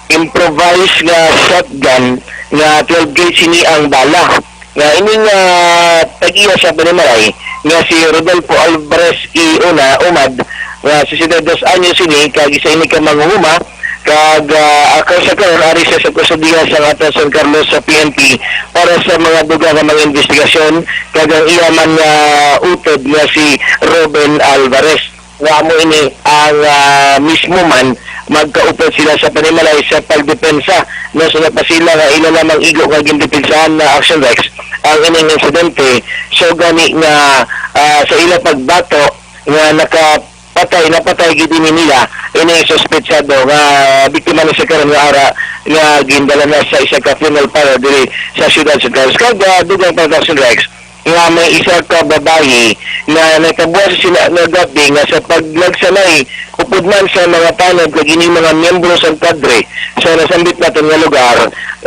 improvised nga shotgun nga twelve gauge sini ang bala. Nga ining, ah, tag-iya sa panimalay nga si Rodolfo Alvarez I. Una Umad nga sesenta y dos anyos ini kag isa ini ka manghuhuma kag, ah, akal sa karon ari siya sa kustodiya sa aton San Carlos sa P N P para sa mga dugang nga mga investigasyon kag ang iya man nga utod nga si Ruben Alvarez. Nga amo ini ang, ah, mismo man magkaupod sila sa panimalay sa pagdepensa, no, sa napasila nga ila lamang igo nga gindepensahan na Action Rex ang ining insidente. So gani nga, ah, sa ila pagbato nga nakapatay, napatay gid ini nila ining suspetsado nga biktima ni sa karon nga ara nga gindala na sa isa ka funeral parlor diri sa siyudad sa Carlos. Kag, ah, dugang pa, Action Rex, nga may isa ka babayi nga nakabuas sila nga gabi nga sa paglagsanay upod man sa mga tanod kag ining mga miyembro sa kadre sa nasambit naton nga lugar,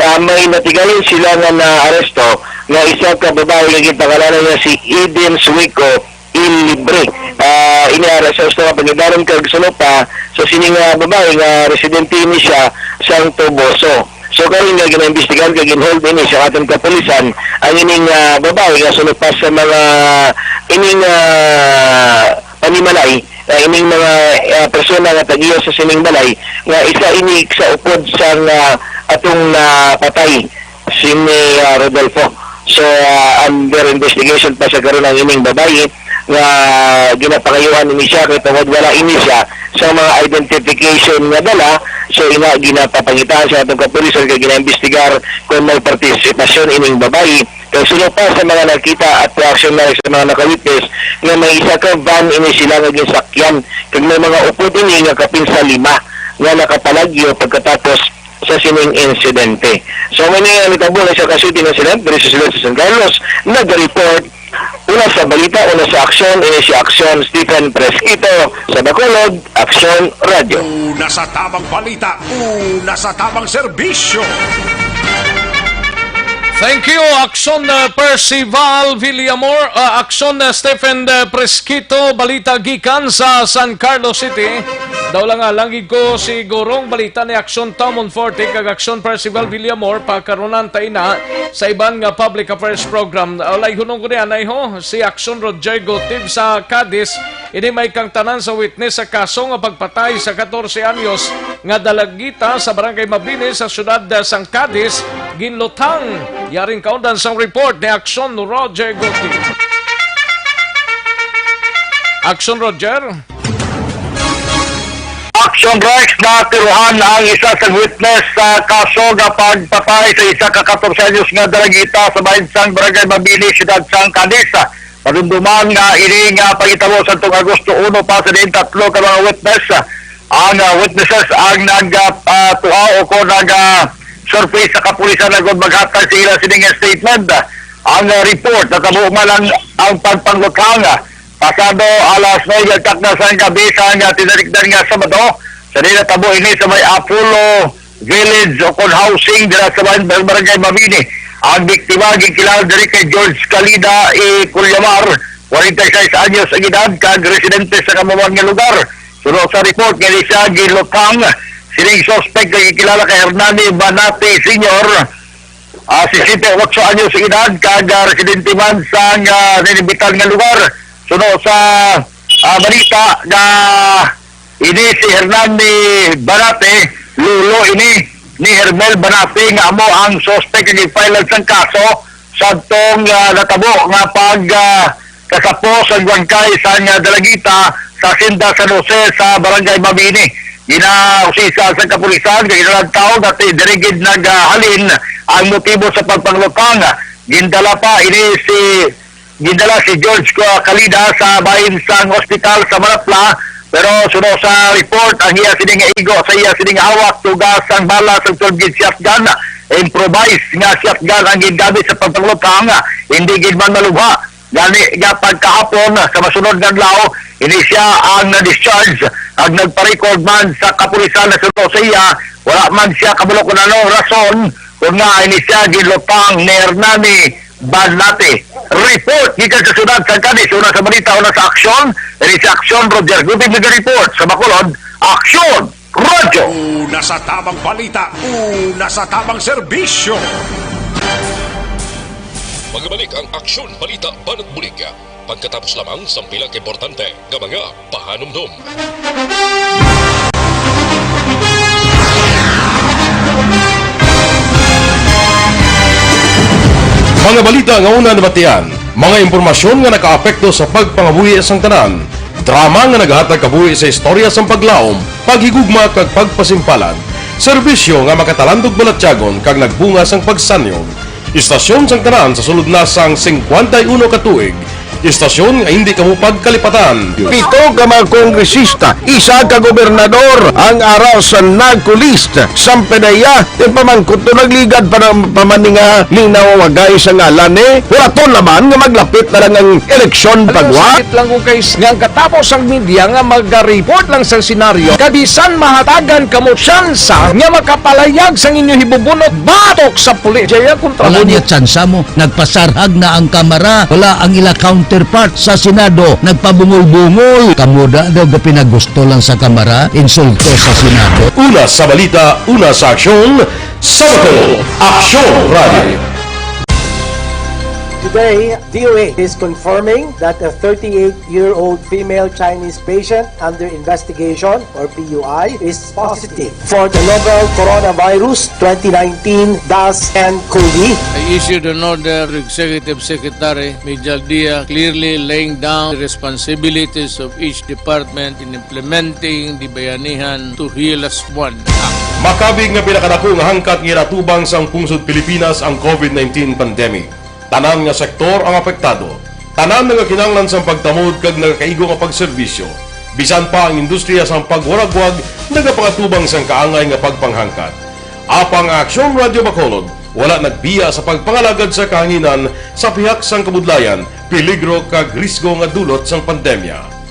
ah, may natigayon sila nga naaresto nga isa ka babayi nga ginpangalanan nga si Eden Suico Ilibre. Ah, ini ara sa usa nga pangidaron kag suno pa sa sini nga babae nga residente ini siya sang Toboso. So karon nga ginaimbestigahan kag ginhold ini sa aton kapulisan ang ining ah, babae nga suno pa sa mga ining ah, panimalay, ah, ining mga ah, persona nga tag-iya sa sining balay nga isa ini sa upod sang ah, atong napatay. Sini ah, Rodolfo. So ah, under investigation pa sa karon ang ining babayi nga ginapangayuan ini siya kay tungod wala ini siya sa mga identification nga dala. So ina ginapapangitaan sa atong kapulisan kay ginaimbestigar kung may partisipasyon ining babayi. Kay suno pa sa mga nakita at reaksyon na sa mga nakawitness nga may isa ka van ini sila nga ginsakyan kag may mga upod ini nga kapin sa lima nga nakapalagyo pagkatapos sa sining insidente. So, may nga nitabo na sa Casuti nga sila, diri sa sila sa San Carlos, nag-report, una sa balita, una sa aksyon, ini si Aksyon Stephen Fresquito sa Bacolod, Aksyon Radio. Una sa tamang balita, una sa tamang serbisyo. Thank you, Aksyon uh, Percival Villamor, uh, Aksyon uh, Stephen uh, Fresquito, balita gikan sa San Carlos City. Daw lang nga, langig ko si Gorong balita ni Aksyon Tom Monforte kag Aksyon Percival Villamor pakarunan ta ina sa iban nga public affairs program. Walay hunong ko niya, nay ho, si Aksyon Roger Gutib sa Cadiz. Ini may kang tanan sa witness sa kaso nga pagpatay sa katorse anyos nga dalagita sa Barangay Mabini sa siyudad sang Cadiz, ginlutang. Yaring kaundan sang report ni Aksyon Roger Gutib. Aksyon Roger. Action Rex, natiruhan ang isa sa witness sa kaso nga pagpatay sa isa ka katorse anyos nga dalagita sa bahin sang Barangay Mabini, siyudad sang Cadiz. Madumduman nga ini nga pahitabo sa tong Agosto uno pa sa diin tatlo ka mga witness ang ah, witnesses ang nag ah, ah, tuhaw o kon nag ah, surface sa kapulisan agud maghatag sa ila sining statement. Ang ah, report natabo man ang ang pagpangluthang pasado alas nuebe takna sang gabi sang ah, tinalikdan nga Sabado. Sa di natabo ini sa may Apollo Village o kon housing dira sa bar- Barangay Mabini. Ang biktima ginkilala diri kay George Calida E. Culyamar, forty-six anyos ang edad, kag residente sa kamuman nga lugar. Suno sa report nga siya ginlutang sining suspect nga ginkilala kay Hernani Banate Senior, ah, sesenta y ocho anyos ang edad, kag ah, residente man sa nga ninibitan nga lugar. Suno sa ah, balita nga ini si Hernan ni Banate, lolo ini ni Hermel Banate nga amo ang suspect nga gipailan sang kaso sa tong ah, natabo nga pag ah, kasapo sa bangkay sa nga dalagita sa Hacienda San Jose sa Barangay Mabini. Ginausisa sa kapulisan kay ginalantaw nga ti- diri gid naghalin ang motibo sa pagpanglutang. Gindala pa ini si Gindala si George Ca- Calida sa bahin sang ospital sa Manapla, pero suno sa report, ang iya sini nga igo sa iya sini nga hawak tugas sang bala sa twelve gauge shotgun. Improvised nga shotgun ang gingamit sa pagpanglutang, hindi gid man malubha. Gani nga pagkahapon sa masunod nga adlaw, ini siya ang na-discharge ag nagpa-record man sa kapulisan na suno sa iya. Wala man siya kabalo kung ano rason kung nga ini siya ginlutang ni Hernani Banlate. Report gikan sa syudad sa Cadiz, una sa balita, una sa aksyon. Ini sa aksyon, Roger Gutib nag-report sa Bacolod. Aksyon! Radyo! Una sa tamang balita, una sa tamang serbisyo. Magabalik ang Aksyon Balita Banat Bulig pagkatapos lamang sang pila ka importante nga mga pahanumdom. Mga balita nga una nabatian, mga impormasyon nga nakaapekto sa pagpangabuhi sang tanan, drama nga naghatag kabuhi sa istorya sang paglaom, paghigugma kag pagpasimpalan, serbisyo nga makatalandog balatyagon kag nagbunga sang pagsanyog. Istasyon sang tanan sa sulod na sang singkwenta y uno ka tuig. Istasyon nga hindi kamo pagkalipatan. Pito ka mga kongresista, isa ka gobernador ang ara sa NAGCO list. Sampanaya, ti pamangkot to nagligad pa ng pamaninga ninawagay sa ngalan ni. Wala to naman nga maglapit na lang ang eleksyon pagwa. Sakit lang ko kay s- nga ang katapos ang media nga mag-report lang sa senaryo. Kabisan mahatagan kamo tsansa nga makapalayag sang inyo hibubunot batok sa pulis. Jaya kontra Wala mo niya tsansa mo. Nagpasarhag na ang kamara. Wala ang ila Counterpart sa Senado, nagpabungol-bungol. Kamo da daw gapinagusto lang sa Kamara, insulto sa Senado. Una sa balita, una sa aksyon, sa Bacolod, Aksyon Radio. Today, D O A is confirming that a thirty-eight-year-old female Chinese patient under investigation, or P U I, is positive for the novel coronavirus twenty nineteen dash N cov. I issued an order to Executive Secretary Mijal Dia, clearly laying down the responsibilities of each department in implementing the Bayanihan to Heal Us One Act. Makabig nga pinakadako nga hangkat nga ginatubang sang pungsod Pilipinas ang covid nineteen pandemic. Tanan nga sektor ang apektado. Tanan nagakinahanglan sang pagtamod kag nagakaigo nga pagserbisyo. Bisan pa ang industriya sang pagwaragwag nagapangatubang sang kaangay nga pagpanghangkat. Apang ang Aksyon Radio Bacolod wala nagbiya sa pagpangalagad sa kahanginan sa pihak sang kabudlayan, peligro kag risgo nga dulot sang pandemya.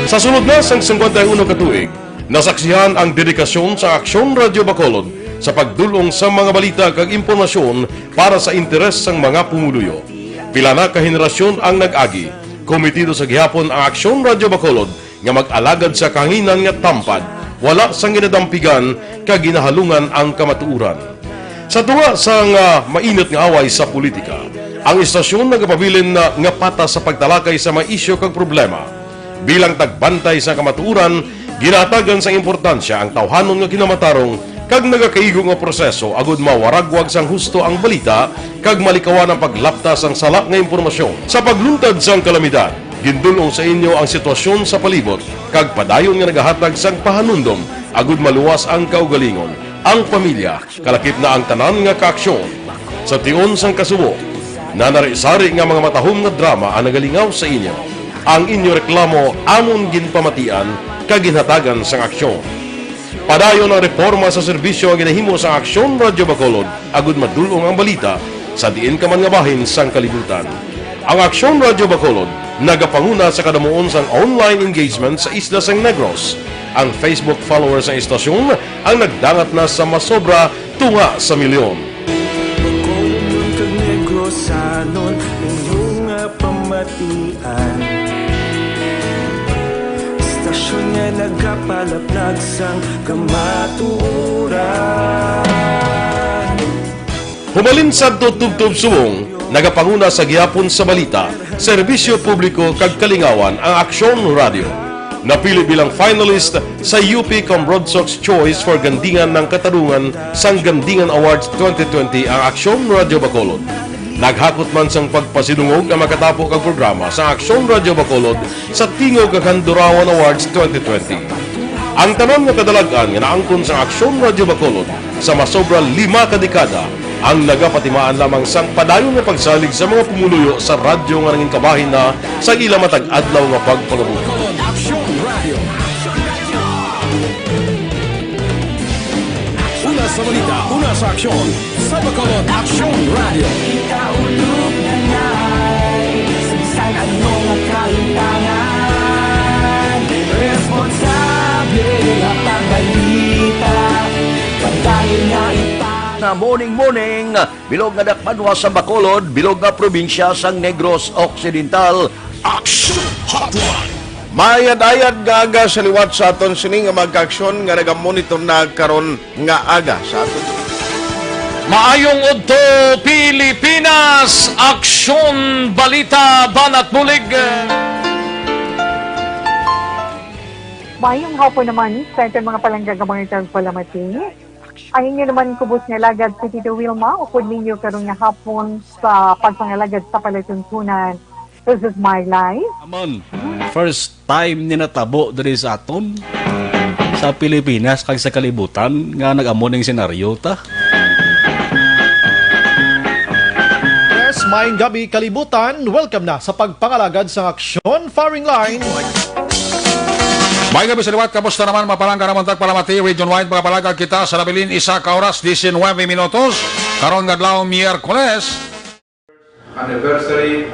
Sa sulod na sang singkwenta y uno ka tuig, nasaksihan ang dedikasyon sa Aksyon Radio Bacolod sa pagdul-ong sa mga balita kag impormasyon para sa interes sang mga pumuluyo. Pila na ka henerasyon ang nag-agi. Komitido sa gihapon ang Aksyon Radio Bacolod nga mag-alagad sa kahanginan nga tampad, wala sang ginadampigan kag ginahalungan ang kamatuoran. Sa tunga sang, ah, mainit nga away sa politika, ang istasyon nagapabilin na nga patas sa pagtalakay sa mga isyu kag problema. Bilang tagbantay sa kamatuoran, ginahatagan sang importansya ang tawhanon nga kinamatarong kag nagakaigo nga proseso agud mawaragwag sang husto ang balita kag malikawan ang paglapta sang sala nga impormasyon. Sa pagluntad sang kalamidad, gindul-ong sa inyo ang sitwasyon sa palibot kag padayon nga nagahatag sang pahanumdom agud maluwas ang kaugalingon, ang pamilya, kalakip na ang tanan nga kaaksyon. Sa tion sang kasubo, nanari-sari nga mga matahom nga drama ang nagalingaw sa inyo. Ang inyo reklamo amon ginpamatian kag ginhatagan sang aksyon. Padayon ang reporma sa serbisyo nga ginahimo sang Aksyon Radio Bacolod agud madul-ong ang balita sa diin ka man nga bahin sang kalibutan. Ang Aksyon Radio Bacolod nagapanguna sa kadamuon sang online engagement sa isla sang Negros. Ang Facebook followers sang istasyon ang nagdangat na sa masobra tunga sa milyon. Bacolodnon kag Negrosanon, inyo nga pamatian. Istasyon nga nagapalaplag sang kamatuoran. Humalin sadto tubtob subong, nagapanguna sa gihapon sa balita, serbisyo publiko kag kalingawan ang Aksyon Radio. Napili bilang finalist sa U P Cambrodsoc's Choice for Gandingan ng Katarungan sang Gandingan Awards twenty twenty ang Aksyon Radio Bacolod. Naghakot man sang pagpasidungog ang makatapo kag programa sa Aksyon Radio Bacolod sa Tingog kag Handurawan Awards twenty twenty. Ang tanan nga kadalag-an nga naangkon sang Aksyon Radio Bacolod sa masobra lima ka dekada ang nagapatimaan lamang sang padayon nga pagsalig sa mga pumuluyo sa radyo nga nangin kabahin na sa ila matag adlaw nga pagpangabuhi. Aksyon Radio. Una sa balita, una sa aksyon, sa Bacolod Aksyon Radio. Ikaulog na ngay, sa bisan ano nga kahimtangan, responsable nga pagbalita, padayon nga ipa- Na morning, morning, bilog nga dakbanwa sa Bacolod, bilog nga probinsya sang Negros Occidental. Action Hotline. Maayad-ayad nga aga sa liwat sa aton sini nga magkaaksyon nga nagamonitor na karon nga aga sa aton. Maayong udto, Pilipinas! Aksyon, balita, banat, bulig. Maayong hapon naman sa aton mga palangga nga mga tagpalamati. Ang inyo naman kubos nga alagad si Tito Wilma, upod ninyo karon nga hapon sa pagpangalagad sa palatuntunan. This is my life. Amon, first time ni natabo diri sa aton, sa Pilipinas kag sa kalibutan, nga nag-amo ning senaryo ta. Yes, maayong gabi, kalibutan. Welcome na sa pagpangalagad sang Aksyon Firing Line. May gabi sa liwat, kamusta naman, mga palangga namon tagpalamati? Region wide, mga palangga, kita sa nabilin, isa ka oras, diecinuebe minutos. Karon nga adlaw, Miyerkules. Anniversary,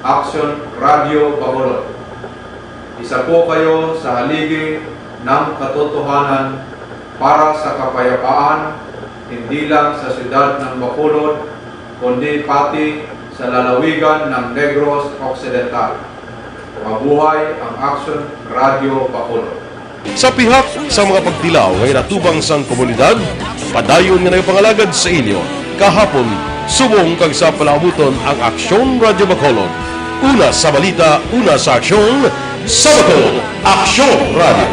Aksyon Radio Bacolod. Isa po kayo sa haligi ng katotohanan para sa kapayapaan, hindi lang sa siyudad ng Bacolod, kundi pati sa lalawigan ng Negros Occidental. Mabuhay ang Action Radio Bacolod! Sa pihak sa mga pagtilaw nga ginatubang sang komunidad, padayon nga nagapangalagad sa inyo kahapon, subong kag sa palaabuton ang Aksyon Radyo Bacolod. Una sa balita, una sa aksyon, sa Bacolod, Aksyon Radyo.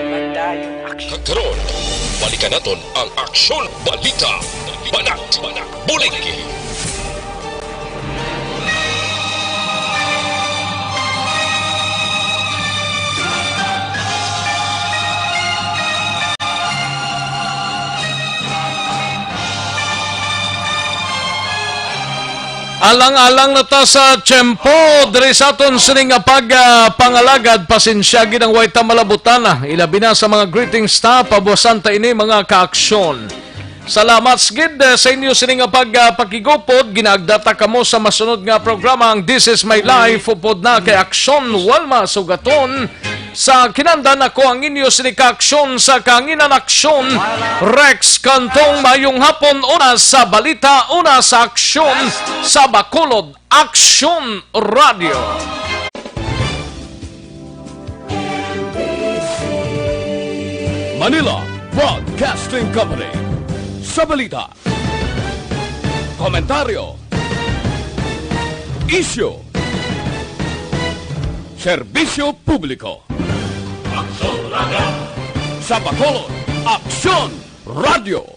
Padayon aksyon. Karon, balikan naton ang Aksyon Balita. Banat, banat, bulig. Alang-alang na ta sa tiyempo diri sa aton sini nga pag, ah, pangalagad. Pasensya gid ang way ta malabutan, ah. Ilabi na sa mga greetings ta, pabuwasan ta ini, mga kaaksyon. Salamat gid, eh, sa inyo sini nga pag, ah, pakigupod. Ginaagda ta kamo sa masunod nga programa, ang This Is My Life, upod na kay Aksyon Walma Sugaton. Sa kinandan, ako ang inyo sini ka aksyon sa kahanginan, Aksyon Rex Cantong. Mayong hapon, una sa balita, una sa aksyon, sa Bacolod, Aksyon Radio. Manila Broadcasting Company. Sa balita, komentaryo, isyu, serbisyo publiko. Aksyon Radio. Sa Bacolod, Aksyon Radio.